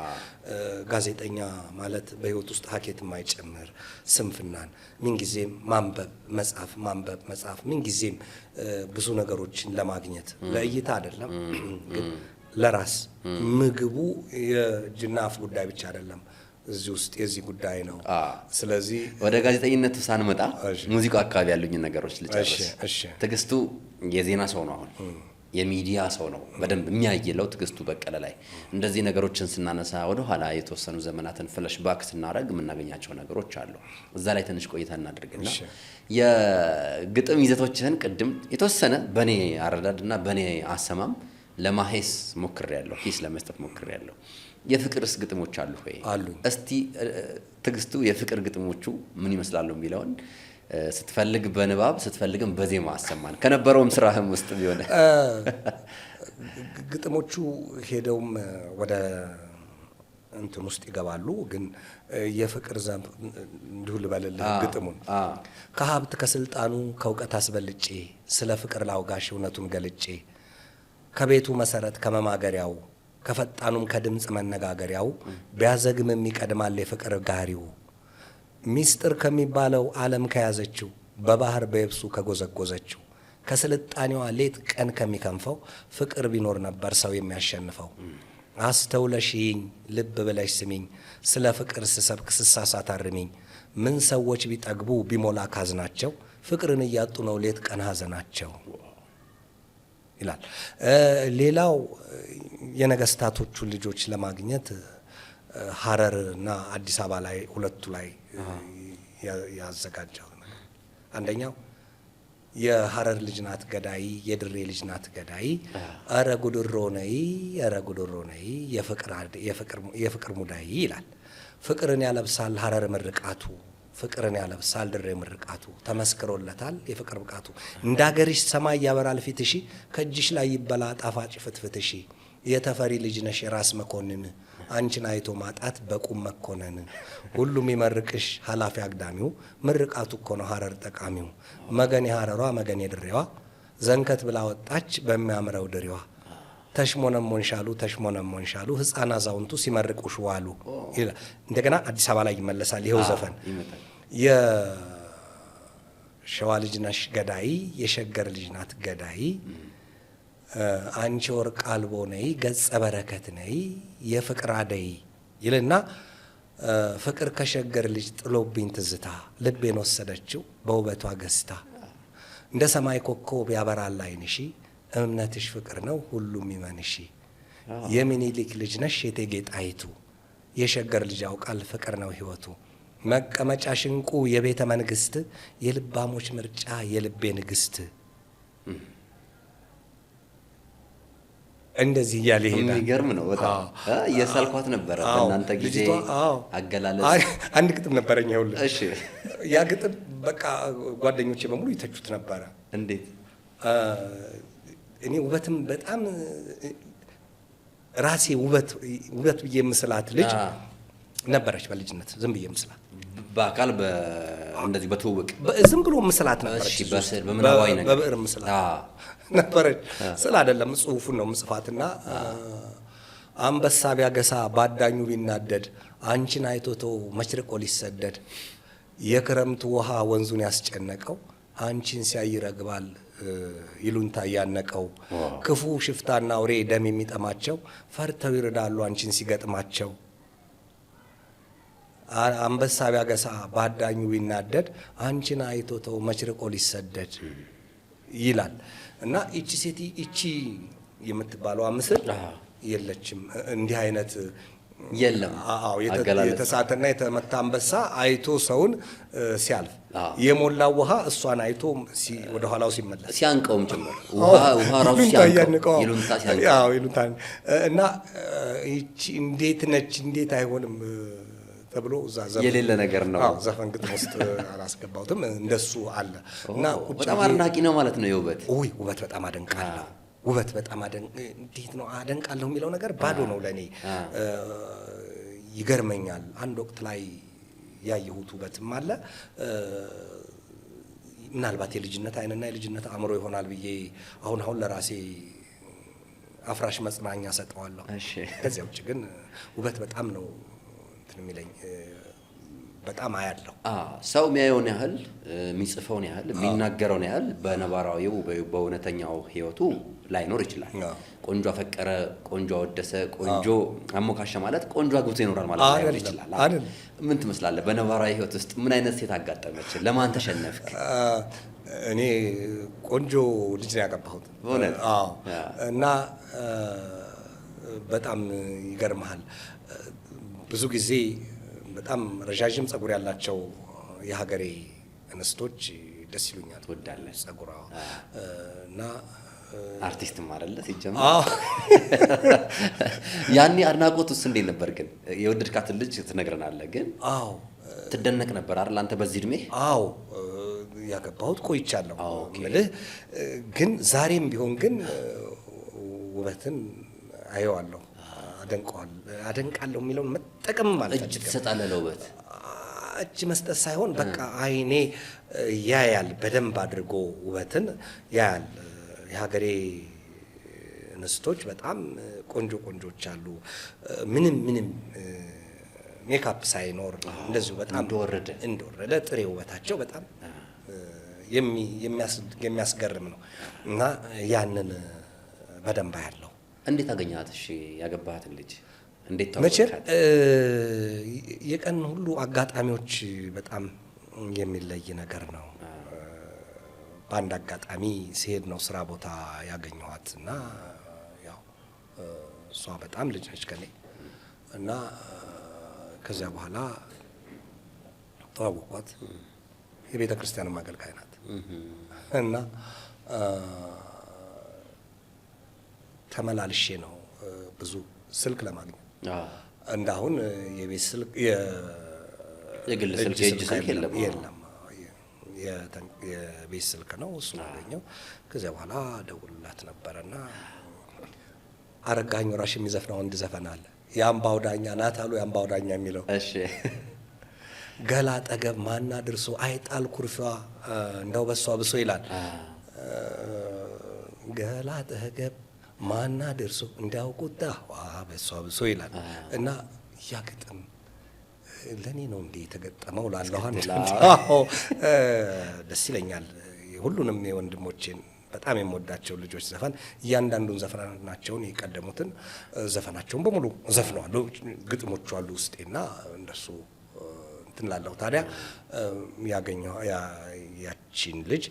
Speaker 2: ጋዜጠኛ ማለት በሕይወት ውስጥ ሀኬት የማይጨምር፣ ስንፍናን፣ ምንጊዜም ማንበብ መጻፍ፣ ማንበብ መጻፍ፣ ምንጊዜም ብዙ ነገሮችን ለማግኘት፣ ለእይታ አይደለም ግን ለራስ ምግቡ የእጅና አፍ ጉዳይ ብቻ አይደለም፣ እዚህ ውስጥ የዚህ ጉዳይ ነው። ስለዚህ
Speaker 1: ወደ ጋዜጠኝነቱ ሳንመጣ ሙዚቃው አካባቢ ያሉኝን ነገሮች ልጨርስ። ትዕግስቱ የዜና ሰው ነው፣ አሁን የሚዲያ ሰው ነው። በደንብ የሚያይለው ትዕግስቱ በቀለ ላይ እንደዚህ ነገሮችን ስናነሳ ወደኋላ የተወሰኑ ዘመናትን flashback ስናደርግ የምናገኛቸው ነገሮች አሉ። እዛ ላይ ትንሽ ቆይታ እናድርግና የግጥም ይዘቶችህን ቅድም የተወሰነ በእኔ አረዳድ እና በእኔ አሰማም ለማሄስ ሞክሬያለሁ፣ ሂስ ለመስጠት ሞክሬያለሁ። የፍቅርስ ግጥሞች አሉ ወይ?
Speaker 2: አሉኝ።
Speaker 1: እስቲ ትዕግስቱ የፍቅር ግጥሞቹ ምን ይመስላሉ የሚለውን ስትፈልግ በንባብ ስትፈልግም በዜማ አሰማን። ከነበረውም ስራህም ውስጥ ቢሆን።
Speaker 2: ግጥሞቹ ሄደውም ወደ እንትን ውስጥ ይገባሉ። ግን የፍቅር እንዲሁ ልበልልህ ግጥሙን። ከሀብት ከስልጣኑ ከእውቀት አስበልጬ ስለ ፍቅር ላውጋሽ እውነቱን ገልጬ፣ ከቤቱ መሰረት ከመማገሪያው ከፈጣኑም ከድምፅ መነጋገሪያው ቢያዘግምም ይቀድማል የፍቅር ጋሪው፣ ሚስጥር ከሚባለው ዓለም ከያዘችው በባህር በየብሱ ከጎዘጎዘችው ከስልጣኔዋ ሌት ቀን ከሚከንፈው ፍቅር ቢኖር ነበር ሰው የሚያሸንፈው። አስተውለሽኝ ልብ ብለሽ ስሚኝ፣ ስለ ፍቅር ስሰብክ ስሳሳት አርሚኝ። ምን ሰዎች ቢጠግቡ ቢሞላ ካዝናቸው ፍቅርን እያጡ ነው ሌት ቀን ሀዘናቸው ይላል። ሌላው የነገስታቶቹን ልጆች ለማግኘት ሀረር እና አዲስ አበባ ላይ ሁለቱ ላይ ያዘጋጀው ነገር፣ አንደኛው የሀረር ልጅ ናት ገዳይ፣ የድሬ ልጅ ናት ገዳይ፣ ኧረ ጉድሮ ነይ፣ ኧረ ጉድሮ ነይ፣ የፍቅር ሙዳይ ይላል። ፍቅርን ያለብሳል ሀረር ምርቃቱ፣ ፍቅርን ያለብሳል ድሬ ምርቃቱ፣ ተመስክሮለታል የፍቅር ብቃቱ። እንደ አገርሽ ሰማይ ያበራል ፊትሺ፣ ከእጅሽ ላይ ይበላ ጣፋጭ ፍትፍትሺ። የተፈሪ ልጅ ነሽ የራስ መኮንን፣ አንቺን አይቶ ማጣት በቁም መኮነን። ሁሉም ይመርቅሽ ኃላፊ አግዳሚው፣ ምርቃቱ እኮ ነው ሀረር ጠቃሚው። መገን የሀረሯ መገን የድሬዋ፣ ዘንከት ብላ ወጣች በሚያምረው ድሬዋ። ተሽሞነሞንሻሉ ተሽሞነሞንሻሉ፣ ህፃን አዛውንቱ ሲመርቁሽ ዋሉ ይላል። እንደገና አዲስ አበባ ላይ ይመለሳል ይኸው ዘፈን። የሸዋ ልጅ ነሽ ገዳይ፣ የሸገር ልጅ ናት ገዳይ፣ አንቺ ወርቅ አልቦ ነይ ገጸ በረከት ነይ የፍቅር አደይ ይልና፣ ፍቅር ከሸገር ልጅ ጥሎብኝ ትዝታ፣ ልቤን ወሰደችው በውበቷ ገዝታ። እንደ ሰማይ ኮከብ ያበራል ዓይንሺ፣ እምነትሽ ፍቅር ነው ሁሉም ይመንሺ። የሚኒሊክ ልጅ ነሽ የእቴጌ ጣይቱ፣ የሸገር ልጅ ያውቃል ፍቅር ነው ሕይወቱ። መቀመጫ ሽንቁ የቤተ መንግስት፣ የልባሞች ምርጫ የልቤ ንግስት። እንደዚህ እያለ ይሄዳል።
Speaker 1: የሚገርም ነው በጣም። እየሳልኳት ነበረ በእናንተ ጊዜ አገላለጽ።
Speaker 2: አንድ ግጥም ነበረኝ ይኸውልህ። ያ ግጥም በቃ ጓደኞቼ በሙሉ ይተቹት ነበረ።
Speaker 1: እንዴት?
Speaker 2: እኔ ውበትም በጣም ራሴ ውበት ውበት ብዬ የምስላት ልጅ ነበረች በልጅነት፣ ዝም ብዬ ምስላት።
Speaker 1: በአካል እንደዚህ በትውውቅ?
Speaker 2: ዝም ብሎ ምስላት ነበረች።
Speaker 1: በስዕል በምናባዊ ነገር?
Speaker 2: በብዕር ምስላት ነበረች። ስል አይደለም፣ ጽሁፉን ነው ምጽፋትና አንበሳ ቢያገሳ ባዳኙ ቢናደድ አንቺን አይቶ ተው መችርቆ ሊሰደድ፣ የክረምቱ ውሃ ወንዙን ያስጨነቀው አንቺን ሲያይ ይረግባል ይሉኝታ እያነቀው። ክፉ ሽፍታና አውሬ ደም የሚጠማቸው ፈርተው ይርዳሉ አንቺን ሲገጥማቸው። አንበሳ ቢያገሳ ባዳኙ ቢናደድ አንቺን አይቶ ተው መችርቆ ሊሰደድ ይላል። እና ይቺ ሴት ይቺ የምትባለዋ ምስል የለችም። እንዲህ አይነት
Speaker 1: የለም።
Speaker 2: አዎ፣ የተሳተና የተመታ አንበሳ አይቶ ሰውን ሲያልፍ፣ የሞላው ውሃ እሷን አይቶ ወደ ኋላው ሲመለስ
Speaker 1: ሲያንቀውም ጭምር፣ ውሃ ራሱ ሲያንቀው፣ ይሉኝታ ሲያንቀው።
Speaker 2: አዎ፣ ይሉኝታ። እና ይቺ እንዴት ነች፣ እንዴት አይሆንም ተብሎ እዛ ዘፈን
Speaker 1: የሌለ ነገር ነው።
Speaker 2: አዎ፣ ዘፈን ግጥም ውስጥ አላስገባሁትም። እንደሱ አለ እና
Speaker 1: በጣም አድናቂ ነው ማለት ነው የውበት።
Speaker 2: ውይ፣ ውበት በጣም አደንቃለሁ። ውበት በጣም እንዴት ነው አደንቃለሁ የሚለው ነገር ባዶ ነው ለእኔ፣ ይገርመኛል። አንድ ወቅት ላይ ያየሁት ውበትም አለ። ምናልባት የልጅነት ዓይንና የልጅነት አእምሮ ይሆናል ብዬ አሁን አሁን ለራሴ አፍራሽ መጽናኛ ሰጠዋለሁ። ከዚያ ውጭ ግን ውበት በጣም ነው እንትን የሚለኝ፣ በጣም አያለሁ።
Speaker 1: ሰው የሚያየውን ያህል፣ የሚጽፈውን ያህል፣ የሚናገረውን ያህል በነባራዊው በእውነተኛው ህይወቱ ላይኖር ይችላል። ቆንጆ አፈቀረ፣ ቆንጆ አወደሰ፣ ቆንጆ አሞካሸ ማለት ቆንጆ አግብቶ ይኖራል ማለት ላይሆን ይችላል። ምን ትመስላለህ? በነባራዊ ህይወት ውስጥ ምን አይነት ሴት አጋጠመች? ለማን ተሸነፍክ?
Speaker 2: እኔ ቆንጆ ልጅ ነው ያገባሁት።
Speaker 1: በእውነት?
Speaker 2: አዎ። እና በጣም ይገርምሃል፣ ብዙ ጊዜ በጣም ረዣዥም ጸጉር ያላቸው የሀገሬ እንስቶች ደስ ይሉኛል።
Speaker 1: ትወዳለህ?
Speaker 2: ጸጉሯ እና
Speaker 1: አርቲስትም አይደለ ሲጀመር። ያኔ አድናቆት ውስጥ እንዴት ነበር ግን? የወደድካትን ልጅ ትነግረናለህ፣ ግን
Speaker 2: አዎ
Speaker 1: ትደነቅ ነበር አይደል? አንተ በዚህ እድሜ?
Speaker 2: አዎ፣ ያገባሁት ቆይቻለሁ ምልህ፣ ግን ዛሬም ቢሆን ግን ውበትን አየዋለሁ፣ አደንቀዋለሁ። አደንቃለሁ የሚለውን መጠቀም
Speaker 1: እጅ ትሰጣለህ ለውበት?
Speaker 2: እጅ መስጠት ሳይሆን በቃ አይኔ ያያል፣ በደንብ አድርጎ ውበትን ያያል። የሀገሬ እንስቶች በጣም ቆንጆ ቆንጆች አሉ። ምንም ምንም ሜካፕ ሳይኖር እንደዚሁ በጣም
Speaker 1: እንደወረደ
Speaker 2: እንደወረደ ጥሬ ውበታቸው በጣም የሚያስገርም ነው እና ያንን በደንብ ያለው።
Speaker 1: እንዴት አገኘሃት? እሺ ያገባሃትን ልጅ እንዴት
Speaker 2: መቼም
Speaker 1: ተዋወቅካት?
Speaker 2: የቀን ሁሉ አጋጣሚዎች በጣም የሚለይ ነገር ነው። በአንድ አጋጣሚ ሲሄድ ነው ስራ ቦታ ያገኘኋት እና ያው እሷ በጣም ልጅ ነች ከኔ እና ከዚያ በኋላ ተዋወቅኳት። የቤተ ክርስቲያንም አገልጋይ ናት እና ተመላልሼ ነው ብዙ ስልክ ለማግኘት፣ እንዳሁን የቤት ስልክ
Speaker 1: የግል ስልክ፣ የእጅ ስልክ የለም።
Speaker 2: የለም፣ የቤት ስልክ ነው፣ እሱን አገኘው። ከዚያ በኋላ ደውልላት ነበረና አረጋኸኝ ወራሽ የሚዘፍነው አንድ ዘፈን አለ። የአምባው ዳኛ ናት አሉ፣ የአምባው ዳኛ የሚለው፣ ገላ ጠገብ ማና ድርሶ አይጣል ኩርፊዋ እንደው በሷ ብሶ ይላል። ገላ ጠገብ ማና ድርሶ እንዲያው ቁጣዋ በሷ ብሶ ይላል እና ያ ግጥም ለእኔ ነው እንዴ የተገጠመው ላለሁ፣ ደስ ይለኛል። ሁሉንም የወንድሞቼን በጣም የምወዳቸው ልጆች ዘፈን እያንዳንዱን ዘፈናቸውን የቀደሙትን ዘፈናቸውን በሙሉ ዘፍነዋል። ግጥሞቹ አሉ ውስጤና እንደሱ እንትን ላለሁ። ታዲያ ያገኘው ያቺን ልጅ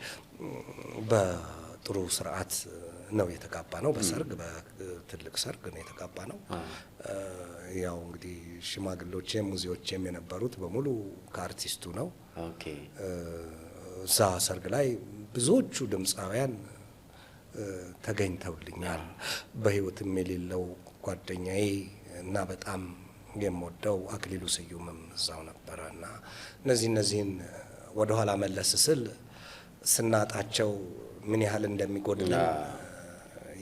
Speaker 2: በጥሩ ስርዓት ነው የተጋባ ነው። በሰርግ፣ በትልቅ ሰርግ ነው የተጋባ ነው። ያው እንግዲህ ሽማግሌዎቼም ሙዚዎቼም የነበሩት በሙሉ ከአርቲስቱ ነው። እዛ ሰርግ ላይ ብዙዎቹ ድምፃውያን ተገኝተውልኛል። በህይወትም የሌለው ጓደኛዬ እና በጣም የምወደው አክሊሉ ስዩምም እዛው ነበረ እና እነዚህን ወደኋላ መለስ ስል ስናጣቸው ምን ያህል እንደሚጎድለን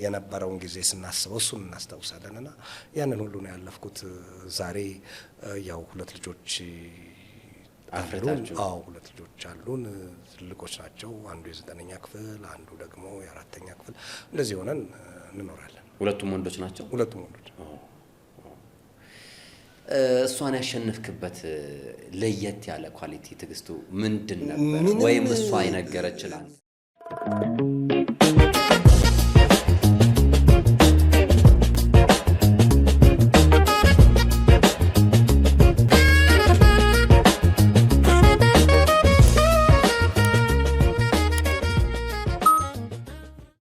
Speaker 2: የነበረውን ጊዜ ስናስበው እሱን እናስታውሳለን እና ያንን ሁሉ ነው ያለፍኩት። ዛሬ ያው ሁለት ልጆች አሉን። አዎ፣ ሁለት ልጆች አሉን። ትልቆች ናቸው። አንዱ የ9ኛ ክፍል፣ አንዱ ደግሞ የ4ኛ ክፍል። እንደዚህ ሆነን እንኖራለን።
Speaker 1: ሁለቱም ወንዶች ናቸው?
Speaker 2: ሁለቱም ወንዶች።
Speaker 1: እሷን ያሸነፍክበት ለየት ያለ quality ትዕግስቱ ምንድን ነበር? ወይም እሷ የነገረችህ ለአንተ?